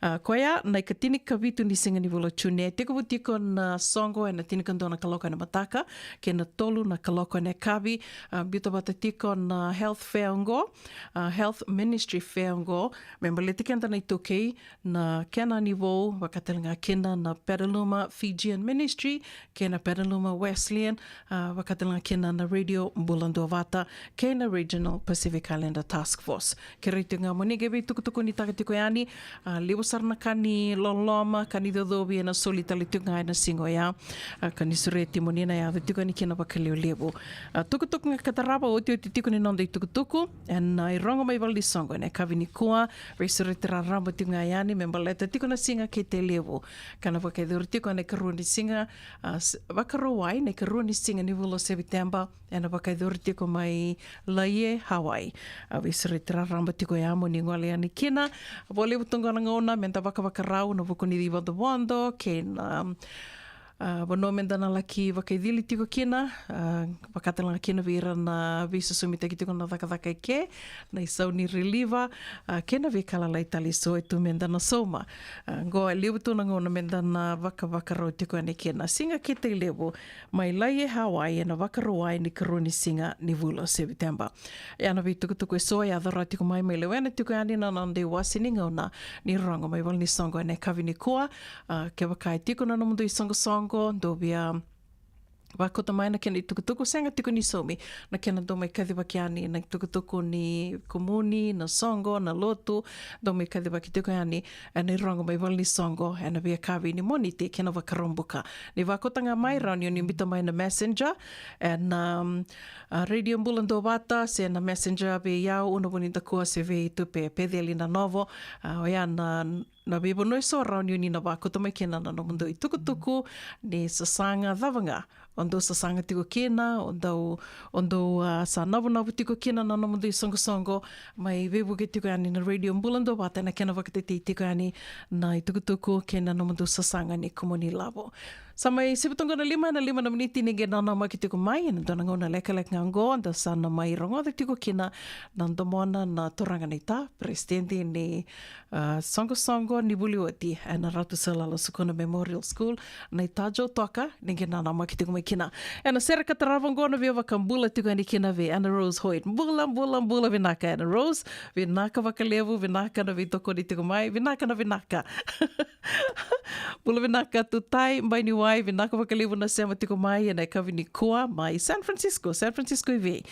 A, koya na ikatinikavitu ni siga ni vula o June, tekivu tiko na soqo ena tinikadua na kaloko ena mataka kei na tolu na kaloko ena yakavi, a, biuta vata tiko na health fair oqo, a, health ministry fair oqo, me baleti keda na iTaukei, na kena ni vou, vakatalega kina na Petaluma Fijian Ministry, kei na Petaluma Wesleyan, a, vakatalega kina na Radio Bula Duavata, kei na Regional Pacific Islander Task Force. Kerei tiko ga mo ni qai veitukutukunitaka tiko yani, a, levu sara na ka ni loloma, ka ni cocovi ena soli tale tiko ga ena siga oya, a, ka ni sureti mo ni na yaco tiko yani kina vakalevulevu. A, tukutuku ga ka tarava, otioti tiko ni noda itukutuku, ena, a, irogo mai valenisoqo ena yakavi nikua, veisureti raraba tiko ga yani me baleta tiko na siga kei Tailevu. Ka na vakayacori tiko ena ikarua ni siga, a, s-, Vakarauwai, na ikarua ni siga ni vula o Seviteba, ena vakayacori tiko mai Laie, Hawaii. A, veisureti raraba tiko ya mo ni gole yani kina. Vakalevu tu ga na gauna me da vakavakarau ena vuku ni ivodovodo kei na, um, A, vanua meda na laki vakaicili tiko kina, a, vaka tale ga kina vei ira na veisosomitaki tiko na cakacaka eke, na isau ni reliva, a, kei na veikalalai tale eso e tu meda na sauma. A, qo e levu tu na gauna meda na vakavakarau tiko yani kina. Siga Kete Levu, mai Laie, Hawaii, ena Vakarauwai ni karua ni siga ni vula o Seviteba. Ia na veitukutuku eso e yaco rawa tiko mai, mai lewena tiko yani na noda iwase ni gauna ni rogo mai valenisoqo ena yakavi nikua. A, kevaka e tiko na nomudou isoqosoqo, dou via vakauta mai na kena itukutuku, sega tiko ni saumi na kena dou mai kacivaki yani na itukutuku ni kumuni, na soqo, na lotu, dou mai kacivaki tiko yani ena irogo mai valenisoqo ena veiyakavi ni Moniti kei na Vakaraubuka. Ni vakauta ga mai, rawa ni o ni biuta mai na Messenger ena, um, a, Radio Bula Duavata, se na Messenger vei au, Una Vunidakua, se vei Tupe Peceli Nanovo. A, oya na, na veivanua eso rawa ni o ni na vakauta mai kina na nomudou itukutuku ni sasaga cava ga o dou sasaga tiko kina, o dou, o dou, a, sa navunavu tiko kina na nomudou isoqosoqo, mai veivuke tiko yani na Radio Bula Duavata ena kena vakatetei tiko yani na itukutuku kei na nomudou sasaga ni kumuni lavo. Sa mai sivi toka na lima, na lima na miniti ni qai nanamaki tiko mai ena dua na gauna lekaleka ga oqo, da sa na mai rogoca tiko kina na domona na turaga naita, peresitedi ni, a, soqosoqo ni vuli oti ena Ratu Sir Lala Sukuna Memorial School, naita Joe Toka, ni qai nanamaki tiko mai kina ena sere ka tarava oqo, na via vakabula tiko yani kina vei Anna Rose Hoyt. Bula, bula, bula vinaka Anna Rose, vinaka vakalevu, vinaka na veitokoni tiko mai, vinaka na vinaka. Bula vinaka Tutai Bainiwai, vinaka vakalevu na sema tiko mai ena yakavi nikua mai San Francisco, San Francisco i vei.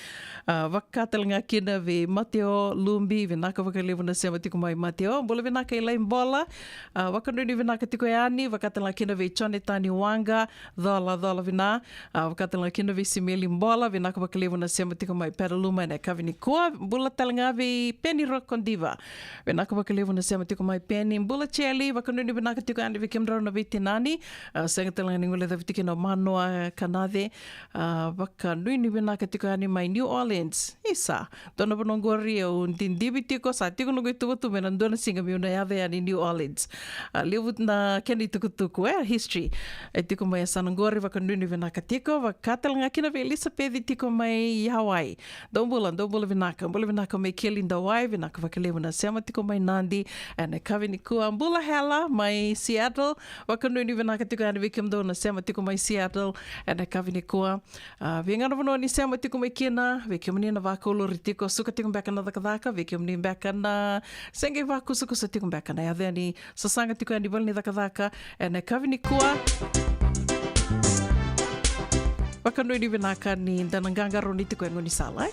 A, vaka tale ga kina vei Mateo Lubi, vinaka vakalevu na sema tiko mai Mateo. Bula vinaka Ilai Bola, a, vakanuinui vinaka tiko yani, vaka tale ga kina vei Jonathan Waqa, cola, cola vina, a, vaka tale ga kina vei Simeli Bola, vinaka vakalevu na sema tiko mai Petaluma ena yakavi nikua. Bula tale ga vei Peni Rokodiva, vinaka vakalevu na sema tiko mai Peni. Bula Cheli, vakanuinui vinaka tiko yani vei kemudrau na veitinani. A, sega tale ga ni guilecavi tiko kina o Manua Kanace. A, vakanuinui vinaka tiko yani mai New Orleans. Isa, dua na vanua qori au didivi tiko, sa tiko noqu ituvatuva ena dua na siga meu na yaco yani New Orleans. A, levu na kena itukutuku, e, history e tiko mai yasana qori, vakanuinui vinaka tiko, vaka tale ga kina vei Elisapeci tiko mai Hawaii. Dou bula, dou bula vinaka, bula vinaka mai Keli Dawai, vinaka vakalevu na sema tiko mai Nadi ena yakavi nikua. Bula Hela mai Seattle, vakanuinui vinaka tiko yani vei kemudou na sema tiko mai Seattle ena yakavi nikua. A, vei ga na vanua ni sema tiko mai kina, vei kemuni na vakauluri tiko, suka tiko beka na cakacaka, vei kemuni beka na se qai vakusakusa tiko beka na yaco yani, sasaga tiko yani vale ni cakacaka ena yakavi nikua. Vakanuinui vinaka ni da na qaqarauni tiko e gaunisala, e?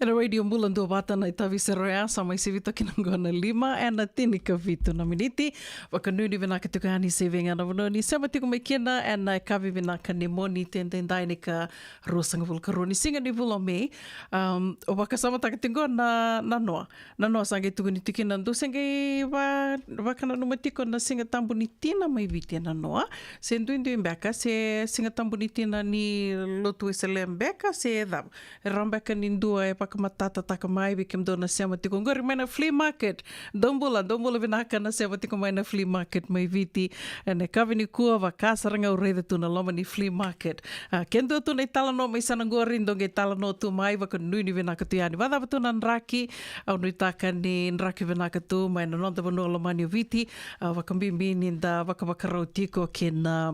Ena Radio Bula Duavata na itavi sero ya, sa mai sivi toka kina qo na lima ena tinikavitu na miniti. Vakanuinui vinaka tiko yani se vei ga na vanua ni sema tiko mai kina ena yakavi vinaka ni Moniti edaidai, na ikaruasagavulu ka rua ni siga ni vula o Me. Um, o vakasamataka tiko qo na, na noa. Na noa sa qai tukuni tiko kina dou se qai va-, vakananuma tiko na Siga Tabu ni Tina mai Viti ena noa. Se duidui beka, se Siga Tabu ni Tina ni Lotu Wesele beka, se cava. E rawa beka ni dua e vakamatatataka mai vei kemudou na sema tiko qori mai na flea market. Dou bula, dou bula vinaka na sema tiko mai na flea market mai Viti. Ena yakavi nikua vaka sara ga au raica tu na loma ni flea market. A, ke dua tu na italanoa mai sana qori, dou qai talanoa tu mai, vakanuinui vinaka tu yani. Vacava tu na draki, au nuitaka ni draki vinaka tu mai na noda vanua lomani o Viti. A, vakabibi ni da vakavakarau tiko kei na,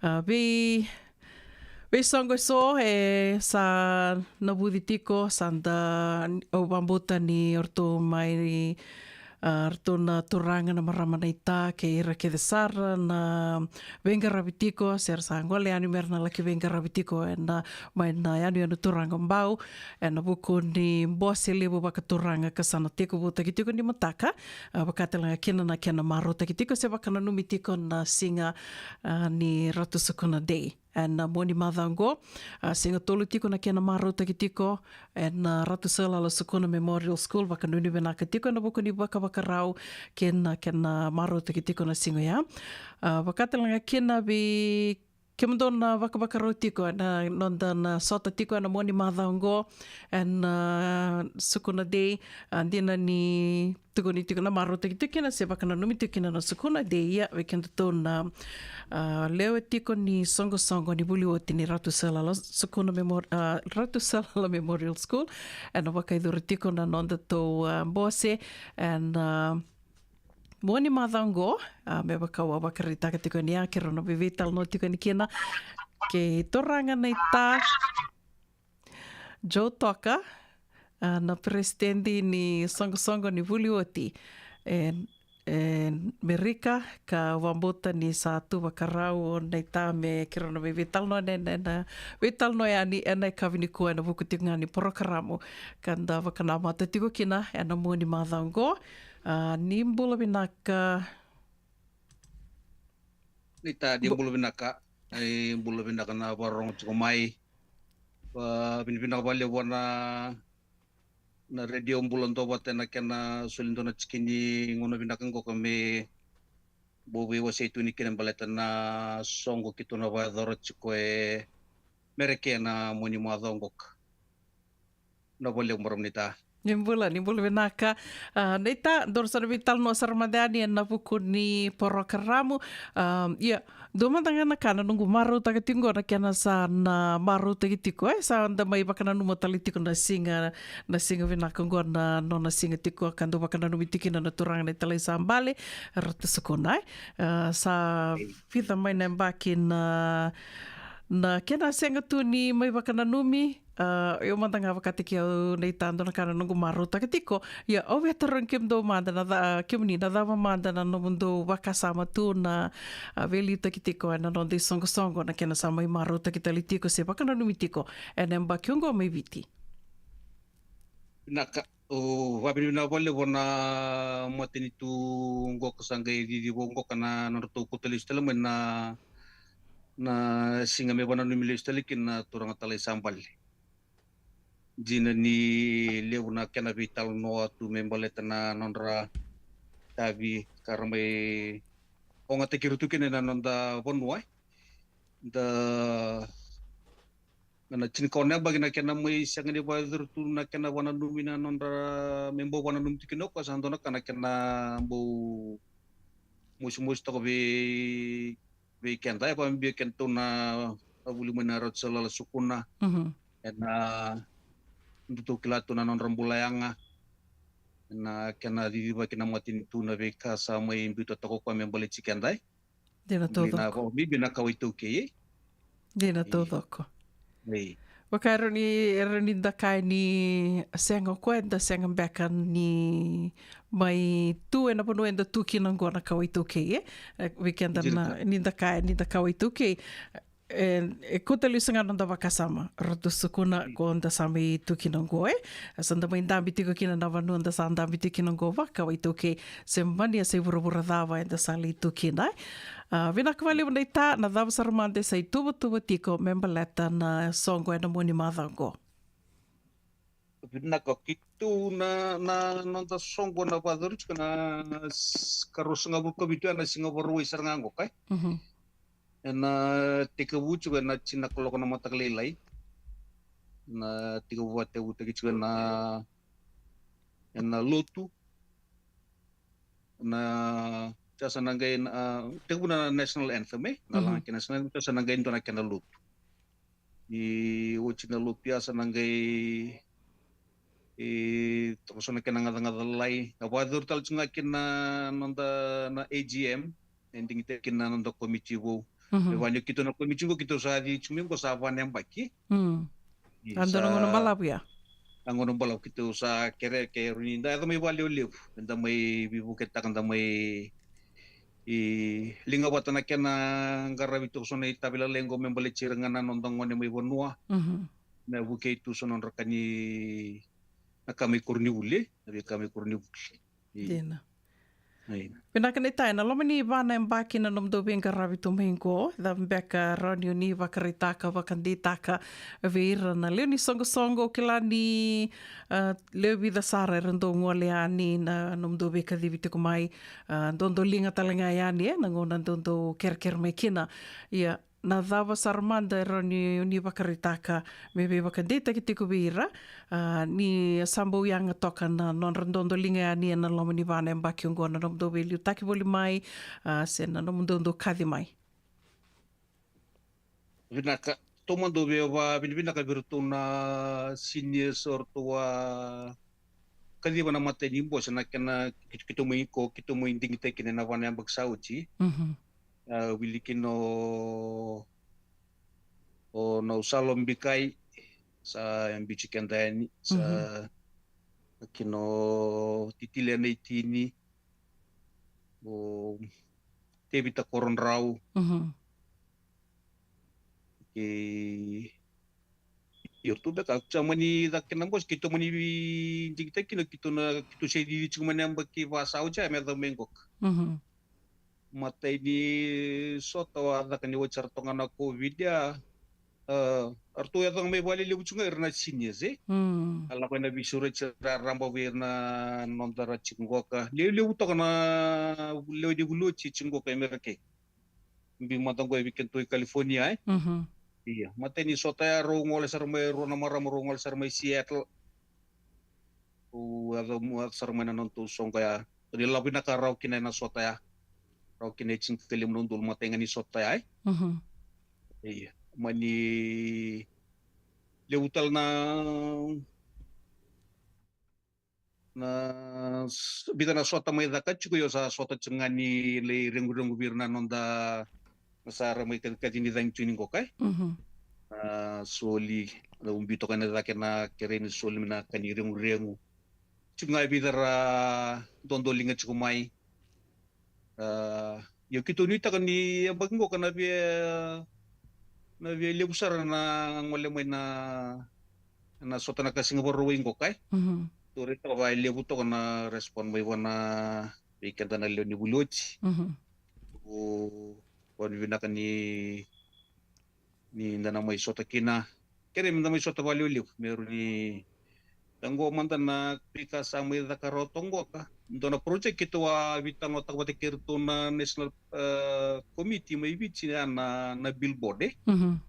a, vei veisoqo eso e sa navuci tiko, sa da, au vakabauta ni o ratou mai, a, ratou na turaga, na marama, na ita kei ira kece sara na veiqaravi tiko, se ra sa gole yani me ra na laki veiqaravi tiko ena, mai na yanuyanu Turaga Bau, ena vuku ni bose levu vakaturaga ka sa na tekivutaki tiko ni mataka, a, vaka tale ga kina na kena marautaki tiko se vakananumi tiko na siga, a, ni Ratu Sukuna Day. Ena mua ni macawa oqo, a, siga tolu tiko na kena marautaki tiko ena Ratu Salala Sukuna Memorial School, vakanuinui vinaka tiko ena vuku ni vakavakarau kei na kena marautaki tiko na siga oya. A, vaka tale ga kina vei kemudou na vakavakarau tiko ena noda na sota tiko ena mua ni macawa oqo ena, a, Sukuna Day, a, dina ni tukuni tiko na marautaki tiko kina se vakananumi tiko kina na Sukuna Day, ia vei kedatou na, a, lewe tiko ni soqosoqo ni vuli oti ni Ratu Salala Sukuna Memor-, a, Ratu Salala Memorial School, ena vakayacori tiko na nodatou, a, bose ena, a, mua ni macawa oqo, a, me vaka au a vakaraitaka tiko yani, a, keirau na veiveitalanoa tiko yani kina kei turaga na ita Joe Toka, a, na peresitedi ni soqosoqo ni vuli oti e, e Merika, ka au vakabauta ni sa tu vakarau o na ita me keirau na veiveitalanoa, na, na, na veitalanoa yani ena yakavi nikua ena vuku tiko ga ni porokaramu ka da vakanamata tiko kina ena mua ni macawa oqo. A, ni bula vinaka. Ni ta, ni bula vinaka. Ni bula vinaka na vakarorogo tiko mai. Vakavinavinaka vakalevu vua na Radio Bula Duavata ena kena soli dua na tiki ni gauna vinaka qoka me bau veiwasei tu yani kina baleta na soqo keitou na vakayacora tiko e Merika ena mua ni macawa qoka. Na vale maramanita. Ni bula, ni bula vinaka. A, na ita, dou sa na veitalanoa sara mada yani ena vuku ni porokaramu. A, ia, dua mada ga na ka na noqu marautaka tiko qo na kena sa na marautaki tiko, e, sa da mai vakananuma tale tiko na siga, na siga vinaka qo na nona siga tiko ka dau vakananumi tiko kina na turaga na italai sa bale, Ratu Sukuna, e. A, sa vica mai na yabaki na, na kena sega tu ni mai vakananumi, a, io mada ga vakataki au na ita, dua na ka na noqu marautaka tiko. Ia, au via tarogi kemudou mada na ca-, kemuni na cava mada na nomudou vakasama tu na, a, veiliutaki tiko ena noda isoqosoqo na kena sa mai marautaki tale tiko se vakananumi tiko ena yabaki oqo mai Viti. Vinaka, au vakavinavinaka vakalevu vua na matanitu qoka sa qai cici vou qoka na nodratou kauta lesu tale mai na, na siga me vakananumi lesu tale kina na turaga talai sa bale. Dina ni levu na kena veitalanoa tu me baleta na nodra itavi ka ra mai ogataki ira tu kina ena noda vanua, e. Da Na, na tinikaono na yabaki na kena mai sega ni vakayacori tu na kena vakananumi na nodra me bau vakananumi tu kina o koya, sa dua na ka na kena bau mosimosi toka vei, vei keda, e, vakabibi o kedatou na, na vuli mai na Ratu Salala Sukuna. Mhm. Ena, datou kila tu na nodra bula yaga. Ena kena cicivaki na matanitu na veika sa mai biuta toka o koya me baleti keda, e. Dina taucoko. Bibi na kawa iTaukei, e? Dina taucoko. Ei. Vaka e rawa ni, e rawa ni da kaya ni sega o koya, eda sega beka ni mai tu ena vanua eda tu kina oqo na kawa iTaukei, e? E, vei keda na, ni da kaya ni da kawa iTaukei. E, e kuta liu sega noda vakasama, ratou sukuna ko da sa mai tu kina oqo, e. Sa da mai dabe tiko kina na vanua da sa dabe tiko kina oqo, vakawai taukei, se mani a sa i vuravura cava eda sa lai tu kina, e. A, vinaka vakalevu naita, na cava sara mada e sa i tuvatuva tiko me baleta na soqo ena mua ni macawa oqo? Vinaka, keitou na, na noda soqo na vakayacori tiko na s-, ka ruasagavulu ka vitu ya na siga Vakarauwai sara ga oqo, e. Mhm. Ena tekivu tiko ena tini na kaloko na mataka lailai. Na tekivu vakatevutaki tiko ena, ena lotu. Na, sa na qai, na, tekivu na national anthem, e? Na, mhm, laga kei na national anthem, sa na qai dua na kena lotu. Ni oti na lotu ya sa na qai, e, toka so na kena gacagaca lalai. Na vakayacori tale tiko ga kina na noda na A G M, e digitaki kina na noda komiti vou. Mhm. Me vaka ni keitou na komiti qo, keitou sa cici tiko mai qo sa va na yabaki. Mm. Ni a dua na sa gauna balavu ya. Na gauna balavu keitou sa kere, kere ni da yaco mai vakalevulevu. Me da mai veivuketaka, da mai, e, liga vata na kena qaravi tiko so na itavi lalai qo me baleti ira ga na noda gone mai vanua. Mhm. Me vukei tu so na nodra ka ni, na ka mai koronivuli, e? Na veika mai koronivuli. I-, dina. Io. Vinaka naita, ena loma ni va na yabaki na nomudou veiqaravi tu mai qo, cava beka rawa ni o ni vakaraitaka, vakadeitaka vei ira na lewe ni soqosoqo, kila ni, a, lewe vica sara era dau gole yani na nomudou veikacivi tiko mai, a, dodoliga tale ga yani, e, na gauna dodou kerekere mai kina. Ia, na cava sara mada e rawa ni, ni vakaraitaka me veivakadeitaki tiko vei ira, a, ni sa bau yaga toka na nodra dodoliga yani ena loma ni va na yabaki oqo, na nomudou veiliutaki voli mai, a, se na nomudou dau kaci mai? Vinaka, taumada au via vakavinavinaka vei iratou na seniors o ratou a kaciva na imatai ni bose, na kena keitou, keitou mai qo, keitou mai digitaki kina ena va na yabaki sa oti. Mhm. A, wili kina o, o Nau Salo Bikai, sa biuti keda yani, sa, mhm, kina o Titile Naitini, o Tevita Korodrau. Mhm. Kei, io, tu beka, sa mani caka kina bose, keitou mani digitaki kina, keitou na, keitou se cici tiko mai na yabaki va sa oti ya me yaco mai qoka. Mhm. Matai ni sota, a caka ni oti sara toka ga na COVID ya. A, a ratou yaco ga mai vakalelevu tiko ga ira na seniors, e? Mm. A lako ena veisureti raraba vei ira na noda ra tiko qoka. Levulevu toka na lewe ni vuli oti tiko qoka e Merika. Biu mada qo e vei kedatou i California, e? Mhm. Ia, matai ni sota ya rau gole sara mai, rua na marama rau gole sara mai Seattle. Rau yaco, yaco sara mai na nodatou soqo ya. Ni lako vinaka rau kina ena sota ya. Rau kina e tinikalima na udolu matai ga ni sota ya, e? Mhm. Ia, mani levu tale na, na s-, vica na sota mai caka tiko, io sa sota tiko ga ni lai reguregu vei ira na noda, na sa ra mai kacikaci ni cagi tu ni qoka, e? Mhm. Na soli, na ubi toka na cake na kerei ni soli me na ka ni reguregu. Tiko ga e vica ra dodoliga tiko mai. A, io keitou nuitaka ni yabaki qoka na via, na via levu sara na gole mai na, na sota na ka siga Vakarauwai qoka, e? Mhm. Tou raitaka vakalevu toka na respond mai vua na, vei keda na lewe ni vuli oti. Mhm. O, o ni vinaka ni ni da na mai sota kina. Kere me da mai sota vakalevulevu me rawa ni da qo mada na veika sa mai caka rawa toka qoka. Dua na project keitou a veitalanoataka vata kei iratou na National, e, Committee mai Viti, ya na, na billboard, e? Mhm.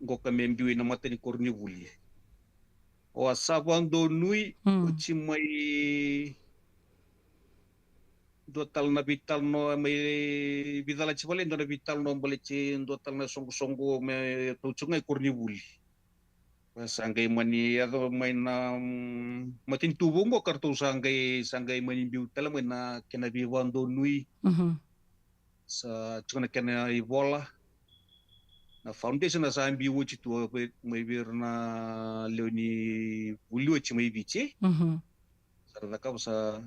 Qoka me biu ina matai ni koronivuli. O a sa vakadonui, mm, oti mai dua tale na veitalanoa mai Viti, Viti, dua na veitalanoa baleti dua tale na soqosoqo me ratou tiko ga i koronivuli. Sa qai mani yaco mai na, mm, matanitu vou qo ka ratou sa qai, sa qai mani biu tale mai na kena veivakadonui. Mhm. Sa tiko na kena ivola. Na foundation a sa biu oti tu mai vei ira na lewe ni vuli oti mai Viti. Mhm. Sa ra cakava sa,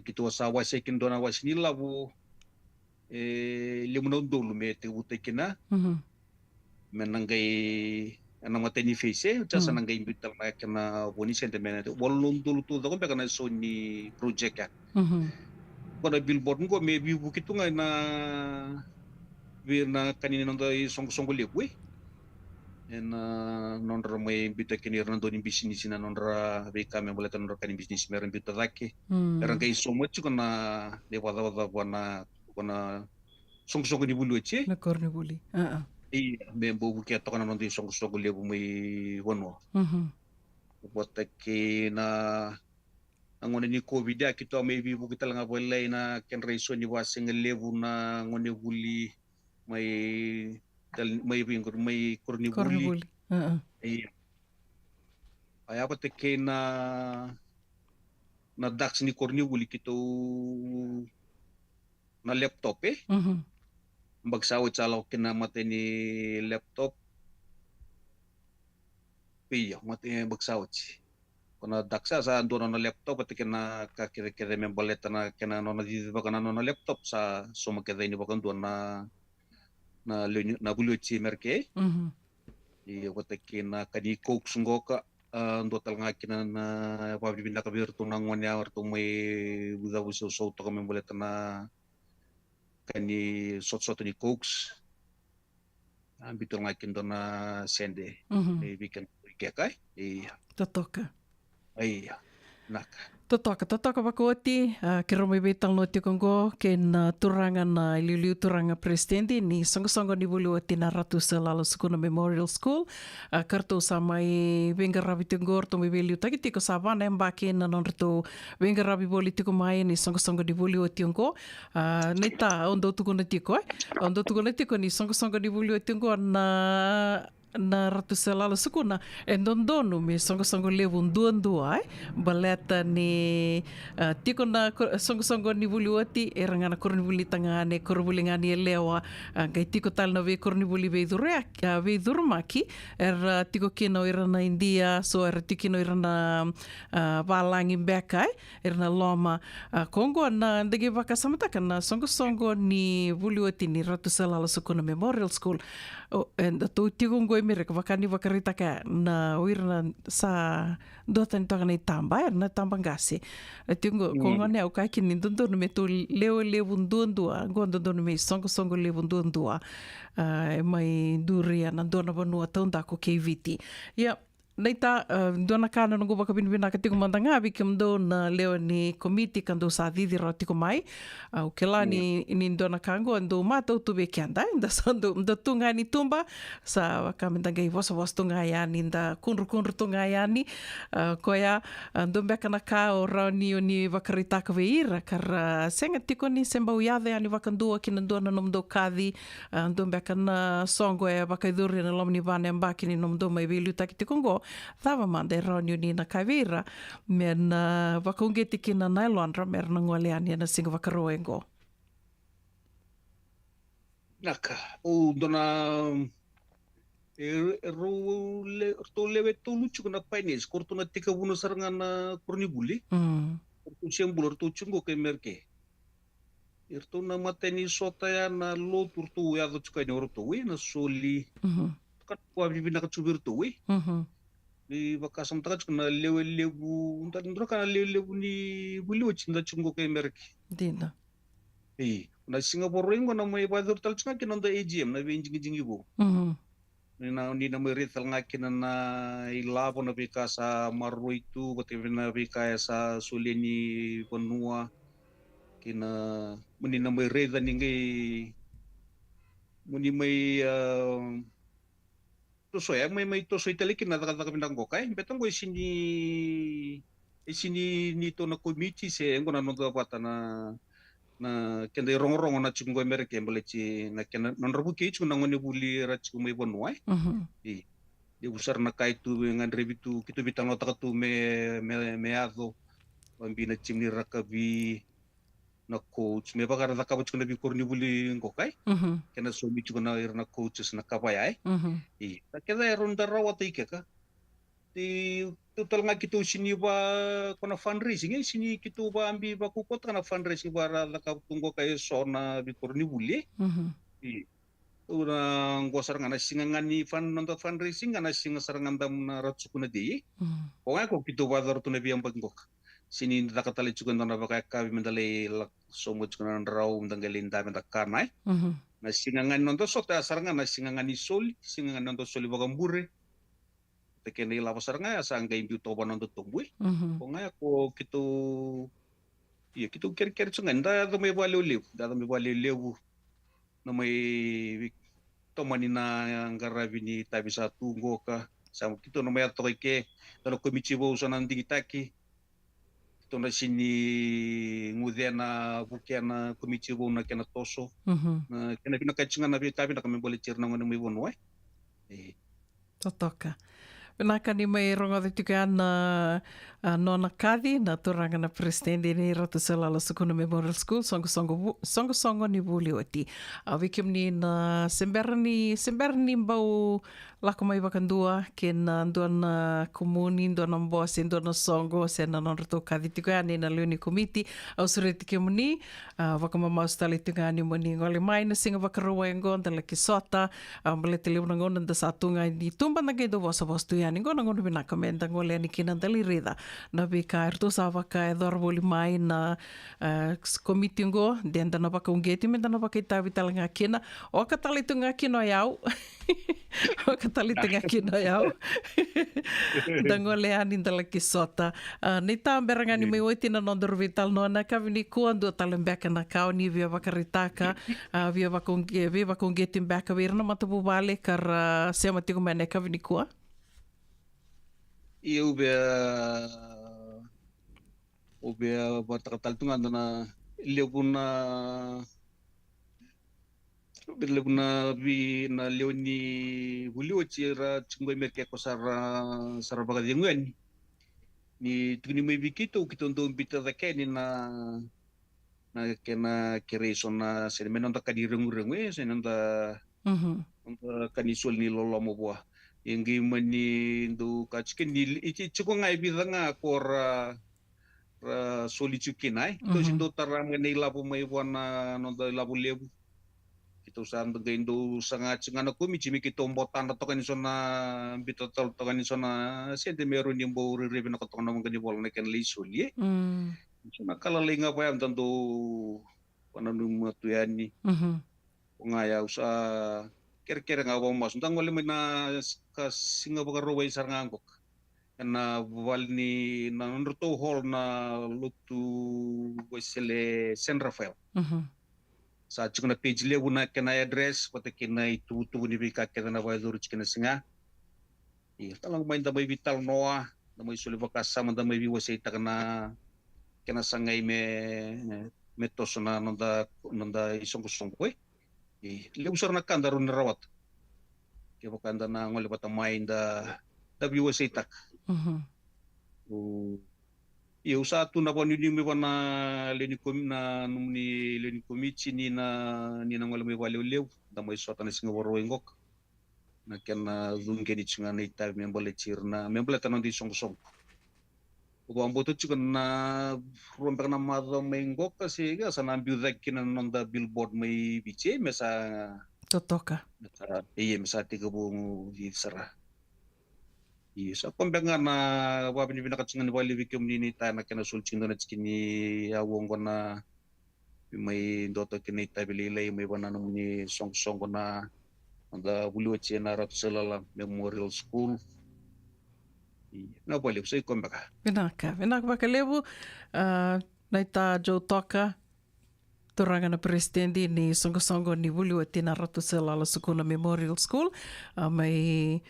keitou a sa wasea kina dua na wase ni lavo e lima na udolu me tekivutaki kina. Mhm. me na qai, ena matai ni phase, e, sa, sa na qai biuta tale na kena vo ni sede me na walu na udolu taucoko beka na so ni project ya. Ko na billboard qo me veivuke tu ga ena, vei na ka ni noda isoqosoqo levu, e. Ena nodra mai biuta kina ira na dau ni bisinisi na nodra veika me baleta na nodra ka ni bisinisi me ra biuta cake. Me ra qai sauma tiko na, na ivakacavacava na, ko na soqosoqo ni vuli oti, e. Na koronivuli. Ia, me bau vukea toka na noda isoqosoqo levu mai vanua. Vata kei na, na gauna ni COVID ya, keitou a mai veivuke tale ga vakalailai na kedra iso ni vasega levu na gonevuli mai, mai vei, mai koronivuli. Ia. A ya vata kei na, na daks ni koronivuli keitou na laptop, e? Baki sa oti sa lako kina na matai ni laptop. Io, matai baki sa oti. Ko na daks sa, sa dua na nona laptop, vata kei na ka kecekece me baleta na kena nona cicivaka na nona laptop, sa sauma kece yani vakadua na, na lewe ni, na vuli oti Merika. Io, vata kei na ka ni Cokes qoka, a, dua tale ga kina na, na vakavinavinaka vei iratou na gone ya, ratou mai ucava sausau toka me baleta na ka ni sotasota ni Cokes. A, biu tale ga kina dua na sede. Ni vei kena ikeka, e? Ia. Totoka. Ia. Naka. Totoka, totoka vakaoti, a, keirau mai veitalanoa tiko qo kei na turaga na iliuliu turaga president ni soqosoqo ni vuli oti na Ratu Seilalo Sukuna Memorial School. A, ka ratou sa mai veiqaravi tiko qo, ratou mai veiliutaki tiko, sa va na yabaki na nodratou veiqaravi voli tiko mai ni soqosoqo ni vuli oti oqo. A, naita, au dau tukuna tiko, e? Au dau tukuna tiko ni soqosoqo ni vuli oti oqo na, na Ratu Seilalo Sukuna, e dodonu me soqosoqo levu duadua, e? Baleta ni, a, tiko na ko-, soqosoqo ni vuli oti, era ga na koronivuli tagane, koronivuli ga ni yalewa, a, qai tiko tale na veikoronivuli veicuru-, a, veicurumaki, era tiko kina o ira na Idia, so era tiko kina o ira na, a, valagi beka, e? Ira na loma. A, ko qo na da qai vakasamataka na soqosoqo ni vuli oti ni Ratu Seilalo Sukuna Memorial School. O, e, datou tiko qo i Merika, vaka ni vakaraitaka na o ira na sa duatani toka na itaba, era na taba qase. E tiko qo, ko gone au kaya kina ni dodonu me tou lewe levu duadua, qo dodonu me isoqosoqo levu duadua. A, e mai duria na dua na vanua taudaku kei Viti. Ia, naita, a, dua na ka na noqu vakavinavinaka tiko mada ga vei kemudou na lewe ni komiti ka dou sa cici rawa tiko mai. Au kila ni, ni dua na ka qo dou matau tu vei keda, e, da sa dou, da tu ga ni tuba, sa vaka me da qai vosavosa tu ga yani, da kudrukudru tu ga yani. A, koya, a, dua beka na ka o rawa ni o ni vakaraitaka vei ira ka ra sega tiko ni se bau yaco yani vakadua ki na dua na nomudou kaci, a, dua beka na soqo e vakaicuri ena loma ni va na yabaki ni nomudou mai veiliutaki tiko qo, cava mada e rawa ni o ni na kaya vei ira me na vakauqeti kina na yalodra me ra na gole yani ena Siga Vakarauwai qo? Naka, o dua na, e, e rau le-, ratou lewe tolu tiko na pioneers, ko ratou na tekivuna sara ga na koronivuli. Ratou se bula, ratou tiko qo kai Merika. Iratou na matai ni sota ya na lotu ratou yaco tiko yani o ratou, e, na soli. Ka na vakavinavinaka tiko vei iratou, e. Ni vakasamataka tiko na lewe levu, da, dua na ka na lewe levu ni vuli oti da tiko qo kai Merika. Dina. E, na Siga Vakarauwai qo na mai vakayacori tale tiko ga kina noda A G M, na veidigidigi vou. Ni na, ni na mai raica tale ga kina na ilavo, na veika sa maroroi tu, vata kei na veika e sa solia ni vanua, kei na, mo ni na mai raica ni qai, mo ni mai, a, toso ya, mai, mai toso i tale kina na cakacaka vinaka qo, ka e beta qo e sini, e sini ni tou na komiti se qo na noda vata na, na keda irogorogo na tiko qo e Merika, baleti na kena, nodra vukei tiko na gonevuli era tiko mai vanua, e. I, levu sara na ka e tu, e gadrevi tu, keitou veitalanoataka tu me, me, me yaco, vabi na timi ni rakavi, na coach, me vaka era cakava tiko na veikoronivuli qo, ka e. Kena saumi tiko na ira na coaches na ka vaya, e. I, na kece e rawa ni da rawata i keka. Ti, tu tale ga keitou sini va, ko na fundraising, e, sini keitou vabi vakaukauataka na fundraising va ra cakava tu qo ka e so na veikoronivuli, e. I, Keitou na qo sara ga na siga ga ni fund, noda fundraising ga na siga sara ga da na Ratu Sukuna Day. Mm. Ko ga ko keitou vakayacora tu na veiyabaki qoka. Sega ni caka tale tiko e dua na vakayakavi meda lai lako sobu tiko na drau, meda qai lai da meda kana, e. Mhm. Na siga ga ni noda sota ya sara ga na siga ga ni soli, siga ga ni noda soli vakabure. Kei na ilavo sara ga ya sa qai biu toka vua na noda tobu, e. Mhm. Ko ga ya ko keitou, ia keitou kerekere tiko ga ni da yaco mai vakalevulevu, da yaco mai vakalevulevu. Na mai vei-, tomani na qaravi ni itavi sa tu qoka. Sa keitou na mai yaco toka i ke, dua na komiti vou sa na digitaki. Keitou na sega ni guce na vukea na komiti vou na kena toso. Mhm. Na kena vinakati ga na veika vinaka me baleti ira na gone mai vanua, e. E. Totoka. Vinaka ni mai rogoca tiko ya na, a, nona kaci na turaga na peresitedi ni Ratu Selala Sukuna Memorial School, soqosoqo vu-, soqosoqo ni vuli oti. A, vei kemuni na se bera ni, se bera ni bau lako mai vakadua kei na dua na kumuni, dua na bose, dua na soqo, se na nodratou kaci tiko yani na lewe ni komiti, au sureti kemuni, a, vakamamasu tale tiko yani mo ni gole mai na siga Vakarauwai oqo, da laki sota, a, baleta levu na gauna da sa tu ga ni tuba, da qai dau vosavosa tu yani. Oqo na gauna vinaka meda gole yani kina da lai raica na veika eratou sa vakayacora voli mai na, a, s-, komiti oqo, de da na vakauqeti, meda na vakaitavi tale ga kina. Oka tale tu ga kina o yau. Oka tale tu ga kina o yau. Da gole yani da laki sota. A, ni tabera ga ni mai oti na nodaru veitalanoa na yakavi nikua, dua tale beka na ka o ni via vakaraitaka, a, via vakauqe-, via vakauqeti beka vei ira na matavuvale ka ra sema tiko mai na yakavi nikua? Ia au via, au via vakaraitaka tale tu ga da na levu na, levu na vei na lewe ni vuli oti era tiko qo i Merika ko sa ra, sa ra vakacegu yani. Ni tukuni mai vei keitou, keitou dau biuta cake yani na, na kena kerei so na, se me noda ka ni reguregu, e, se noda, mhm, noda ka ni soli ni loloma vua. E qai mani dau ka tiko ni, i, i tiko ga e vica ga ko ra, ra soli tiko kina, e. Keitou se, mhm, dau tara mai na ilavo mai vua na noda ilavo levu. Keitou sa da qai dau saga tiko ga na komiti me keitou botadra toka ni so na, biuta tale toka ni so na sede me rawa ni bau rairai vinaka toka na waqa ni vola na kena lai soli, e. Mm. So na ka lalai ga vaya da dau vananuma tu yani. Mhm. Ko ga ya au sa kerekere ga vakamasu. Da gole mai na s-, ka siga Vakarauwai sara ga qoka. Ena vale ni, na nodratou hall na lotu Wesele San Rafael. Mhm. Sa tiko na page levu na kena address, vata kei na ituvatuva ni veika kece na vakayacori tiko ena siga. Ia, tale ga mai da mai veitalanoa, da mai soli vakasama, da mai veiwaseitaka na kena sagai me, me toso na noda, noda isoqosoqo, e. E levu sara na ka da rawa ni rawata kevaka da na gole vata mai da, da veiwaseitaka. Mhm. O, ia au sa tu na vakanuinui mai vua na lewe ni komi-, na nomuni lewe ni komiti ni na, ni na gole mai vakalevulevu, da mai sota na siga Vakarauwai qoka. Na kena cuqeni tiko ga na itavi me baleti ira na, me baleta na noda isoqosoqo. Au vakabauta tiko na rua beka na macawa mai qoka se ka sa na biu cake kina na noda billboard mai Viti, e, me sa totoka. Me sa, ia, me sa tekivu cici sara. Ia, sa koya beka ga na vakavinavinaka tiko ga ni vakalevu vei kemuni ni ta na kena soli tiko dua na tiki ni aua oqo na mai dua toka kina itavi lailai mai vua na nomuni soqosoqo na, na vuli oti ena Ratu Selala Memorial School. Ia, na vakalevu sa i koya beka. Vinaka, vinaka vakalevu, a, naita Joe Toka, turaga na peresitedi ni soqosoqo ni vuli oti na Ratu Selala Sukuna Memorial School, a, mai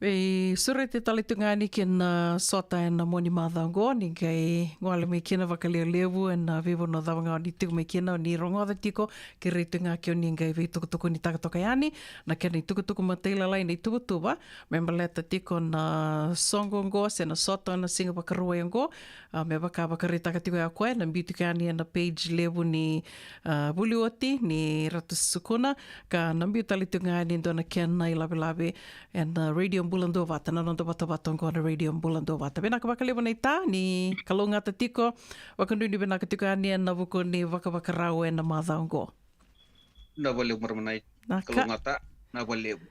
veisureti tale tu ga yani kina sota ena mua ni macawa oqo, ni qai gole mai kina vakalevulevu ena veivanua cava ga o ni tiko mai kina, o ni rogoca tiko, kerei tu ga ke o ni qai veitukutukunitaka toka yani na kena itukutuku matailalai na ituvatuva me baleta tiko na soqo oqo se na sota na siga Vakarauwai oqo. A, me vaka vakaraitaka tiko ya o koya, na biu tiko yani ena page levu ni, a, vuli oti ni Ratu Sukuna, ka na biu tale tiko ga yani e dua na kena ilavelave ena Radio Bula Duavata, na noda vatavata oqo na Radio Bula Duavata. Vinaka vakalevu naita, ni kalougata tiko, vakanuinui vinaka tiko yani ena vuku ni vakavakarau ena macawa oqo. Na valevu marama nai. Na ka. Kalougata, na valevu.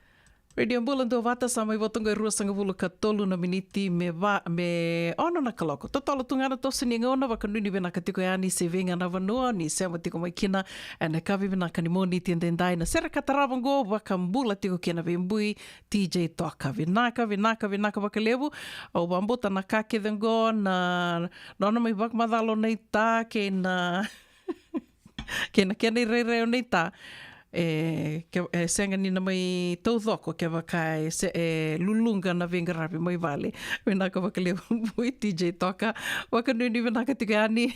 Radio Bula Duavata, sa mai vo toka e ruasagavulu ka tolu na miniti me va, me ono na kaloko. Totolo tu ga na toso ni gauna, vakanuinui vinaka tiko yani se vei ga na vanua ni sema tiko mai kina. Ena ka vivinaka ni Moniti edaidai na sere ka tarava oqo, vakabula tiko kina vei Bui T J Toka. Vinaka, vinaka, vinaka vakalevu. Au vabauta na ka kece oqo na nona mai vakamacala o Naita kei na kei na kena irairai o Naita. E, ke, e sega ni na mai taucoko kevaka e, se, e luluqa na veiqaravi mai vale. Vinaka vakalevu Bui T J Toka. Vakanuinui vinaka tiko yani.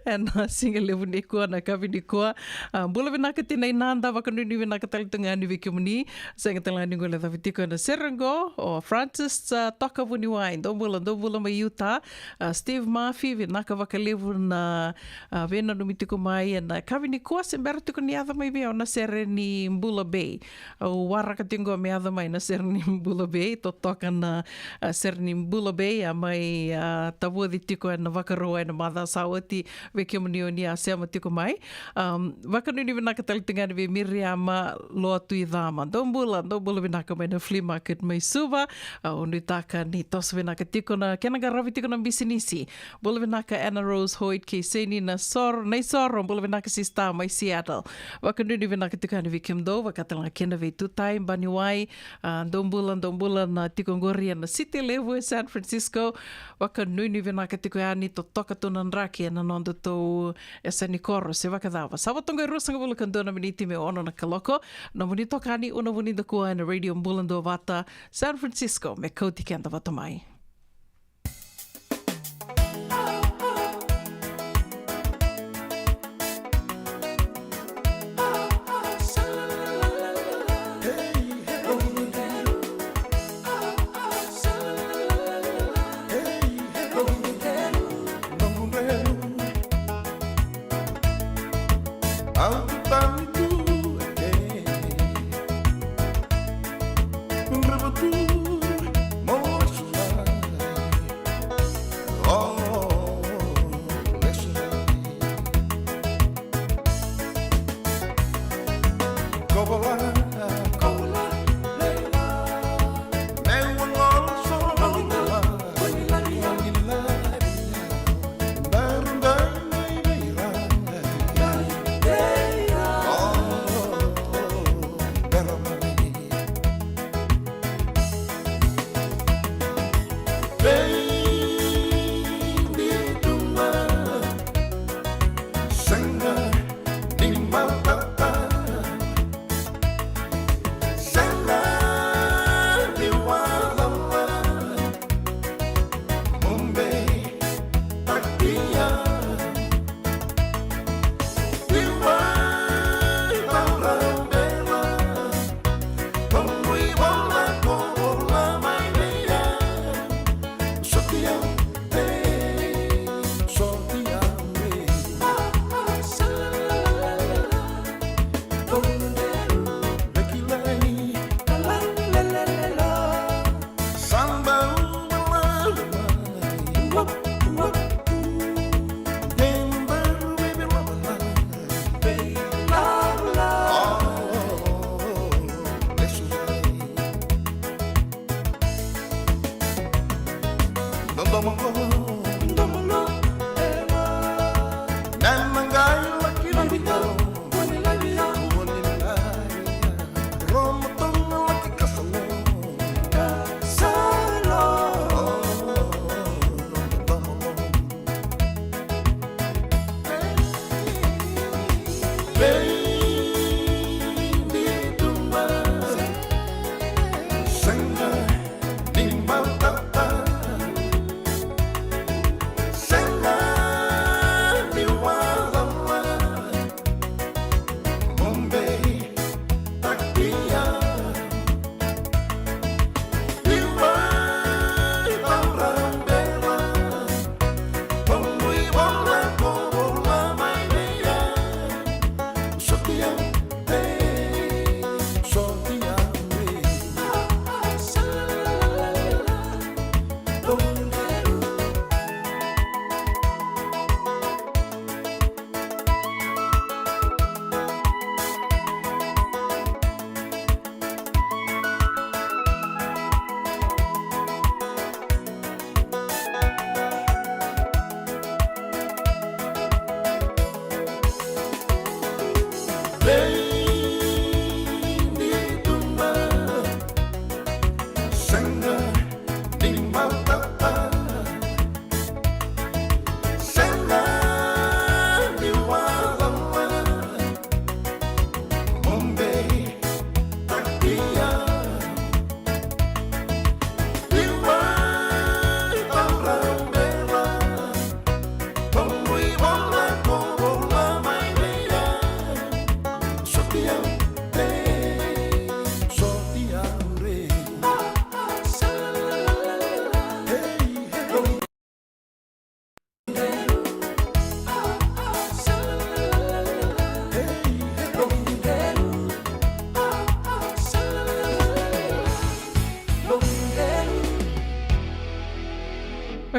Ena siga levu nikua, na kavi nikua. A, bula vinaka Tina Inada, vakanuinui vinaka tale tu ga yani vei kemuni. Sega tale ga ni guilecavi tiko ena sere oqo o Francis, a, Toka Vuniwai. Dou bula, dou bula mai Utah. A, Steve Murphy, vinaka vakalevu na, a, veinanumi tiko mai ena kavi nikua, se bera tiko ni yaco mai vei au na sere ni Bula Bay. Au waraka tiko me yaco mai na sere ni Bula Bay, totoka na, a, sere ni Bula Bay, a mai, a, tavoci tiko ena Vakarauwai ena macawa sa oti, vei kemuni o ni a sema tiko mai. Am, vakanuinui vinaka tale tu ga yani vei Miriama Lotuicama. Dou bula, dou bula vinaka mai na flea market mai Suva. A, au nuitaka ni toso vinaka tiko na kena qaravi tiko na bisinisi. Bula vinaka Anna Rose Hoyt kei Seni Naisoro, Naisoro, bula vinaka sista mai Seattle. Vakanuinui vinaka tiko yani vei kemudou, vaka tale ga kina vei Tutai, Baniwai, a, dou bula, dou bula na tiko qori ena city levu e San Francisco. Vakanuinui vinaka tiko yani, totoka tu na draki ena nodatou yasa ni koro se vakacava. Sa vo toka e ruasagavulu ka dua na miniti me ono na kaloko. Nomuni tokani, Una Vunidakua ena Radio Bula Duavata, San Francisco, me kauti keda vata mai.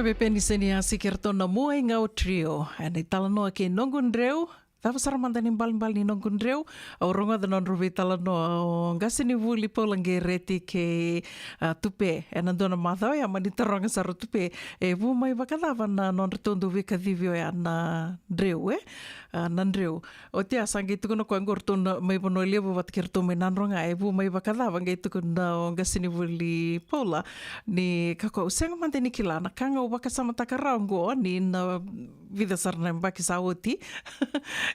Vepeni Seniasi kei ratou na Muaigau Trio. Ena italanoa kei Noqu Dreu. Cava sara mada na ibalebale ni Noqu Dreu? Au rogoca na nodrau veitalanoa o qasenivuli Paula Qereti kei, a, Tupe. Ena dua na macawa oya mani taroga sara o Tupe, e vu mai vakacava na nodratou dau veikacivi oya na dreu, e? A, na dreu. Oti ya sa qai tukuna o koya qo ratou na mai Vanua Levu vata kei ratou mai Nadroga, e vu mai vakacava, qai tukuna o qasenivuli Paula ni ka koya au sega mada ni kila. Na ka ga au vakasamataka rawa qo ni na vica sara na yabaki sa oti.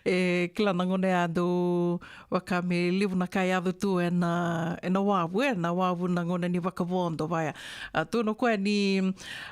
E kila na gauna ya dau vaka me levu na ka e yaco tu ena, ena wavu, ena wavu na gauna ni vakavodo vaya. A, tukuna o koya ni,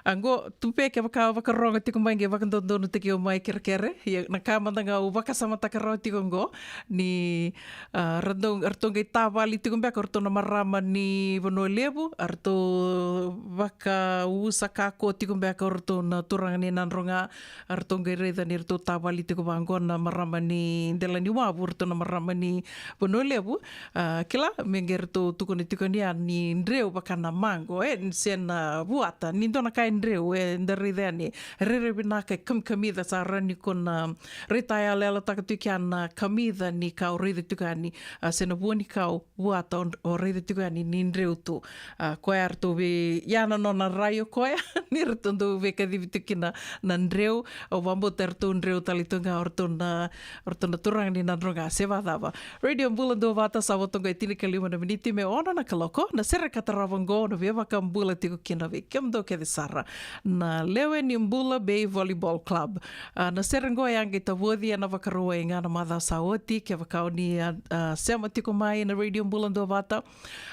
a, qo Tupe, kevaka vakarogo tiko mai qai vakadodonutaki au mai, kerekere. Ia na ka mada ga au vakasamataka rawa tiko qo ni, a, ratou, ratou qai tavali tiko beka o ratou na marama ni Vanua Levu, a ratou vakausa kako tiko beka o ratou na turaga ni Nadroga, a ratou qai raica ni ratou tavali tiko vaqo na marama ni dela ni wavu, ratou na marama ni Vanua Levu. A, kila me qai ratou tukuna tiko ni a ni dreu vaka na maqo, e, se na vuata, ni dua na ka e dreu, e, da raica yani, rairai vinaka, e kamikamica, sa rawa ni ko na raitayaloyalotaka tiko ya na kamica ni ka o raica tiko yani, a, se na vua ni kau vuata o, o raica tiko yani ni dreu tu. A, koya eratou vei, ya na nona rai o koya ni ratou dau veikacivi tiko kina na dreu. Au vakabauta eratou dreu tale tu ga o ratou na, o ratou na turaga ni Nadroga, se vakacava. Radio Bula Duavata, sa vo toka e tinikalima na miniti me ono na kaloko. Na sere ka tarava qo na via vakabula tiko kina vei kemudou kece sara na lewe ni Bula Bay Volleyball Club. A, na sere qo e a qai tavoci ena Vakarauwai ga na macawa sa oti. Kevaka o ni a, a, sema tiko mai na Radio Bula Duavata,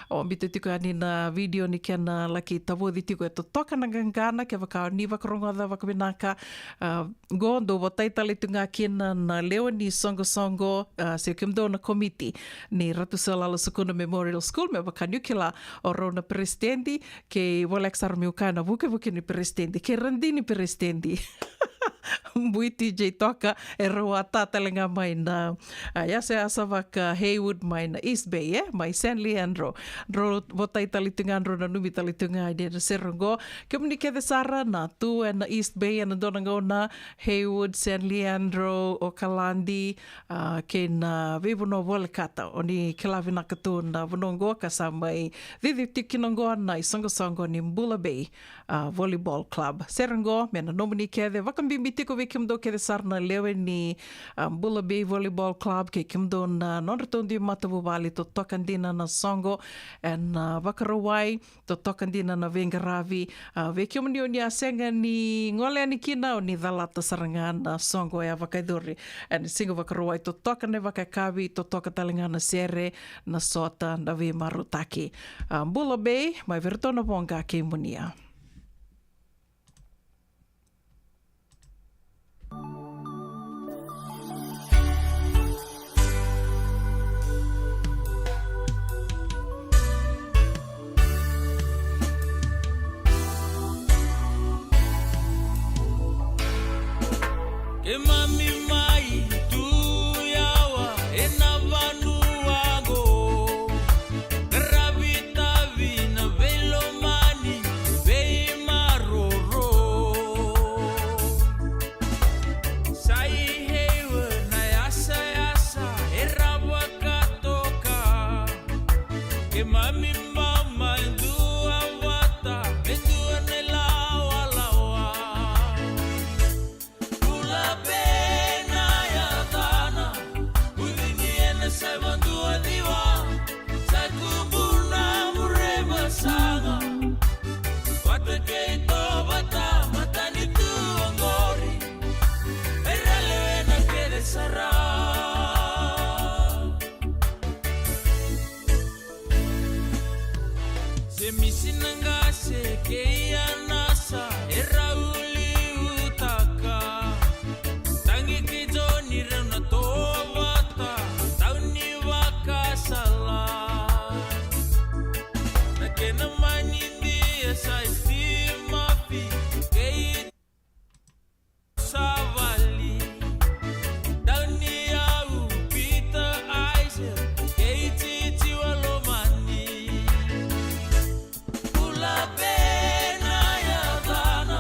au biuta tiko yani na video ni kena laki tavoci tiko, e totoka na qaqana. Kevaka o ni vakarogoca vakavinaka, a, qo dou votai tale tu ga kina na lewe ni soqosoqo, a, se kemudou na komiti ni Ratu Sealala Sukuna Memorial School, me vaka niu kila o rau na peresitedi, kei voleka sara meu kaya na vukevuke ni peresitedi, kei radini peresitedi. Bui T J Toka, e rau a ta tale ga mai na, a, yasayasa vaka Heywood mai na East Bay, e, mai San Leandro. Drau votai tale tu ga, drau nanumi tale tu ga ni na sere qo. Kemuni kece sara na tu ena East Bay ena dua na gauna, Heywood, San Leandro, Okaladi, a, kei na veivanua volekata. O ni kila vinaka tu na vanua qo ka sa mai cici tiko kina qo na isoqosoqo ni Bula Bay, a, Volleyball Club. Sere qo me na nomuni kece, vakabibi tiko vei kemudou kece sara na lewe ni, a, Bula Bay Volleyball Club, kei kemudou na nodratou dui matavuvale. Totoka dina na soqo ena, a, Vakarauwai, totoka dina na veiqaravi. A, vei kemuni o ni a sega ni gole yani kina, o ni calata sara ga na soqo e a vakayacori ena siga Vakarauwai, totoka na ivakayakavi, totoka tale ga na sere, na sota, na veimarautaki. A, Bula Bay, mai vei iratou na Voqa kei Munia. Keimami mai tu yawa ena vanua qo, qaravi tavi na veilomani, veimaroroi. Sa i Heywood na yasayasa era vakatoka. Keimami mai duavata me dua na ilawalawa. Bula Bay na yacana, ucini ena saiva duaciwa. Sa tubu na mure vasaga, vata kei tovata, matanitu oqori, era lewena kece sara. Se misi na qase kei Anasa era uliutaka. Tagi kei Joni rau na tovata, tauni vakasala. Na kena manidia sa i Steve Murphy kei Savali, Dauniau, Peter Isaac kei Titi Walomani. Bula Bay na yacana,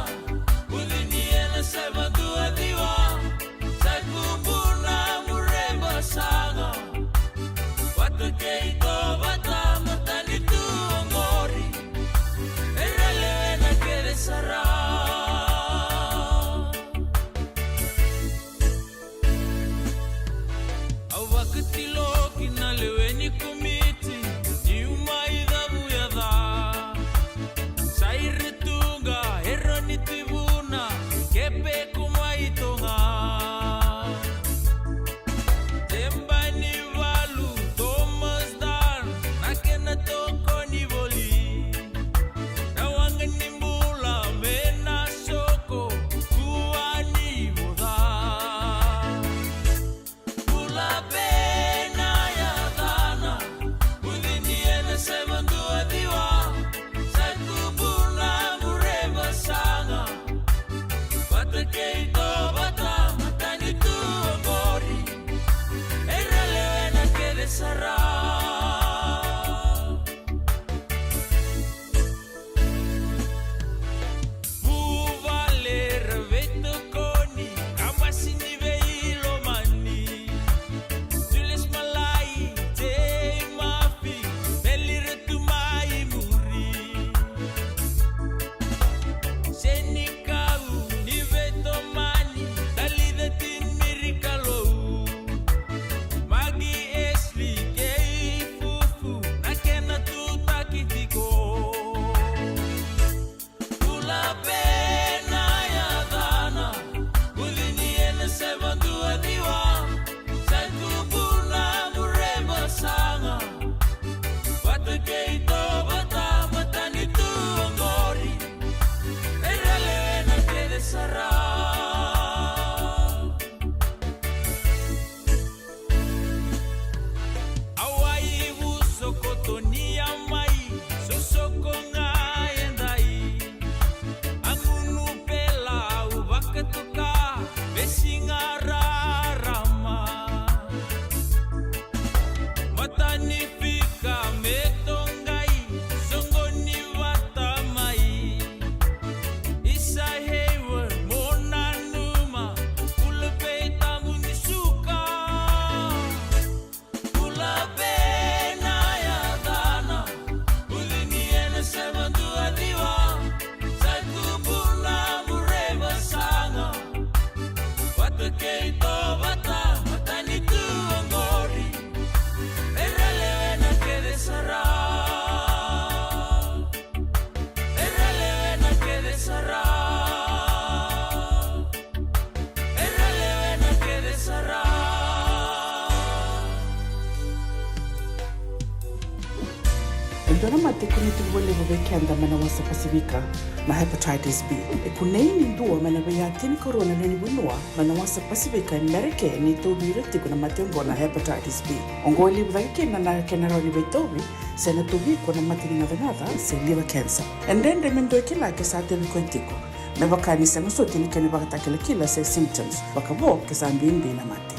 E dua na mate e kunei tiko vakalevu vei keda mai na wasa Pasifika na hepatitis B. E kunei ni dua mai na veiya tinikarua na lewe ni vanua mai na wasa Pasifika e Merika ni tauvi ira tiko na mate oqo na hepatitis B. Oqo e levu cake kina na kena rawa ni veitauvi se na tauvi iko na mate ni gacagaca se liver cancer. E dredre me dua e kila ke sa tauvi koya tiko. Me vaka ni sega soti na kena ivakatakilakila se symptoms, vakavo ke sa bibi na mate.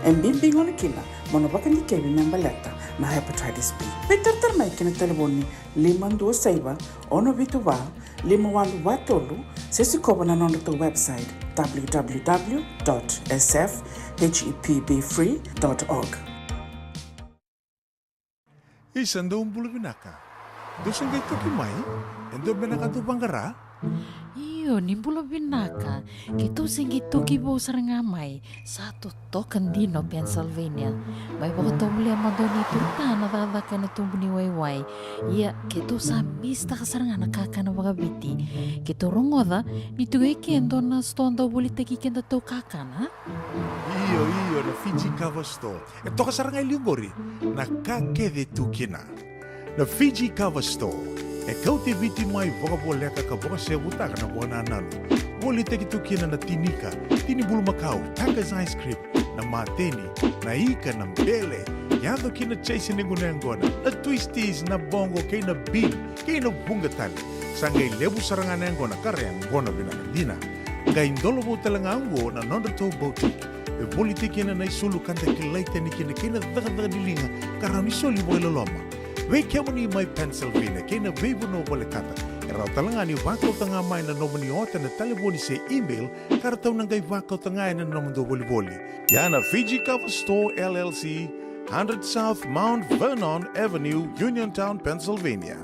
E bibi gona kina mo na vakadikevi me baleta na hepatitis B. Veitaratara mai ki na talevoni lima dua saiva, ono vitu va, lima walu va tolu, se sikova na nodratou website, w w w dot s f h e p b free dot org. Isa, dou bula vinaka. Dou se qai toki mai? E dua beka na ka dou vaqara? Io, ni bula vinaka. Keitou se qai toki vou sara ga mai. Sa totoka dina o Pennsylvania. Mai vakatovolea mada o ni tuta na cakacaka ena tubu ni waiwai. Ia, keitou sa misitaka sara ga na kakana vakaviti. Keitou rogoca ni tu e ke dua na sitoa dau volitaki kedatou kakana. Io, io, na Fiji Kava Store. E toka sara ga e liu qori na ka kece e tu kina. Na Fiji Kava Store e kauti Viti mai vakavoleka ka vakasevutaka na vakanananu. Volitaki tu kina na tinika, tini bulumakau, Tucker's ice cream, na mateni, na ika, na bele, yaco kina chase ni gunu yaqona, na twisties, na boqo kei na bean, kei na vuqa tale. Sa qai levu sara ga na yaqona ka ra yaqona vinaka dina. Qai dola vou tale ga oqo na nodratou boutique. E volitaki kina na isulu ka da kilai tani kina kei na cakacaka ni liga ka rawa ni soli vakailoloma. Vei kemuni mai Pennsylvania kei na veivanua volekata, e rawa tale ga ni vakauta ga mai na nomuni ota na talevoni se email ka ratou na qai vakauta ga ena nomudou volivoli. Ia na Fiji Kava Store L L C, hundred South Mount Vernon Avenue, Uniontown, Pennsylvania.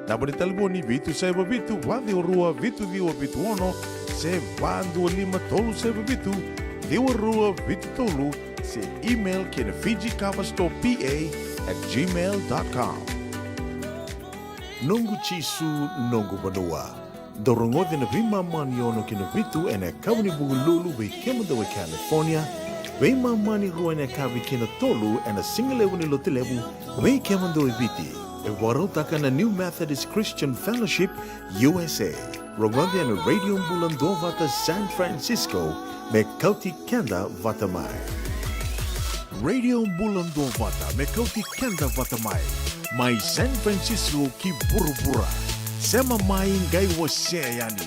Naba ni talevoni vitu saiva vitu, va ciwa rua, vitu ciwa vitu ono, se va dua lima tolu saiva vitu, ciwa rua vitu tolu, se email ki na Fiji Kava Store P A at gmail dot com. Noqu Jisu, noqu vanua. Dou rogoci na veimama ni ono ki na vitu ena yakavi ni Vukelulu vei kemudou e California, veimama ni rua ena yakavi ki na tolu ena sigalevu ni Lotulevu vei kemudou e Viti. E vakarautaka na New Methodist Christian Fellowship U S A. Rogoci ena Radio Bula Duavata San Francisco me kauti keda vata mai. Radio Bula Duavata me kauti keda vata mai. Mai San Francisco ki vuravura. Sema mai, qai wasea yani.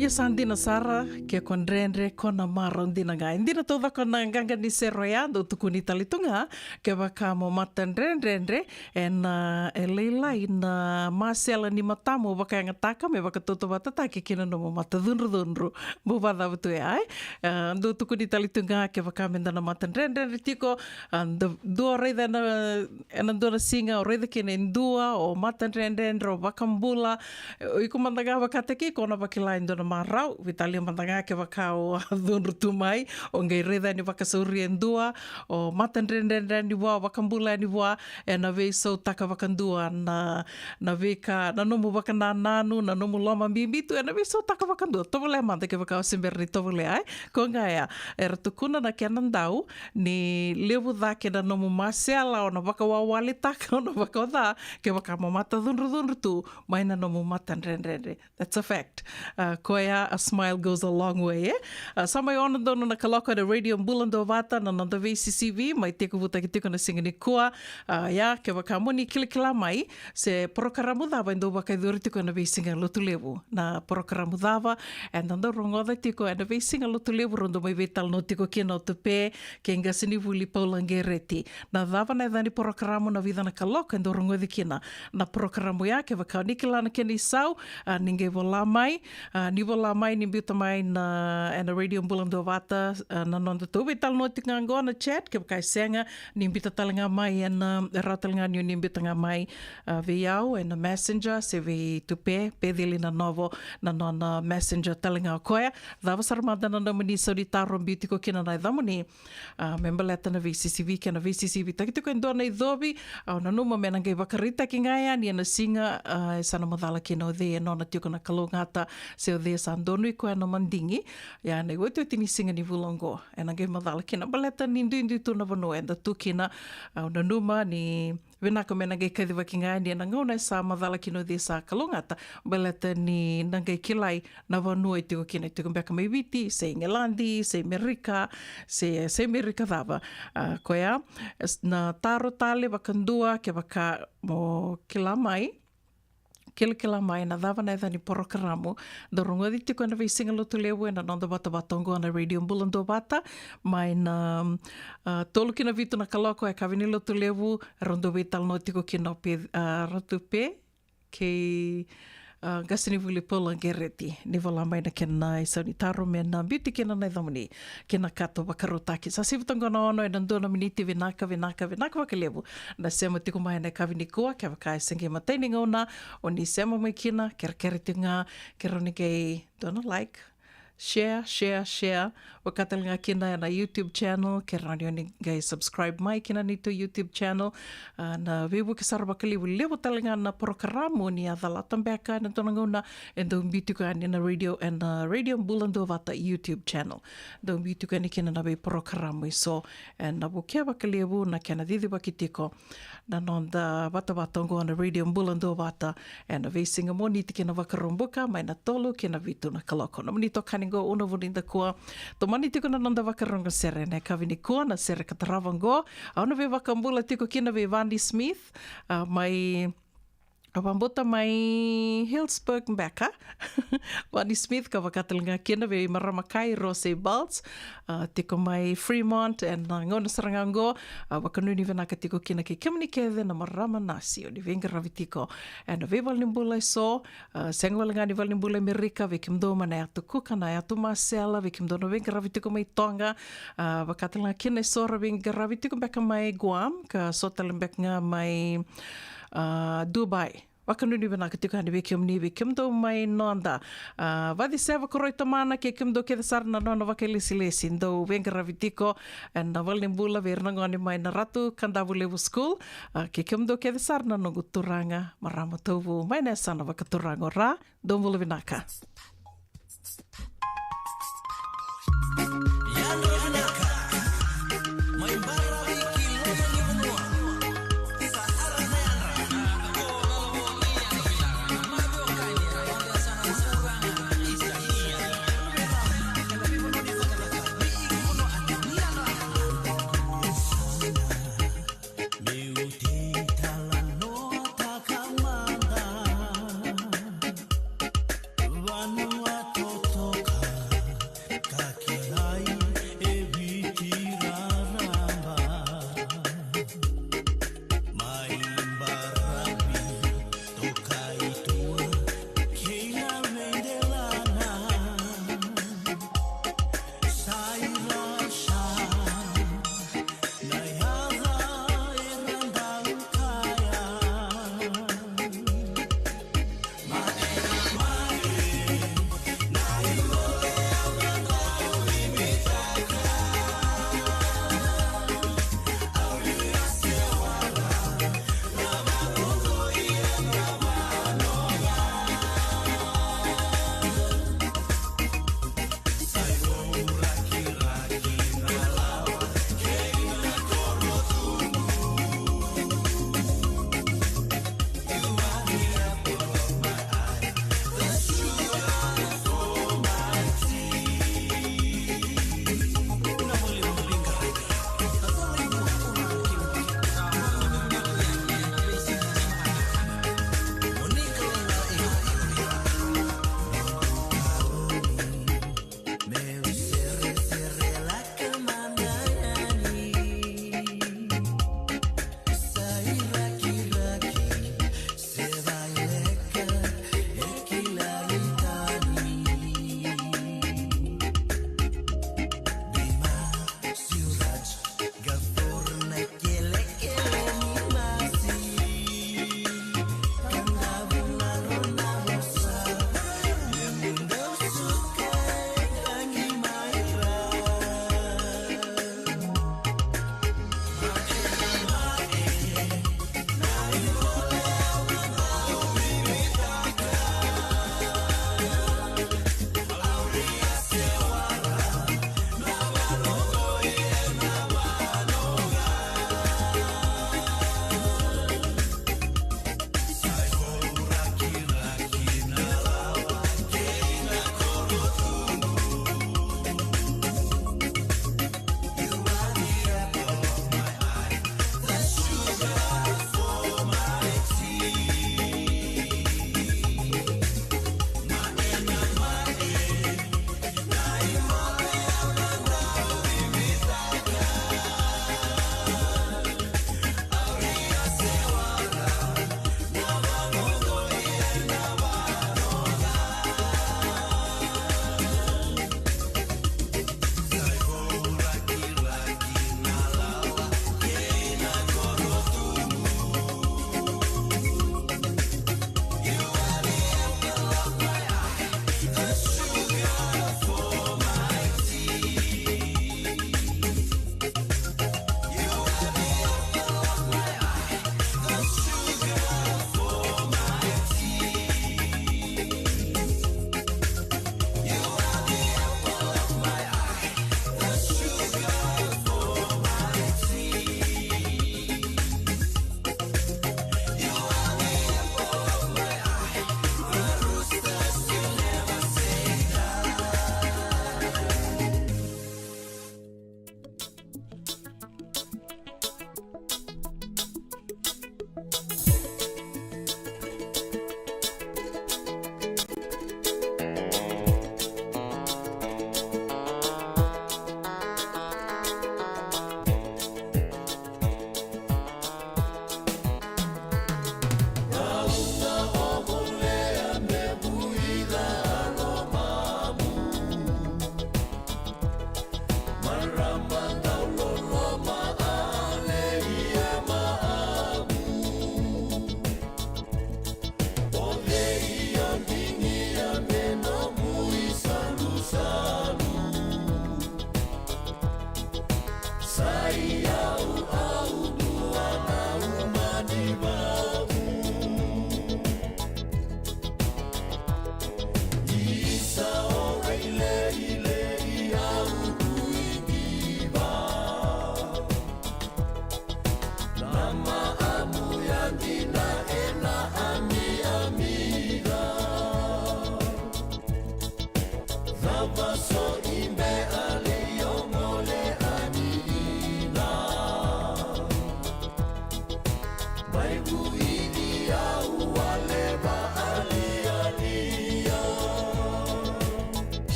Ia sa dina sara, ke ko dredre, ko na marau dina ga. E dina taucoko na qaqa ni sere oya, dau tukuni tale tu ga, kevaka mo mata dredredre, ena, e lailai na masela ni matamu vakayagataka me vakatautauvatataki kina nomu mata cudrucudru. Mo vakacava tu ya, e? E, dau tukuni tale tu ga, kevaka meda na mata dredredre tiko, a, da, dua raica ena, ena dua na siga, o raica kina e dua, o mata dredredre, o vakabula, o iko mada ga vakataki iko na vakila e dua na marau, veitalia mada ga kevaka o a cudru tu mai, o qai raica ni vakasauri e dua, o mata dredredre ni vua, o vakabula ni vua, ena veisautaka vakadua na, na veika, na nomu vakanananu, na nomu loma bibi tu, ena veisautaka vakadua. Tovolea mada kevaka o se bera ni tovolea, e? Ko ga ya, era tukuna na kena dau, ni levu cake na nomu masela, o na vakawawaletaka, o na vakaoca, kevaka mo mata cudrucudru tu, mai na nomu mata dredredre. That's a fact. A, koya, a smile goes a long way, e? A, sa mai ono donu na kaloko ena Radio Bula Duavata, na noda veisisivi, mai tekivutaki tiko na siga nikua. A, ia, kevaka mo ni kilakila mai, se porokaramu cava e dau vakayacori tiko ena veisiga Lotulevu. Na porokaramu cava, eda dau rogoca tiko ena veisiga Lotulevu, rau dau mai veitalanoa tiko kina o Tupe, kei qasenivuli Paula Qereti. Na cava na yaca ni porokaramu, na vica na kaloko e dau rogoci kina na porokaramu ya, kevaka o ni kila na kena isau, a, ni qai vola mai, a, ni vola mai, ni biuta mai na, ena Radio Bula Duavata, a, na noda tou veitalanoa tiko ga qo na chat, kevaka e sega, ni biuta tale ga mai, ena, e rawa tale ga ni o ni biuta ga mai, a, vei au, ena Messenger, se vei Tupe, Peceli Nanovo, na nona Messenger tale ga o koya. Cava sara mada na nomuni isau ni taro, biu tiko kina na yacamuni, a, me baleta na veisisivi kei na veisisivitaki tiko e dua na icovi, au nanuma me na qai vakaraitaki ga yani ena siga, a, e sa na macala kina o cei e nona tiko na kalougata, se o cei e sa donui koya na madigi. Ia na iotioti ni siga ni vula oqo, ena qai macala kina baleta ni duidui tu na vanua eda tu kina, au nanuma ni vinaka me na qai kacivaki ga yani ena gauna e sa macala kina o cei sa kalougata, baleta ni na qai kilai na vanua e tiko kina, e tiko beka mai Viti, se Igiladi, se Merika, se, se Merika cava. A, koya, s-, na taro tale vakadua, kevaka mo kila mai, kilakila mai na cava na yaca ni porokaramu, dau rogoci tiko ena veisiga Lotulevu, ena noda vatavata oqo na Radio Bula Duavata, mai na, a, tolu ki na vitu na kaloko e yakavi ni Lotulevu, rau dau veitalanoa tiko kina o Pe-, a, Ratu Pe, kei, a, qasenivuli Paula Qereti, ni vola mai na kena isau ni taro me na biuti kina na yacamuni ki na kato vakarautaki. Sa sivi toka qo na ono ena dua na miniti, vinaka, vinaka, vinaka vakalevu na sema tiko mai ena yakavi nikua, kevaka e se qai matai ni gauna o ni sema mai kina, kerekere tiko ga, kerea ni qai dua na like, share, share, share. Vaka tale ga kina ena YouTube channel, ke rawa ni o ni qai subscribe mai kina neitou YouTube channel. Ah, na veivuke sara vakalevu, levu tale ga na porokaramu ni a calata beka ena dua na gauna, e dau biu tiko yani na radio, ena Radio Bula Duavata YouTube channel. Dau biu tiko yani kina na veiporokaramu eso, ena vukea vakalevu na kena cicivaki tiko na noda vatavata oqo na Radio Bula Duavata, ena veisiga Moniti kei na Vakaraubuka, mai na tolu ki na vitu na kaloko. Nomuni tokani oqo, Una Vunidakua. Tomani tiko na noda vakarogo sere ena yakavi nikua, na sere ka tarava oqo. Au na veivakabula tiko kina vei Vani Smith, ah, mai, a vabauta mai Hillsburg beka. Vani Smith, ka vaka tale ga kina vei marama kai Rose Baltz, ah, tiko mai Fremont, ena gauna sara ga oqo. Ah, vakanuinui vinaka tiko kina kei kemuni kece na marama nasi o ni veiqaravi tiko ena veivalenibula eso, ah, sega wale ga ni valenibula Amerika, vei kemudou mai na yatu Kuka, na yatu Masela, vei kemudou na veiqaravi tiko mai Toga, ah, vaka tale ga kina eso era veiqaravi tiko beka mai Guam, ka so tale beka ga mai, ah, Dubai. Vakanuinui vinaka tiko yani vei kemuni, vei kemudou mai noda, ah, Vaciseva, Koroi Tamana, kei kemudou kece sara na nona vakailesilesi dou veiqaravi tiko ena valenibula vei ira na gone mai na Ratu Kadavulevu School, ah, kei kemudou kece sara na noqu turaga marama Tauvu mai na yasana vakaturaga o Ra. Dou bula vinaka.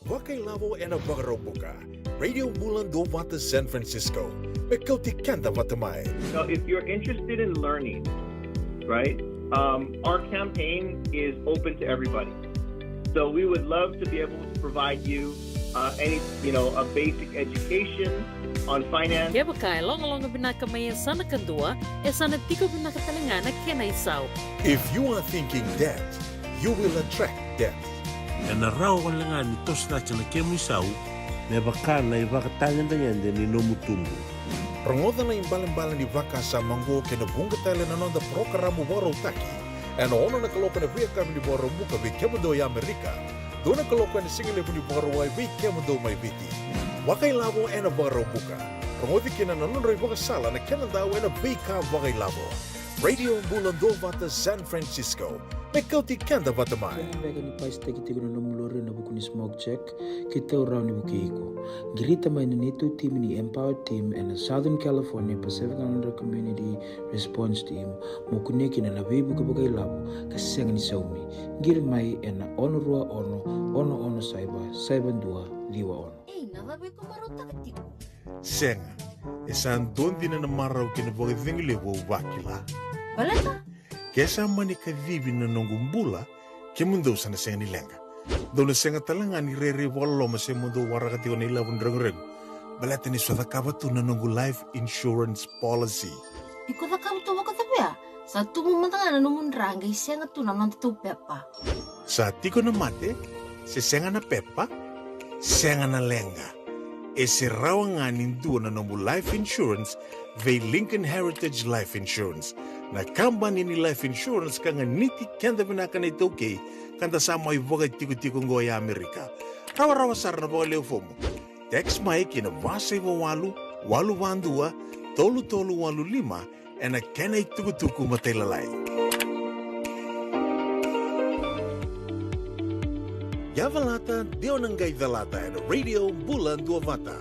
Vakailavo ena Vakaraubuka. Radio Bula Duavata San Francisco. Me kauti keda vata mai. So if you're interested in learning, right, um, our campaign is open to everybody. So we would love to be able to provide you, uh, any, you know, a basic education on finance. Kevaka e logaloga vinaka mai e sa na kadua, e sa na tiko vinaka tale ga na kena isau. If you are thinking debt, you will attract debt. Ena rawa wale ga ni toso cake na kemu isau me vaka na ivakatagedegede ni nomu tubu. Rogoca na ibalebale ni vakasama oqo kei na vuqa tale na noda parokaramu vakarautaki ena ono na kaloko ena veiyakavi ni Vakaraubuka vei kemudou e Amerika, dua na kaloko ena sigalevu ni Vakarauwai vei kemudou mai Viti. Vakailavo ena Vakaraubuka. Rogoci kina na nodra ivakasala na kenadau ena veika vakailavo. Radio Bula Duavata San Francisco. Me kauti keda vata mai. Kena beka ni pasitaki tiko na nomu lori ena vuku ni smoke check, keitou rawa ni vukei iko. Qirita mai na neitou timi ni Empower Team ena Southern California Pacific Islander Community Response Team mo kunea kina na veivuke vakailavo ka sega ni saumi. Qiri mai ena ono rua ono, ono ono saiva, saiva dua, ciwa ono. Ei, na cava iko marautaka tiko? Sega, e sa dua dina na marau kei na vakacegu levu au vakila. Baleta? Ke sa mani kacivi na noqu bula, kemudou sa na sega ni leqa. Dou na sega tale ga ni rairai vakaloloma se mo dou waraka tiko na ilavo ni reguregu. Baleta niu sa cakava tu na noqu life insurance policy. Iko cakava tu vakacava ya? Sa tubu mada ga na nomu dra qai sega tu na noda tou pepa. Sa tiko na mate, se sega na pepa, sega na leqa. E se rawa ga ni dua na nomu life insurance vei Lincoln Heritage Life Insurance, na kabani ni life insurance ka ganiti keda vinaka na iTaukei, ka da sa mai vakatikotiko oqo e Amerika. Rawarawa sara na vakalewe fomu. Text mai ki na va saiva walu, walu va dua, tolu tolu walu lima, ena kena itukutuku matailalai. Ia calata, de o na qai calata ena Radio Bula Duavata.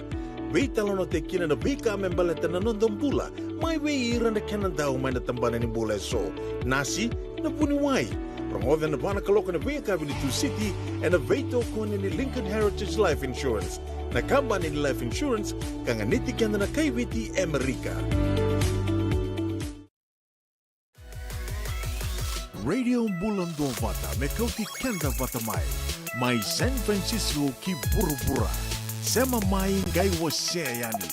Veitalanoataki kina na veika me baleta na noda bula, mai vei ira na kena dau mai na tabana ni bula eso. Nasi, na vuniwai. Rogoca ena va na kaloko ena veiyakavi ni Tusiti, ena veitokoni ni Lincoln Heritage Life Insurance, na kabani ni life insurance ka ganiti keda na kai Viti e Amerika. Radio Bula Duavata, me kauti keda vata mai. Mai San Francisco ki vuravura. Sema mai, qai wasea yani.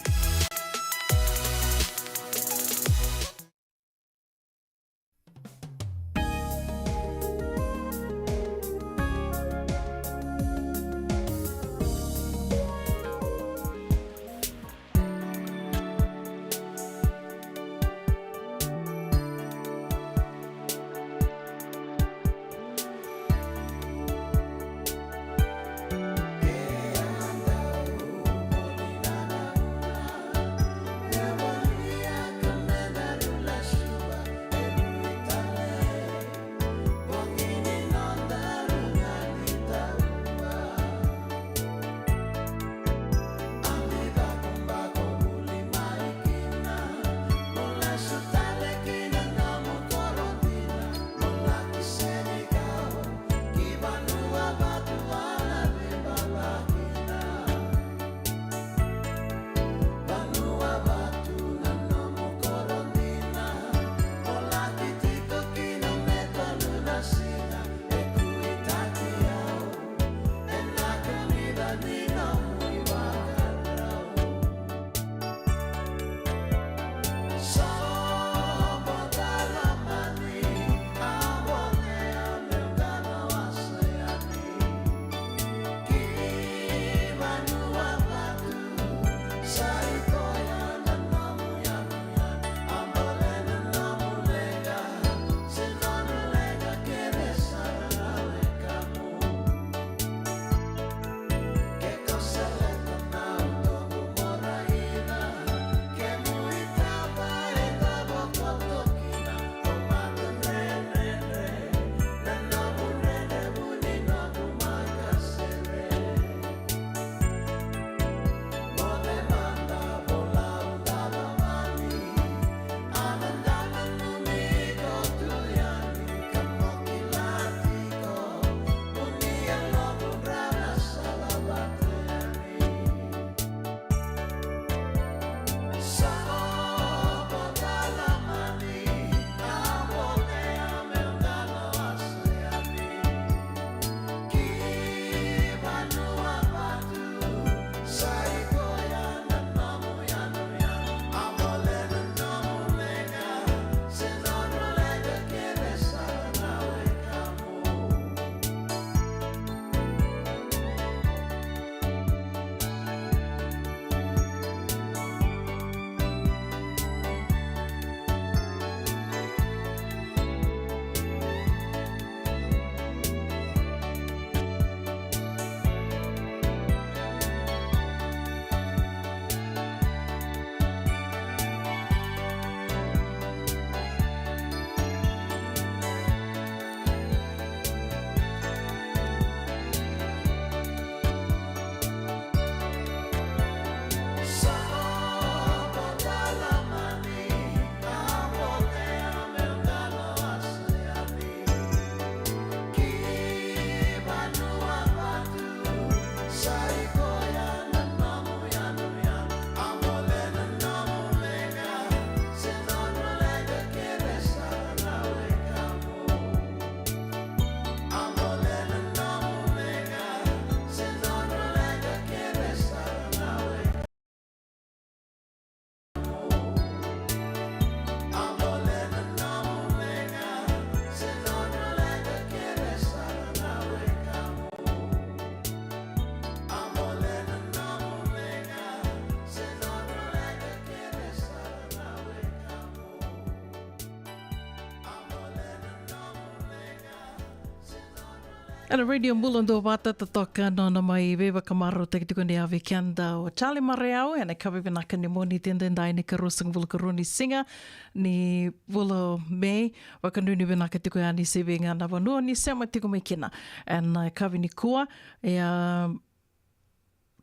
Ena Radio Bula Duavata, totoka nona mai veivakamarautaki tiko ni yavi keda o Charlie Mareau ena yakavi vinaka ni Moniti edaidai, na ikaruasagavulu karua ni siga ni vula o Me. Vakanuinui vinaka tiko yani se vei ga na vanua ni sema tiko mai kina ena yakavi nikua. Ia,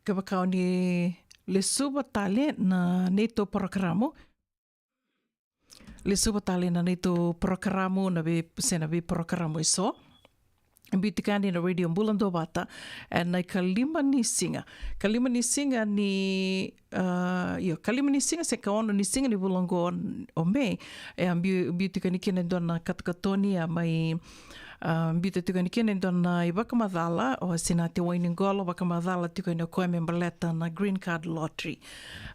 kevaka o ni lesuva tale na neitou porokaramu. Lesuva tale na neitou porokaramu, na vei, se na veiporokaramu eso. Biuti yani na Radio Bula Duavata ena ikalima ni siga. Kalima ni siga ni, ah, io, kalima ni siga se kaono ni siga ni vula oqo o Me. E a biu-, biuti yani kina e dua na katokatoni a mai, ah, biuta tiko yani kina e dua na ivakamacala o Sinati Wainiqolo, vakamacala tiko yani o koya me baleta na Green Card Lottery.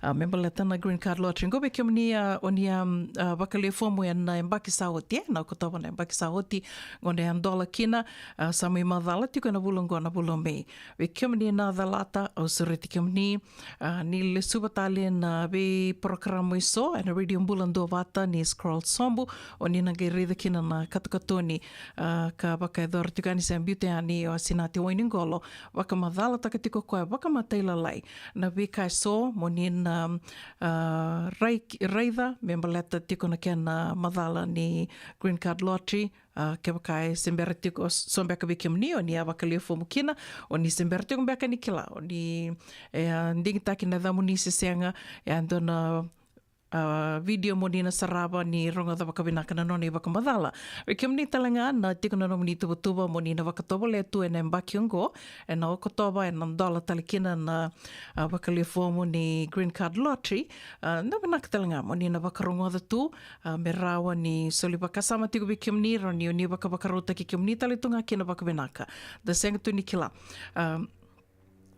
Ah, me baleta na Green Card Lottery. Qo vei kemuni, ah, o ni a, ah, vakalewe fomu ena yabaki sa oti, e, na Okotova na yabaki sa oti, qo na a dola kina, ah, sa mai macala tiko ena vula oqo na vula o Me. Vei kemuni na calata, au sureti kemuni, ah, ni lesuva tale na veiporokaramu eso ena Radio Bula Duavata, ni scroll sobu, o ni na qai raica kina na katokatoni, ah, ka vakayacora tiko yani se biuta yani o Sinati Wainiqolo, vakamacalataka tiko koya vakamatailalai na veika eso mo ni na, ah, rai-, raica me baleta tiko na kena macala ni Green Card Lottery. Ah, kevaka e se bera tiko, so beka vei kemuni o ni a vakalewe fomu kina, o ni se bera tiko beka ni kila o ni, e, ah, digitaki na yacamuni se sega, e a dua na, ah, video mo ni na sarava ni rogoca vakavinaka na nona ivakamacala. Vei kemuni tale ga na tiko na nomuni tuvatuva mo ni na vakatovolea tu ena yabaki oqo, ena Okotova, ena dola tale kina na, ah, vakalewe fomu ni Green Card Lottery. Ah, na vinaka tale ga mo ni na vakarogoca tu, ah, me rawa ni soli vakasama tiko vei kemuni, rawa ni o ni vakavakarautaki kemuni tale tu ga kina vakavinaka. Da sega tu ni kila. Ah,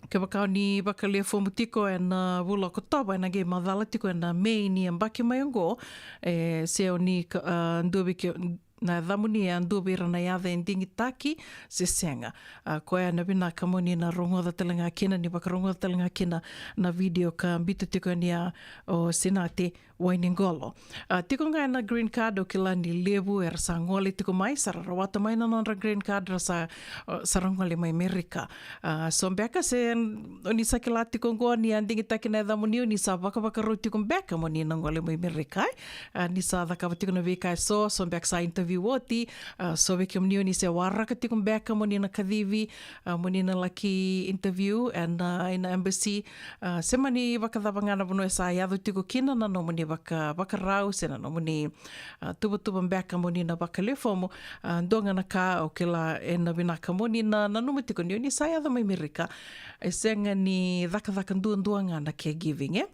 kevaka o ni vakalewe fomu tiko ena vula Okotova, ena qai macala tiko ena Me ni yabaki mai oqo, e, se o ni ka-, ah, dua vei ke-, na yacamuni e a dua vei ira na yaca e digitaki se sega. Ah, koya na vinaka mo ni na rogoca tale ga kina, ni vakarogoca tale ga kina na video ka biuta tiko yani o Sinati Wainiqolo. Ah, tiko ga ena Green Card, au kila ni levu era sa gole tiko mai, sa ra rawata mai na nodra Green Card, ra sa, ah, sa ra gole mai Merika. Ah, so beka se o ni sa kila tiko oqo ni a digitaki na yacamuni, o ni sa vakavakarau tiko beka mo ni na gole mai Merika, e? Ah, ni sa cakava tiko na veika eso, so beka sa interview oti, ah, so vei kemuni o ni se waraka tiko beka mo ni na kacivi, ah, mo ni na laki interview ena, ah, ena embassy, ah, se mani vakacava ga na vanua e sa yaco tiko kina na nomuni vakavakarau se na nomuni, ah, tuvatuva beka mo ni na vakalewe fomu, ah, dua ga na ka au kila ena vinaka mo ni na nanuma tiko ni o ni sa yaco mai Merika, e sega ni cakacaka duadua ga na caregiving, e?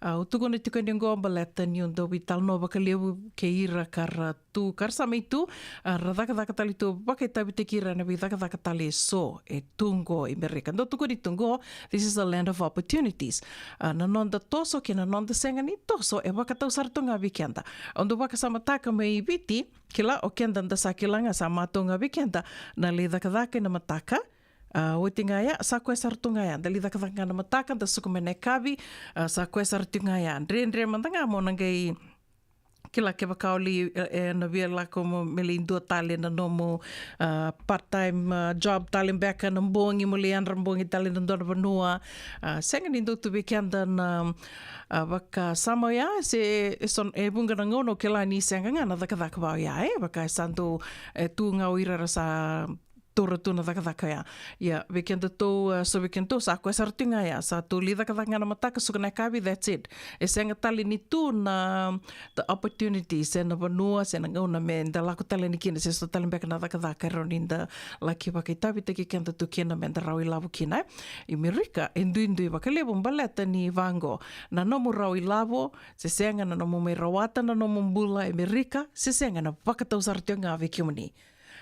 Ah, au tukuna tiko yani oqo baleta niu dau veitalanoa vakalevu kei ira ka ra tu, ka ra sa mai tu, ah, ra cakacaka tale tu, vakaitavitaki ira ena veicakacaka tale eso e tu qo i Merika. Dau tukuni tu qo, this is a land of opportunities. Ah, na noda toso kei na noda sega ni toso e vakatau sara tu ga vei keda. Au dau vakasamataka mai Viti, kila, o keda da sa kila ga sa matau ga vei keda na lai cakacaka ena mataka. Ah, oti ga ya, sa koya sara tu ga ya. Da lai cakacaka ga na mataka, da suka mai na yakavi, ah, sa koya sara tu ga ya. Dredre mada ga mo na qai kila kevaka o lai, e, e, na via lako mo me lai dua tale na nomu, ah, part time, ah, job tale beka na bogi, mo lai yadra bogi tale na dua na vanua. Ah, sega ni dau tu vei keda na, ah, vakasama oya, se e so, e vuqa na gauna au kila ni sega ga na cakacaka va oya, e, vaka e sa dau, e, tu ga o ira era sa taura tu na cakacaka oya. Ia, vei kedatou, ah, so vei kedatou sa koya sara tu ga ya, sa tou lai cakacaka ga na mataka, suka na yakavi, that's it. E sega tale ni tu na, the opportunities ena vanua se na gauna me da lako tale yani kina, se so tale beka na cakacaka e rawa ni da laki vakaitavitaki keda tu kina me da rawa ilavo kina, e. I Merika e duidui vakalevu baleta ni vaqo, na nomu rawa ilavo se sega, na nomu mai rawata na nomu bula e Merika se sega, na vakatau sara tu ga vei kemuni.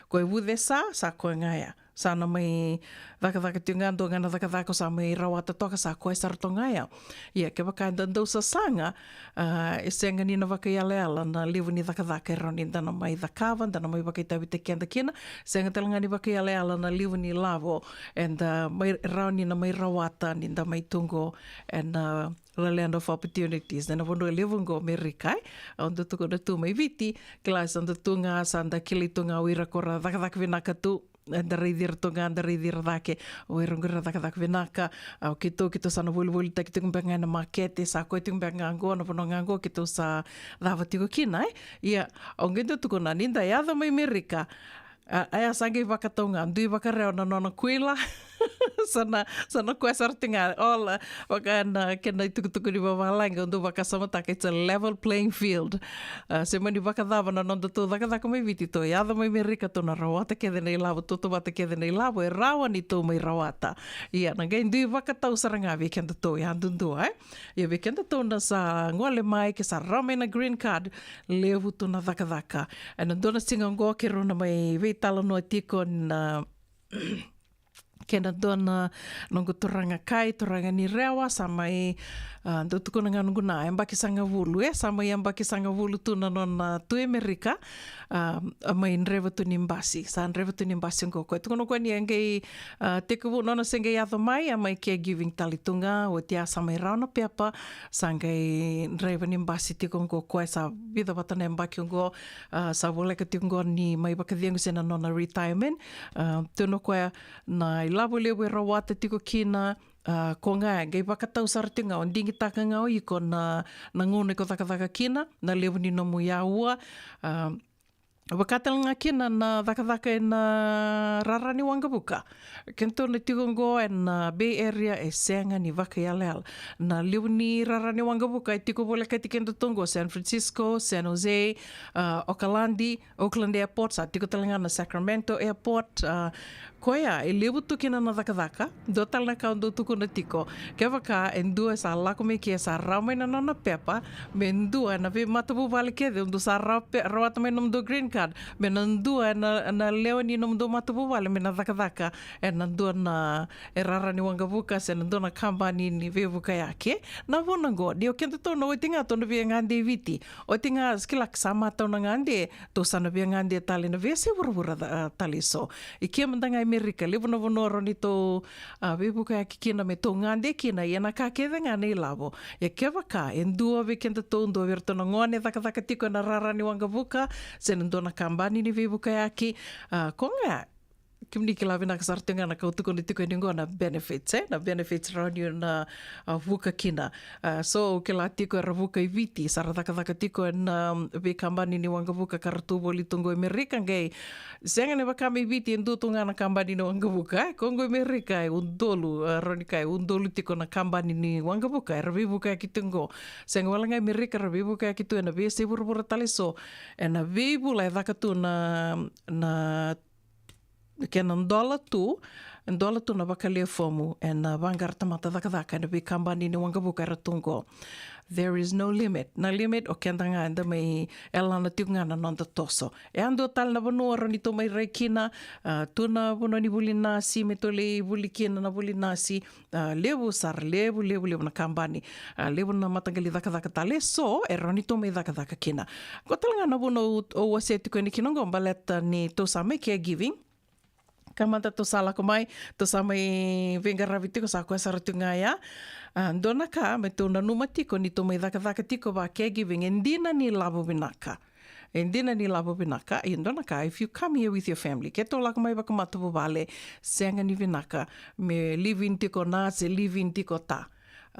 Ko e vucesa, sa koya ga ya. Sa na mai cakacaka tiko ga, dua ga na cakacaka sa mai rawata toka, sa koya sara toka ga ya. Ia, kevaka eda dau sasaga, ah, e sega ni na vakaiyalayala na levu ni cakacaka e rawa ni da na mai cakava, da na mai vakaitavitaki keda kina. Sega tale ga ni vakaiyalayala na levu ni lavo eda mai, rawa ni na mai rawata ni da mai tu qo ena, ah, the land of opportunities, ena vanua levu qo Merika, e. Au dau tukuna tu mai Viti, kila, sa da tu ga, sa da kilai tu ga o ira ko ra cakacaka vinaka tu, eda raici ira tu ga, da raici ira cake, o ira qo era cakacaka vinaka. Ah, o keitou, keitou sa na volivolitaki tiko beka ga ena makete, sa koya tiko beka ga qo na vanua ga qo keitou sa cava tiko kina, e. Ia, au qai dau tukuna ni da yaco mai Merika, ah, a ya sa qai vakatau ga, dui vakarewa na nona kuila. Sa na, sa na koya sara tiko ga, all, uh, vaka na kena itukutuku ni vavalagi, au dau vakasamataka, it's a level playing field. Uh, se mani vakacava na nodatou cakacaka mai Viti, tou yaco mai Merika, tou na rawata kece na ilavo, tou tautauvata kece na ilavo e rawa ni tou mai rawata. Ia, na qai dui vakatau sara ga vei kedatou yadudua, e? Ia, vei kedatou na sa gole mai ke sa rawa mai na green card, levu tu na cakacaka. Ena dua na siga oqo keirau na mai veitalanoa tiko na kei na dua na noqu turaga kai, turaga ni Rewa, sa mai, ah, dau tukuna ga noqu na yabaki sagavulu, e, sa mai yabaki sagavulu tu na nona tu e Merika, ah, a mai draiva tu ni basi, sa draiva tu ni basi oqo. Koya tukuna koya ni a qai, ah, tekivu nona se qai yaco mai, a mai caregiving tale tu ga, oti a sa mai rawa na pepa, sa qai draiva ni basi tiko oqo, koya sa vica vata na yabaki oqo, ah, sa voleka tiko oqo ni mai vakacegu se na nona retirement, ah, tukuna koya, na ilavo levu e rawata tiko kina, ah, ko ga e qai vakatau sara tiko ga, o digitaka ga o iko na, na gauna iko cakacaka kina, na levu ni nomu yaua, ah, vaka tale ga kina na cakacaka ena rara ni waqavuka. Kedatou na tiko oqo ena Bay Area e sega ni vakaiyalayala. Na levu ni rara ni waqavuka e tiko volekati kedatou oqo, San Francisco, San Jose, ah, Okaladi, Oakland Airport, sa tiko tale ga na Sacramento Airport, ah, koya e levu tu kina na cakacaka. Dua tale na ka au dau tukuna tiko, kevaka e dua e sa lako mai ke sa rawa mai na nona pepa, me dua ena veimatavuvale kece, o dou sa rawa pe-, rawata mai nomudou green card, me na dua ena, na lewe ni nomudou matavuvale me na cakacaka ena dua na, e rara ni waqavuka se na dua na kabani ni veivukayaki. Na vuna oqo, ni o kedatou na oti ga tou na via gade i Viti, oti ga, kila, sa matau na gade, tou sa na via gade tale na veiyasai vuravura, ah, tale eso. I ke mada ga i Merika, levu na vanua rawa ni tou, ah, veivukayaki kina me tou gade kina, ia na ka kece ga na ilavo. Ia kevaka e dua vei kedatou, dua vei iratou na gone e cakacaka tiko ena rara ni waqavuka se na dua na kabani ni veivukayaki, ah, ko ga, kemuni kila vinaka sara tiko ga na ka au tukuna tiko yani oqo, na benefits, e? Na benefits rawa ni o na, ah, vuka kina. Ah, so, au kila tiko era vuka i Viti, sa ra cakacaka tiko ena, um, veikabani ni waqavuka ka ratou voli tu oqo i Merika, qai sega ni vaka mai Viti e dua tu ga na kabani ni waqavuka, e? Ko oqo i Merika e udolu, ah, rawa ni kaya e udolu tiko na kabani ni waqavuka era veivukayaki tu oqo. Sega wale ga i Merika, era veivukayaki tu ena veiyasai vuravura tale eso. Ena veivula e caka tu na, na kena dola tu, dola tu na vakalewe fomu ena vaqara tamata cakacaka ena veikabani ni waqavuka era tu oqo. There is no limit. Na limit o keda ga eda mai yalana tiko ga na noda toso. E a dua tale na vanua rawa ni tou mai rai kina, ah, tu na vanua ni vuli nasi, me tou lai vuli kina na vuli nasi, ah, levu sara, levu, levu, levu na kabani, ah, levu na mataqali cakacaka tale eso e rawa ni tou mai cakacaka kina. Qo tale ga na vuna au, au wasea tiko yani kina oqo baleta ni tou sa mai caregiving. Ka mada tou sa lako mai, tou sa mai veiqaravi tiko, sa koya sara tiko ga ya. Ah, dua na ka me tou nanuma tiko ni tou mai cakacaka tiko va caregiving, e dina ni lavo vinaka. E dina ni lavo vinaka, e dua na ka, if you come here with your family, ke tou lako mai vakamatavuvale, sega ni vinaka me live in tiko na se live in tiko ta.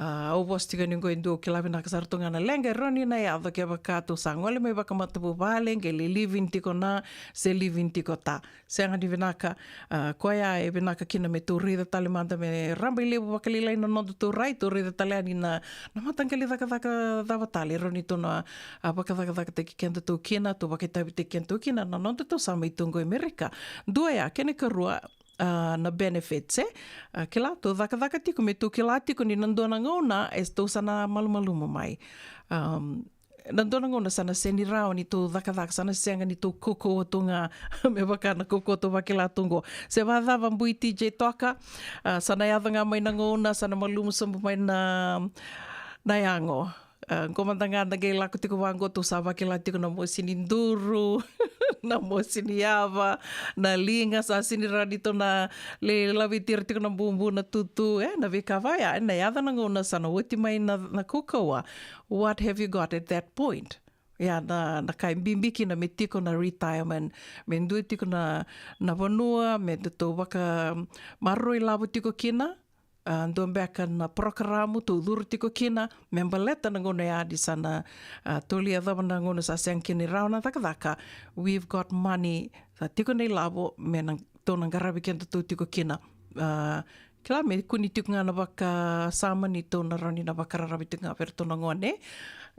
Ah, au vosa tiko yani oqo e dua, au kila vinaka sara tu ga na leqa e rawa ni na yaco kevaka tou sa gole mai vakamatavuvale, qai lai live in tiko na se live in tiko ta. Sega ni vinaka, ah, koya e vinaka kina me tou raica tale mada me raba i levu vakalailai na nodatou rai, tou raica tale yani na, na mataqali cakacaka cava tale e rawa ni tou na, ah, vakacakacakataki kedatou kina, tou vakaitavitaki kedatou kina na nodatou sa mai tu oqo i Amerika. Dua ya, kena ikarua, ah, na benefits, e? Ah, kila, tou cakacaka tiko me tou kila tiko ni na dua na gauna e tou sa na malumalumu mai. Am, na dua na gauna sa na sega ni rawa ni tou cakacaka, sa na sega ni tou kaukauwa tu ga me vaka na kaukauwa tou vakila tu oqo. Se vakacava bui T J Toka, ah, sa na yaco ga mai na gauna sa na malumu sobu mai na, na yago. Ah, qo mada ga da qai lako tiko vaqo tou sa vakila tiko na mosi ni duru, na mosi ni yava, na liga, sa sega ni rawa ni tou na lai laveti ira tiko na bubu, na tutu, e, na veika vaya, e, na yaco na gauna sa na oti mai na, na kaukauwa. What have you got at that point? Ia na, na ka e bibi kina me tiko na retirement, me dua tiko na, na vanua me tou vakamaroroi lavo tiko kina, ah, dua beka na parokaramu tou curu tiko kina me baleta na gauna ya ni sa na, ah, tou lai yacova na gauna sa sega kina ni rawa na cakacaka. We've got money, sa tiko na ilavo me na, tou na qaravi kedatou tiko kina. a, kila me kua ni tiko ga na vakasama ni tou na rawa ni na vakararavi tiko ga vei iratou na gone.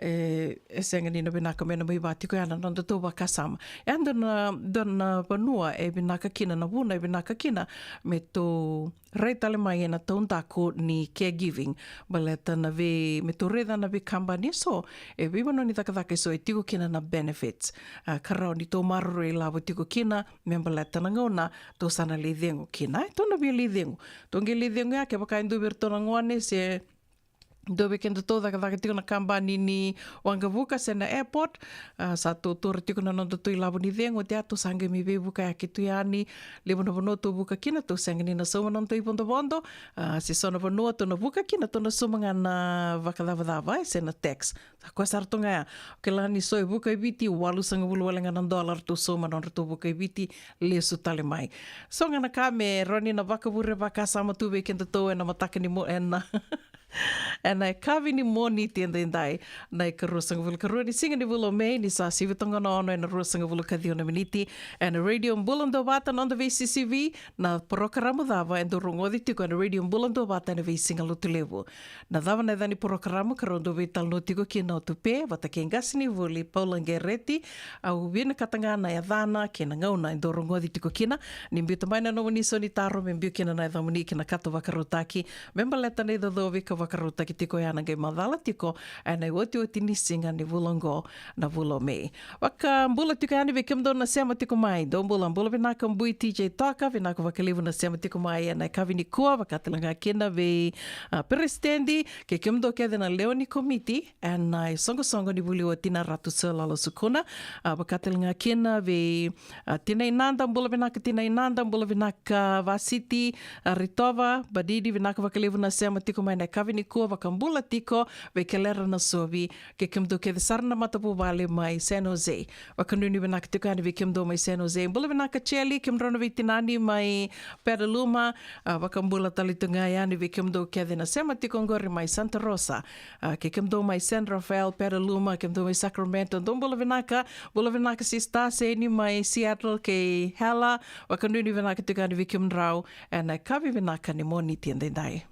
E, e sega ni na vinaka me na mai vaka tiko ya na nodatou vakasama. E dua na, dua na vanua e vinaka kina, na vuna e vinaka kina me tou rai tale mai ena taudaku ni caregiving. Baleta na vei, me tou raica na veikabani eso, e veivanua ni cakacaka eso e tiko kina na benefits. A, ka rawa ni tou maroroi lavo tiko kina, me baleta na gauna tou sa na lai cegu kina. E, tou na via lai cegu. Tou qai lai cegu ya, kevaka e dua vei iratou na gone, se dua vei kedatou cakacaka tiko na kabani ni waqavuka se na airport, a, sa tou taura tiko na nodatou ilavo ni cegu, oti ya tou sa qai mai veivukayaki tu yani, levu na vanua tou vuka kina, tou sega ni na sauma na nodatou ivodovodo, a, se so na vanua tou na vuka kina, tou na sauma ga na vakacavacava, e, se na tax. Sa koya sara tu ga ya. Kila ni so e vuka i Viti, walusagavulu wale ga na dola ratou sauma na nodratou vuka i Viti, lesu tale mai. So ga na ka me rawa ni na vakavure vakasama tu vei kedatou ena mataka ni Mo-, ena, ena yakavi ni Moniti edaidai. Na ikaruasagavulu karua ni siga ni vula o Me, ni sa sivi toka na ono ena ruasagavulu kaciwa na miniti. Ena Radio Bula Duavata, noda veisisivi, na porokaramu cava e dau rogoci tiko ena Radio Bula Duavata ena veisiga Lotulevu. Na cava na yaca ni porokaramu ka rau dau veitalanoa tiko kina o Tupe vata kei qasenivuli Paula Qereti. Au vinakata ga na yacana kei na gauna e dau rogoci tiko kina. Ni biuta mai na nomuni isau ni taro me biu kina na yacamuni ki na kato vakarautaki me baleta na icocovi ka vakarautaki tiko ya na qai macala tiko ena iotioti ni siga ni vula oqo, na vula o Me. Vakabula tiko yani vei kemudou na sema tiko mai. Dou bula, bula vinaka Bui T J Toka, vinaka vakalevu na sema tiko mai ena yakavi nikua, vaka tale ga kina vei, a, peresitedi, kei kemudou kece na lewe ni komiti ena isoqosoqo ni vuli o Tina Ratu Sir Lala Sukuna, a, vaka tale ga kina vei, a, Tina i Nada, bula vinaka Tina i Nada, bula vinaka Vasiti, a, Ritova, Badidi, vinaka vakalevu na sema tiko mai ena yakavi nikua, vakabula tiko vei Kelera Nasovi, kei kemudou kece sara na matavuvale mai San Jose. Vakanuinui vinaka tiko yani vei kemudou mai San Jose. Bula vinaka Cheli, kemudrau na veitinani mai Petaluma. A, vakabula tale tu ga yani vei kemudou kece na sema tiko oqori mai Santa Rosa. A, kei kemudou mai San Rafael, Petaluma, kemudou mai Sacramento. Dou bula vinaka, bula vinaka Sister Seni mai Seattle kei Hela. Vakanuinui vinaka tiko yani vei kemudrau ena yakavi vinaka ni Moniti edaidai.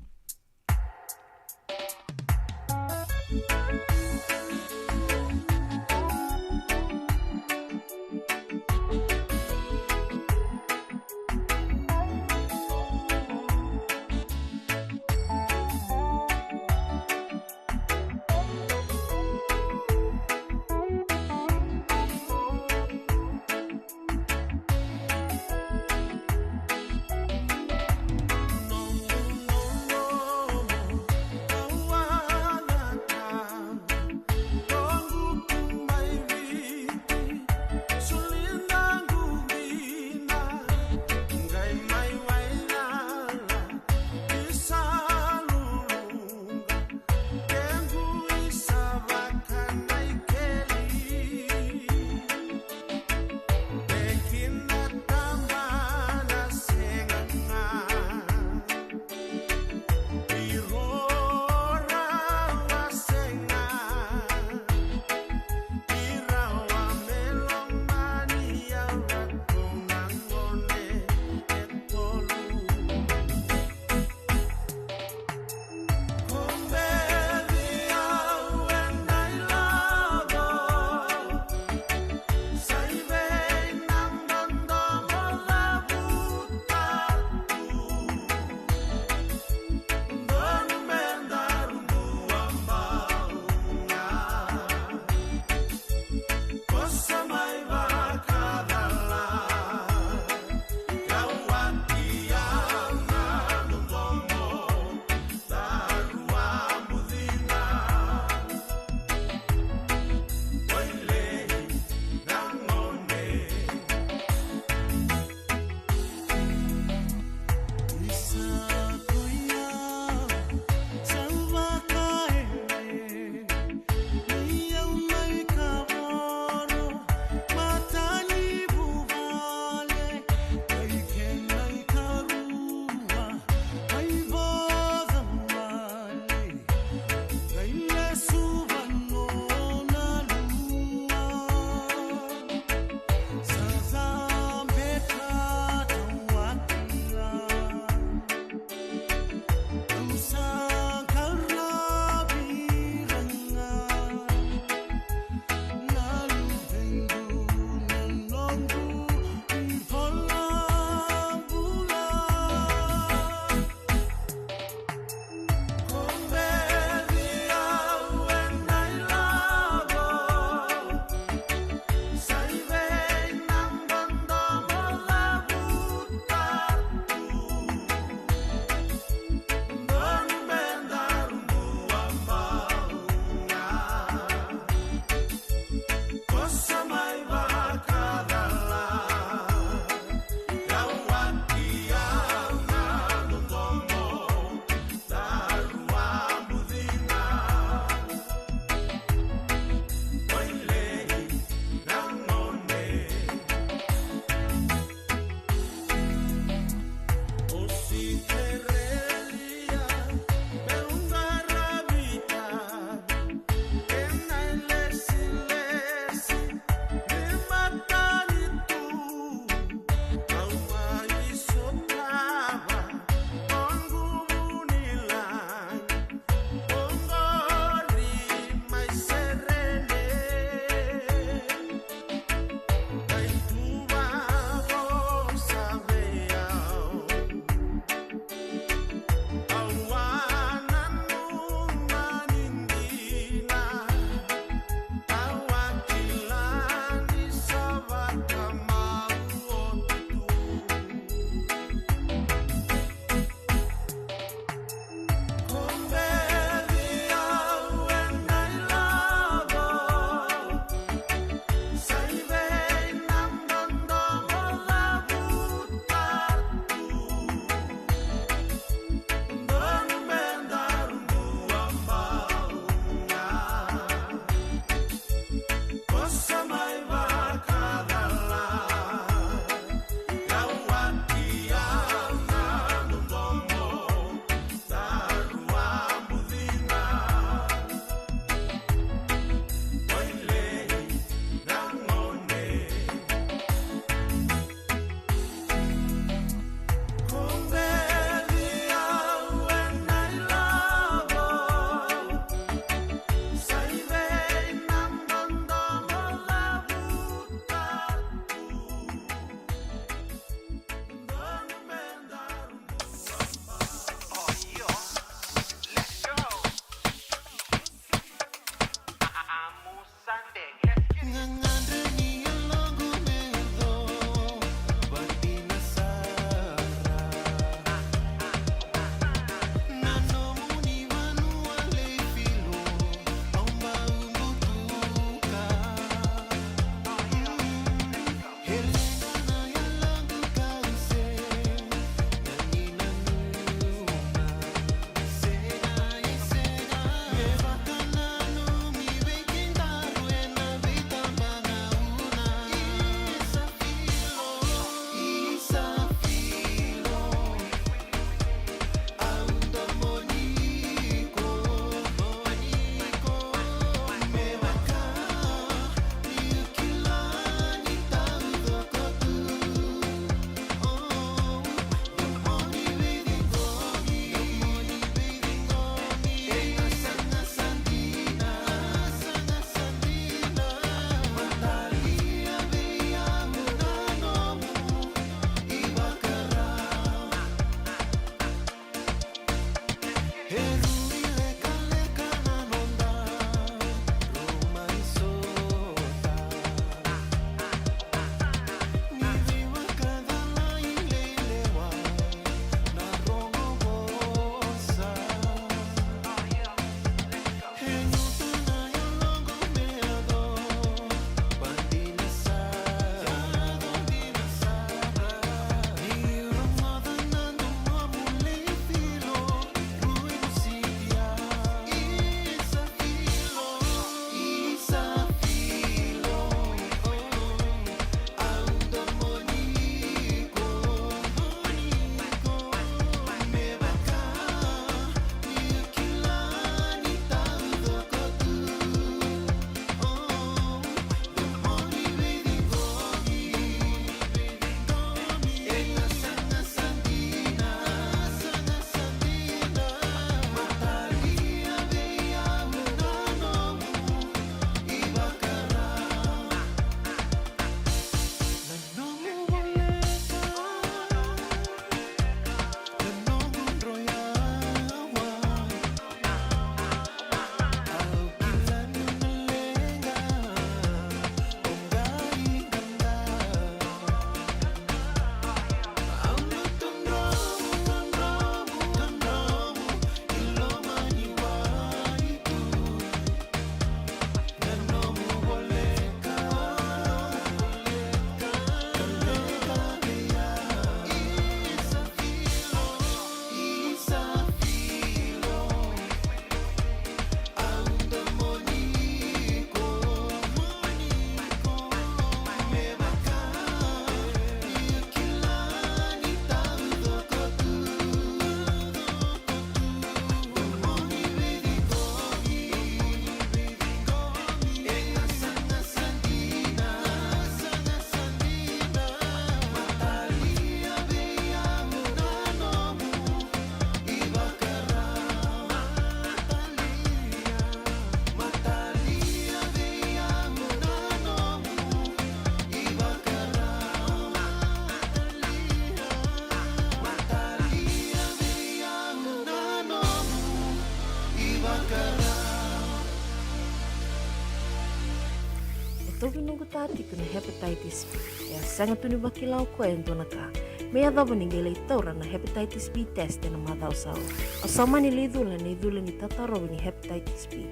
Tauvi noqu ta tiko na hepatitis B. E a sega tu ni vakila o koya e dua na ka. Me yacova ni qai lai taura na hepatitis B test ena macawa sa oti. Au sa mani lai cula ena icula ni tatarovi ni hepatitis B.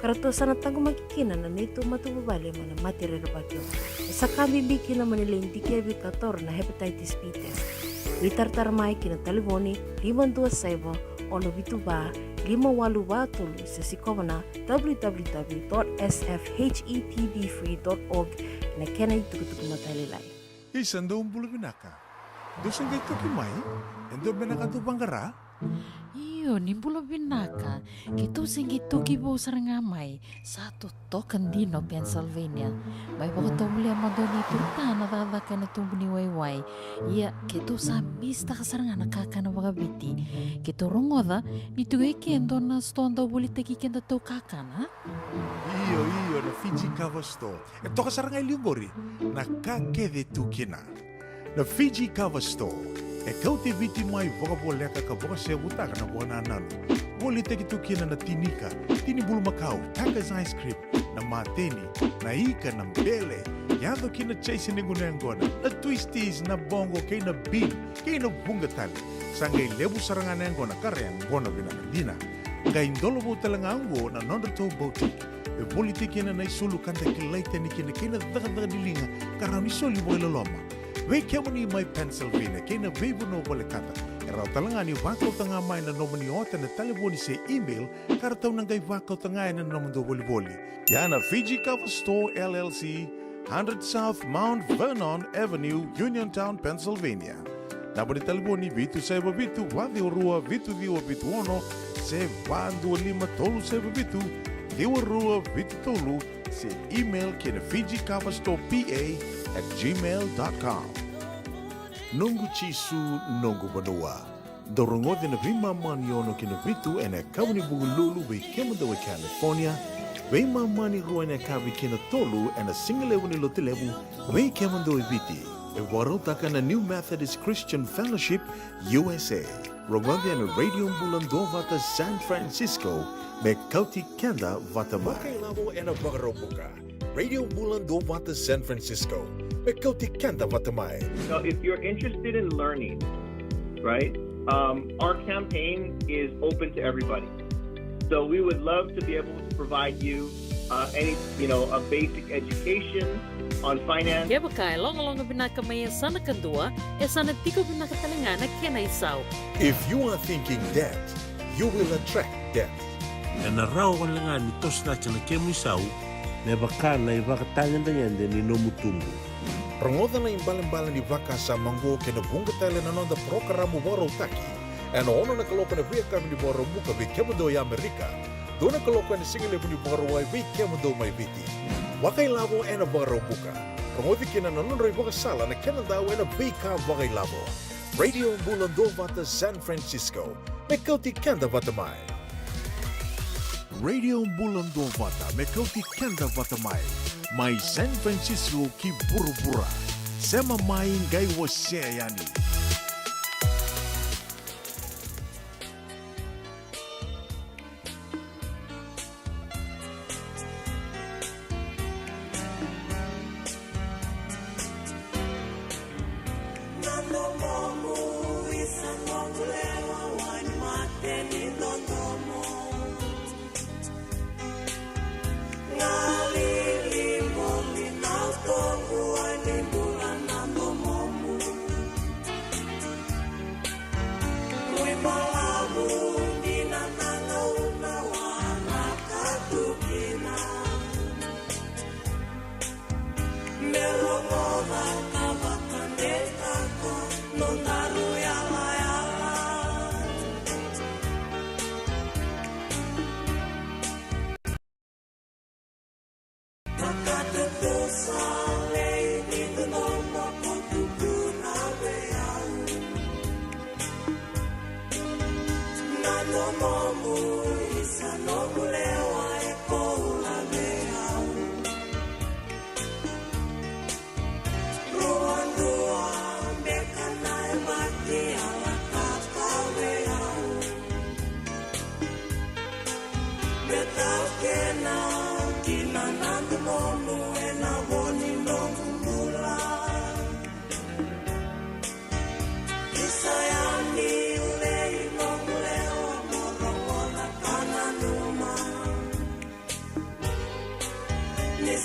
Ka ratou sa na taqomaki kina na neitou matavuvale mai na mate rerevaki oqo. E sa ka bibi kina mo ni lai dikevi ka taura na hepatitis B test. Veitaratara mai ki na talevoni lima dua saiva, ono vitu va, lima walu va tolu se sikova na w w w dot s f h e p b free dot org ena kena itukutuku matailalai. Isa, dou bula vinaka. Dou se qai toki mai? E dua beka na ka dou vaqara? Io, ni bula vinaka. Keitou se qai toki vou sara ga mai. Sa totoka dina o Pennsylvania. Mai vakatovolea mada o ni turuta na cakacaka ena tubu ni waiwai. Ia, keitou sa misitaka sara ga na kakana vakaviti. Keitou rogoca ni tiko e ke e dua na sitoa dau volitaki kedatou kakana. Io, io, na Fiji Cover Store. E toka sara ga e liu qori na ka kece e tu kina. Na Fiji Cover Store e kauti Viti mai vakavoleka ka vakasevutaka na vakanananu. Volitaki tu kina na tinika, tini bulumakau, Taka's ice cream, na mateni, na ika, na bele, yaco ki na chase ni gunu yaqona, na twisties, na bogo kei na bean, kei na vuqa tale. Sa qai levu sara ga na yaqona ka ra yaqona vinaka dina. Qai dolovou tale ga oqo na nodratou boutique. E volitaki kina na isulu ka da kilai tani kina kei na cakacaka ni liga ka rawa ni soli vakailoloma. Vei kemuni mai Pennsylvania kei na veivanua volekata, e rawa tale ga ni vakauta ga mai na nomuni ota ena talevoni se email ka ratou na qai vakauta ga ena nomudou volivoli. Ia na Fiji Cover Store L L C, hundred South Mount Vernon Avenue, Uniontown, Pennsylvania. Naba ni talevoni vitu saiva vitu, va ciwa rua, vitu ciwa vitu ono, se va dua lima tolu saiva vitu, ciwa rua vitu tolu, se email ki na Fiji Cover Store P A at gmail dot com. Noqu Jisu, noqu vanua. Dou rogoci na veimama ni ono ki na vitu ena yakavi ni Vukelulu vei kemudou e California, veimama ni rua ena yakavi ki na tolu ena sigalevu ni Lotulevu vei kemudou e Viti. E vakarautaka na New Methodist Christian Fellowship U S A. Rogoci ena Radio Bula Duavata San Francisco me kauti keda vata mai. Vakailavo ena Vakaraubuka. Radio Bula Duavata San Francisco me kauti keda vata mai. Now, if you're interested in learning, right, um, our campaign is open to everybody. So we would love to be able to provide you, uh, any, you know, a basic education on finance. Kevaka e logaloga vinaka mai e sa na kadua, e sa na tiko vinaka tale ga na kena isau. If you are thinking debt, you will attract debt. Ena rawa wale ga ni toso cake na kemu isau me vaka na ivakatagedegede ni nomu tubu. Rogoca na ibalebale ni vakasama oqo kei na vuqa tale na noda parokaramu vakarautaki ena ono na kaloko ena veiyakavi ni Vakaraubuka vei kemudou e Amerika, dua na kaloko ena sigalevu ni Vakarauwai vei kemudou mai Viti. Vakailavo ena Vakaraubuka. Rogoci kina na nodra ivakasala na kenadau ena veika vakailavo. Radio Bula Duavata San Francisco, me kauti keda vata mai. Radio Bula Duavata me kauti keda vata mai, mai San Francisco ki vuravura. Sema mai, qai wasea yani.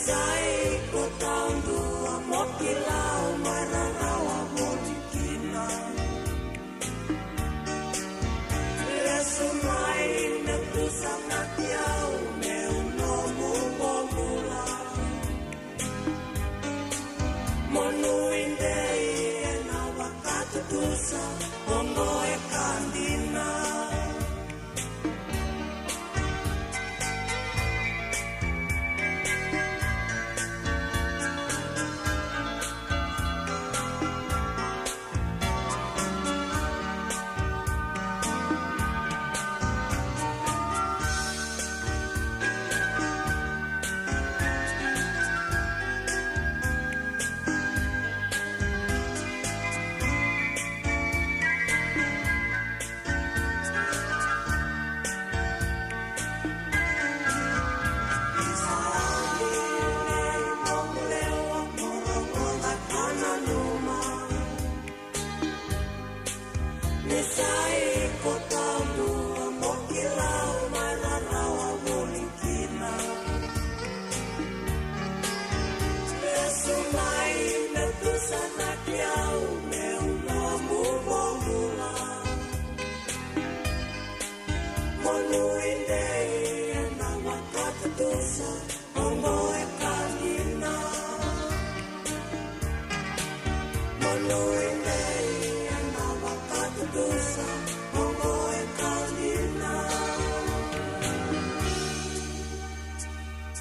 Sa iko taudua mo kila au mai rarawa voli kina. Lesu mai me tusa na kiau meu nomu bobula. Mo nuidei ena vakatutusa, oqo e ka dina.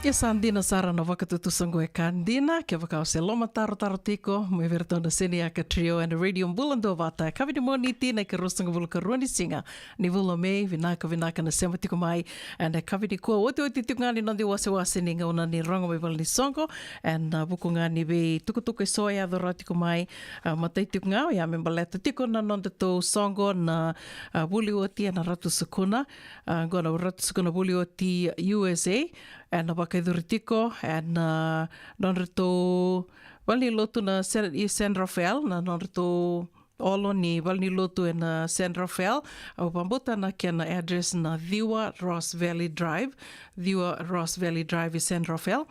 Ia sa dina sara na vakatutusa oqo e ka dina, kevaka o se lomatarotaro tiko, mai vei iratou na Seniaka Trio ena Radio Bula Duavata, e yakavi ni Moniti, na ikaruasagavulu ka rua ni siga ni vula o Me, vinaka, vinaka na sema tiko mai. Ena yakavi nikua, otioti tiko ga ni noda iwasewase ni gauna ni rogo mai valenisoqo, ena vuku ga ni veitukutuku eso e yaco rawa tiko mai. A, matai tiko ga, oya me baleta tiko na nodatou soqo na, a, vuli oti ena Ratu Sukuna, a, oqo na Ratu Sukuna vuli oti U S A, ena vakayacori tiko ena, a, nodratou valenilotu na San, i San Rafael, na nodratou olo ni valenilotu ena San Rafael. Au vakabauta na kena address na ciwa Ross Valley Drive, ciwa Ross Valley Drive i San Rafael.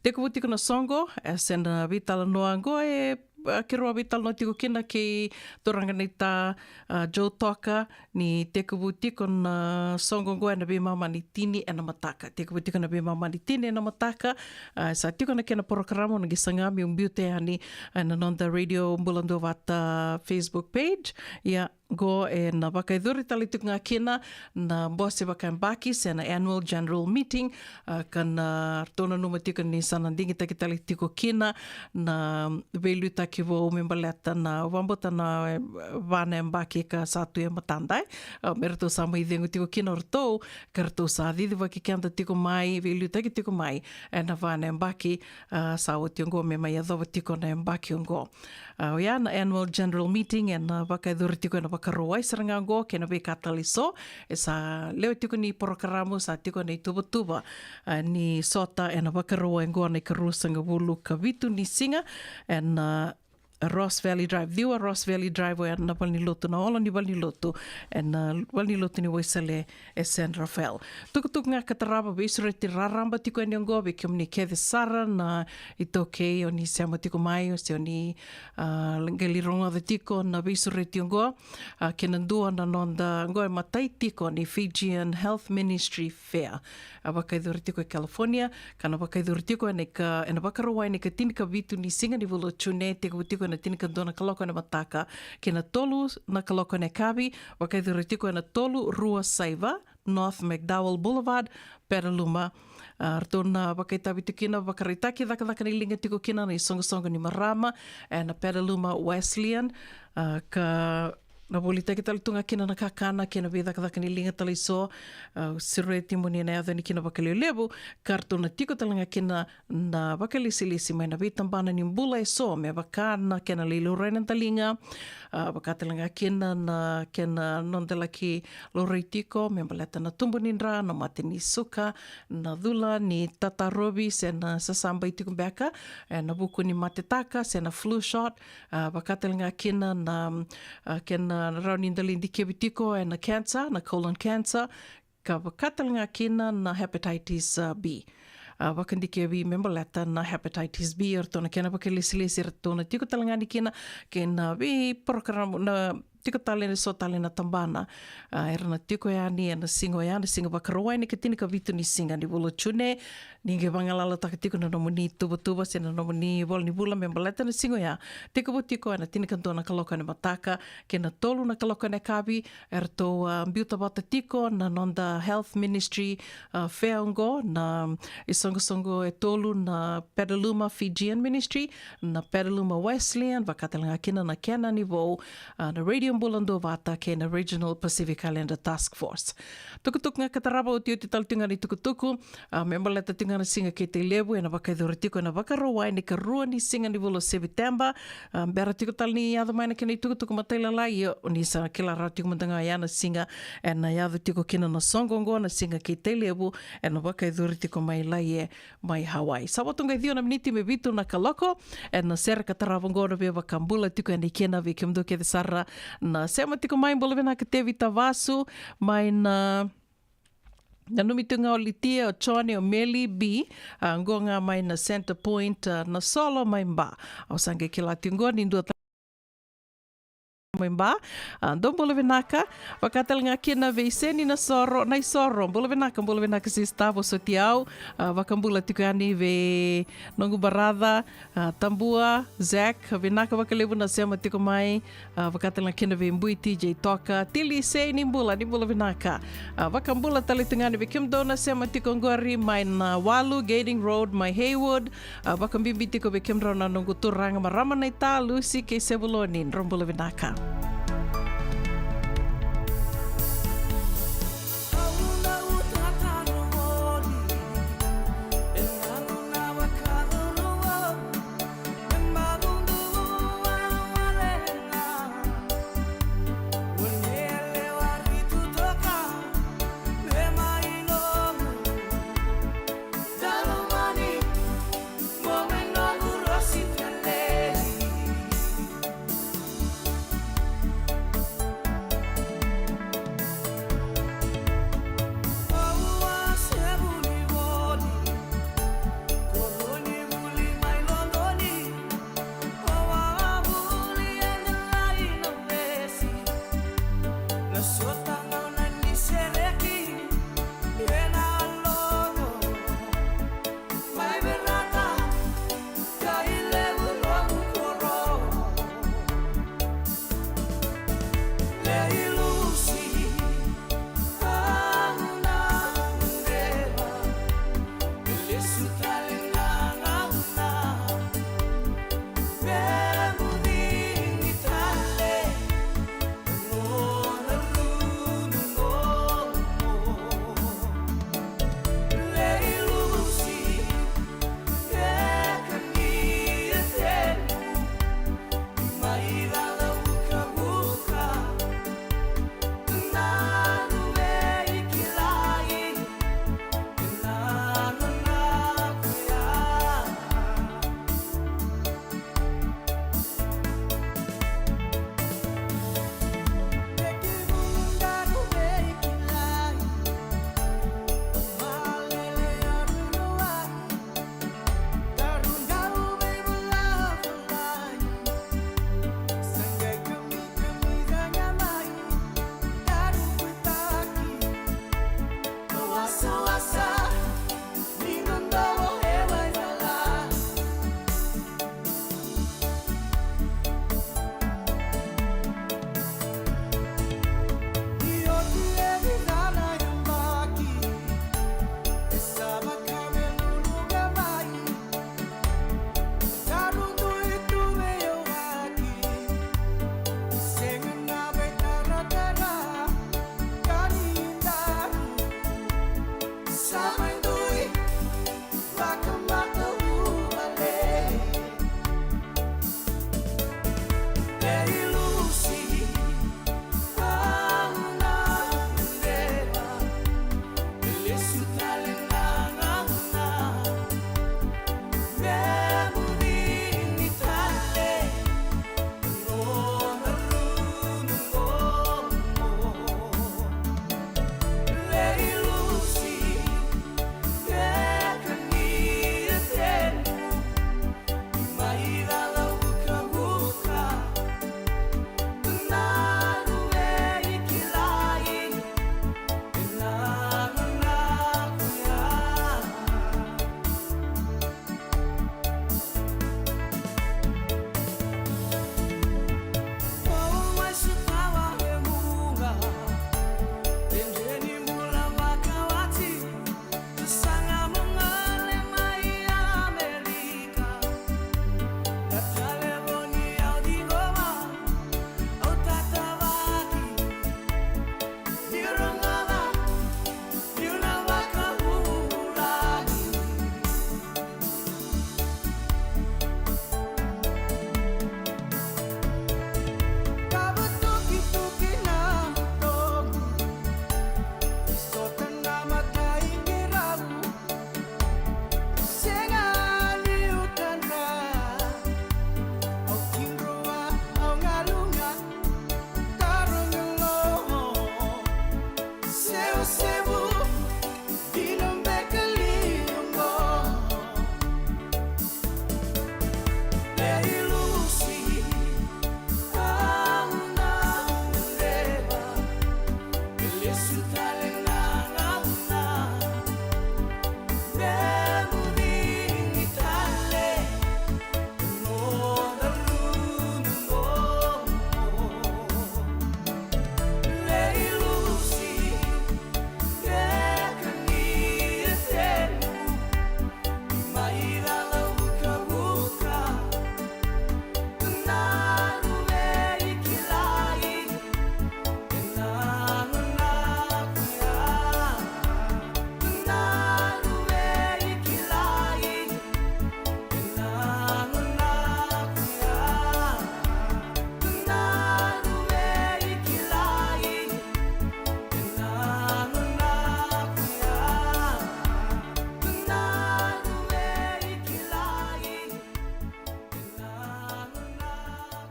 Tekivu tiko na soqo, e se na veitalanoa oqo e, a, keirau a veitalanoa tiko kina kei turaga naita, a, Joe Toka, ni tekivu tiko na soqo oqo ena veimama ni tini ena mataka. Tekivu tiko na veimama ni tini ena mataka, a, sa tiko na kena porokaramu, na qai saga meu biuta yani ena noda Radio Bula Duavata Facebook page. Ia, oqo ena vakayacori tale tiko ga kina na bose vakayabaki se na annual general meeting, a, ka na ratou nanuma tiko ni sa na digitaki tale tiko kina na veiliutaki vou me baleta na, au vakabauta na, e, va na yabaki ka sa tu e matada, e. A, me ratou sa mai cegu tiko kina o ratou, ka ratou sa cicivaki keda tiko mai, veiliutaki tiko mai ena va na yabaki, a, sa oti oqo me mai yacova tiko na yabaki oqo. A, oya na annual general meeting ena vakayacori tiko ena Vakarauwai sara ga oqo, kei na veika tale eso e sa lewe tiko ni porokaramu, sa tiko na ituvatuva, a, ni sota ena Vakarauwai oqo na ikaruasagavulu ka vitu ni siga ena, a, Ross Valley Drive, ciwa Ross Valley Drive, oya na valenilotu, na olo ni valenilotu ena, a, valenilotu ni Waisale e San Rafael. Tukutuku ga ka tarava, veisureti raraba tiko yani oqo vei kemuni kece sara na iTaukei o ni sema tiko mai, o se o ni, a, qai lai rogoca tiko na veisureti oqo, a, kei na dua na noda, oqo e matai tiko ni Fijian Health Ministry Fair, a, vakayacori tiko e California, ka na vakayacori tiko ena ika, ena Vakarauwai ena ikatini ka vitu ni siga ni vula o June, tekivu tiko ena tinikadua na kaloko ena mataka kei na tolu na kaloko ena yakavi, vakayacori tiko ena tolu rua saiva North McDowell Boulevard, Petaluma. A, ratou na vakaitavi tiko kina, vakaraitaki cakacaka ni liga tiko kina na isoqosoqo ni marama ena Petaluma Wesleyan, a, ka na volitaki tale tu ga kina na kakana kei na veicakacaka ni liga tale eso. A, sureti mo ni na yaco yani kina vakalevulevu, ka ratou na tiko tale ga kina na vakalesilesi mai na veitabana ni bula eso, me vaka na kena lai laurai na daliga, a, vaka tale ga kina na kena noda laki laurai tiko me baleta na tubu ni dra, na mate ni suka, na cula ni tatarovi se na sasabai tiko beka ena vuku ni matetaka se na flu shot, a, vaka tale ga kina na, a, kena rawa ni da lai dikevi tiko ena cancer, na colon cancer, ka vaka tale ga kina na hepatitis, a, B. A, vakadikevi me baleta na hepatitis B, eratou na kena vakalesilesi eratou na tiko tale ga ni kina kei na veiporokaramu na tiko tale ni so tale na tabana. A, era na tiko yani ena siga oya, na siga Vakarauwai ni ka tinikavitu ni siga ni vula o June. Ni qai vagalalataka tiko na nomuni tuvatuva se na nomuni vola ni vula me baleta na siga oya. Tekivu tiko ena tinikadua na kaloko ena mataka kei na tolu na kaloko ena yakavi. Eratou, a, biuta vata tiko na noda health ministry, a, fair oqo, na isoqosoqo e tolu, na Petaluma Fijian Ministry, na Petaluma Wesleyan, vaka tale ga kina na kena ni vou, a, na Radio Bula Duavata kei na Regional Pacific Islander Task Force. Tukutuku ga ka tarava, otioti tale tiko ga ni tukutuku, a, me baleta tiko ga na siga kei Tailevu, ena vakayacori tiko ena Vakarauwai ni karua ni siga ni vula o Sepiteba. A, bera tiko tale ni yaco mai na kena itukutuku matailalai, ia o ni sa kila rawa tiko mada ga oya na siga ena yaco tiko kina na soqo oqo, na siga kei Tailevu, ena vakayacori tiko mai Laie mai Hawaii. Sa vo tu ga e ciwa na miniti me vitu na kaloko ena sere ka tarava oqo, na veivakabula tiko yani kina vei kemudou kece sara na sema tiko mai. Bula vinaka Tevi Tavasu mai na Nanumi tu ga o Litia, o Jone, o Meli B, a, qo ga mai na Center Point, a, na Solo mai Ba. Au sa qai kila tiko qo ni dua tale mai Ba. A, dou bula vinaka, vaka tale ga kina vei Seni na Soro, na Isoro. Bula vinaka, bula vinaka sista, vosoti au. A, vakabula tiko yani vei noqu baraca, a, Tabua, Zack, vinaka vakalevu na sema tiko mai, a, vaka tale ga kina vei Bui T J Toka, Tili Sei, ni bula, ni bula vinaka. A, vakabula tale tu ga yani vei kemudou na sema tiko oqori mai na walu Gairding Road mai Heywood, a, vakabibi tiko vei kemudrau na noqu turaga marama naita Lusi kei Sevuloni, drau bula vinaka.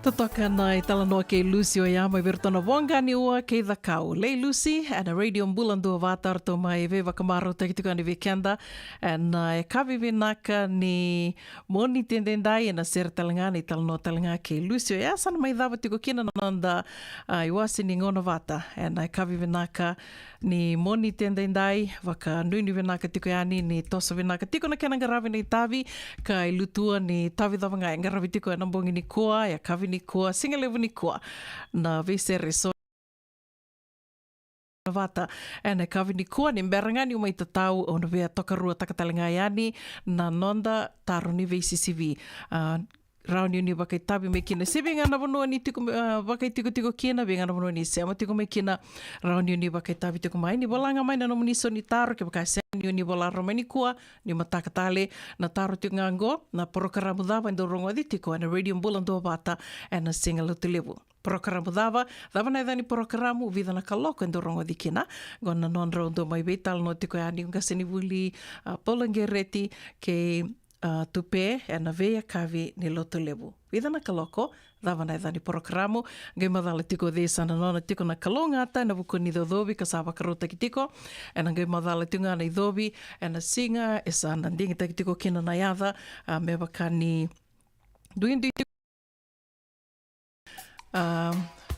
Totoka na italanoa kei Lucy oya mai vei iratou na Voqa ni Ua kei Cakau. Lei Lucy, ena Radio Bula Duavata, ratou mai veivakamarautaki tiko yani vei keda ena yakavi vinaka ni Moniti edaidai, ena sere tale ga, na italanoa tale ga kei Lucy oya. Sa na mai cava tiko kina na noda, a, iwase ni gauna vata ena yakavi vinaka ni Moniti edaidai. Vakanuinui vinaka tiko yani ni toso vinaka tiko na kena qaravi na itavi, ka i lutua ni tavi cava ga e qaravi tiko ena bogi nikua, yakavi nikua, sigalevu nikua. Na veisere eso vata ena yakavi nikua. Ni bera ga niu mai tatau, au na via tokaruataka tale ga yani na noda taro ni veisisivi. A, rawa ni o ni vakaitavi mai kina se vei ga na vanua ni tiko, a, vakaitikotiko kina, vei ga na vanua ni sema tiko mai kina. Rawa ni o ni vakaitavi tiko mai, ni vola ga mai na nomuni so ni taro. Kevaka e sega ni o ni vola rawa mai nikua, ni mataka tale, na taro tiko ga oqo: na porokaramu cava e dau rogoci tiko ena Radio Bula Duavata ena siga Lotulevu? Porokaramu cava, cava na yaca ni porokaramu, vica na kaloko e dau rogoci kina? Oqo na nodrau dau mai veitalanoa tiko yani o qasenivuli, a, Paula Qereti kei, a, Tupe ena veiyakavi ni Lotulevu. Vica na kaloko, cava na yaca ni porokaramu? Qai macala tiko o cei sa na nona tiko na kalougata ena vuku ni icocovi ka sa vakarautaki tiko. Ena qai macala tiko ga na icovi ena siga e sa na digitaki tiko kina na yaca, a, me vaka ni duidui tiko. A,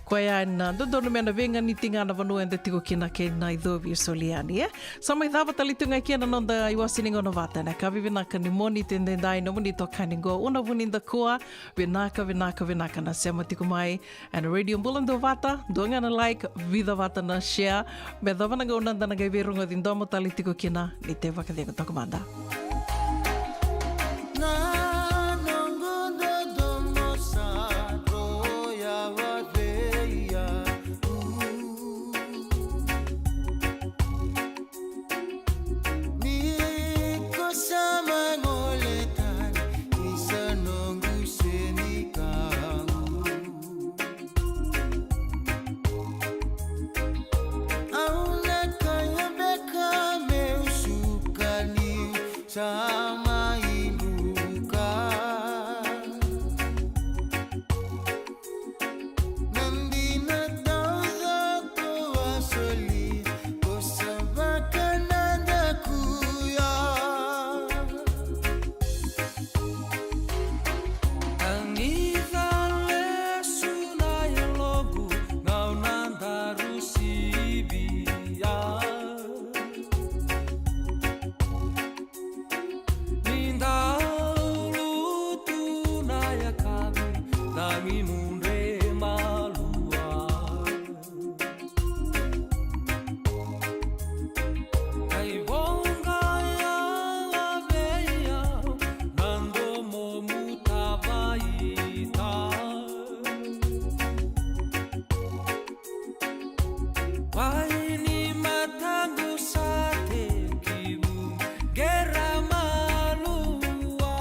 koya ena dodonu me na veiganiti ga na vanua eda tiko kina kei na icovi e soli yani, e? Sa mai cava tale tu ga kina na noda iwase ni gauna vata ena yakavi vinaka ni Moniti edaidai. Nomuni itokani oqo, Una Vunidakua. Vinaka, vinaka, vinaka na sema tiko mai ena Radio Bula Duavata. Dua ga na like, vica vata na share, me yacova na gauna da na qai veirogoci domo tale tiko kina. Ni tei vakacegu toka mada. Na noqu dodomo sa droya vei au. Ni ko sa mai gole tani, ni sa noqu senikau. Au na kaya beka meu suka niu sa mai buka. Na dina taucoko a soli, ko sa vakanadakuya. Tanica lesu na yaloqu, gauna daru sivia. Ni dau lutu na yakavi, tagi mudre malua. Ai voqa yawa vei au na domomu tavaita. Wai ni mataqu sa tekivu qera malua.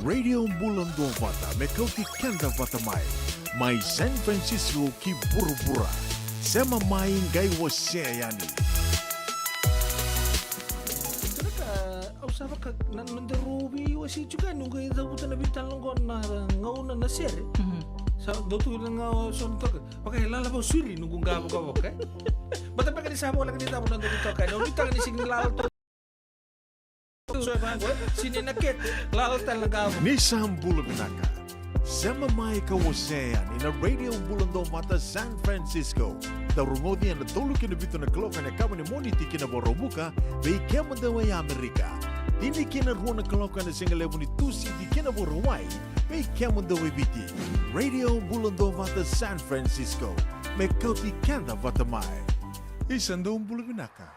Radio Bula Duavata me kauti keda vata mai. Mai San Francisco ki vuravura. Sema mai, qai wasea yani. Au sa vaka na noda rau veiwasei tiko yani, noqu e cavuta na veitalanoa qo na gauna na sere. Sa dau tu na gauna so na toka. Vaka e lala vau siri noqu ga vakavoka. Bata beka ni sa voleka ni cava na noqu toka. Na noqu toka ni sigi ni lala toka. So e vaqo, sini na kete, lala tale na ga. Ni sa bula vinaka. Sema mai ka wasea yani na Radio Bula Duavata San Francisco. Dau rogoci ena tolu ki na vitu na kaloko ena yakavi ni Moniti ki na Vakaraubuka, vei kemudou e Amerika. Tini ki na rua na kaloko ena sigalevu ni Tusiti ki na Vakarauwai, vei kemudou e Viti. Radio Bula Duavata San Francisco. Me kauti keda vata mai. Isa, dou bula vinaka.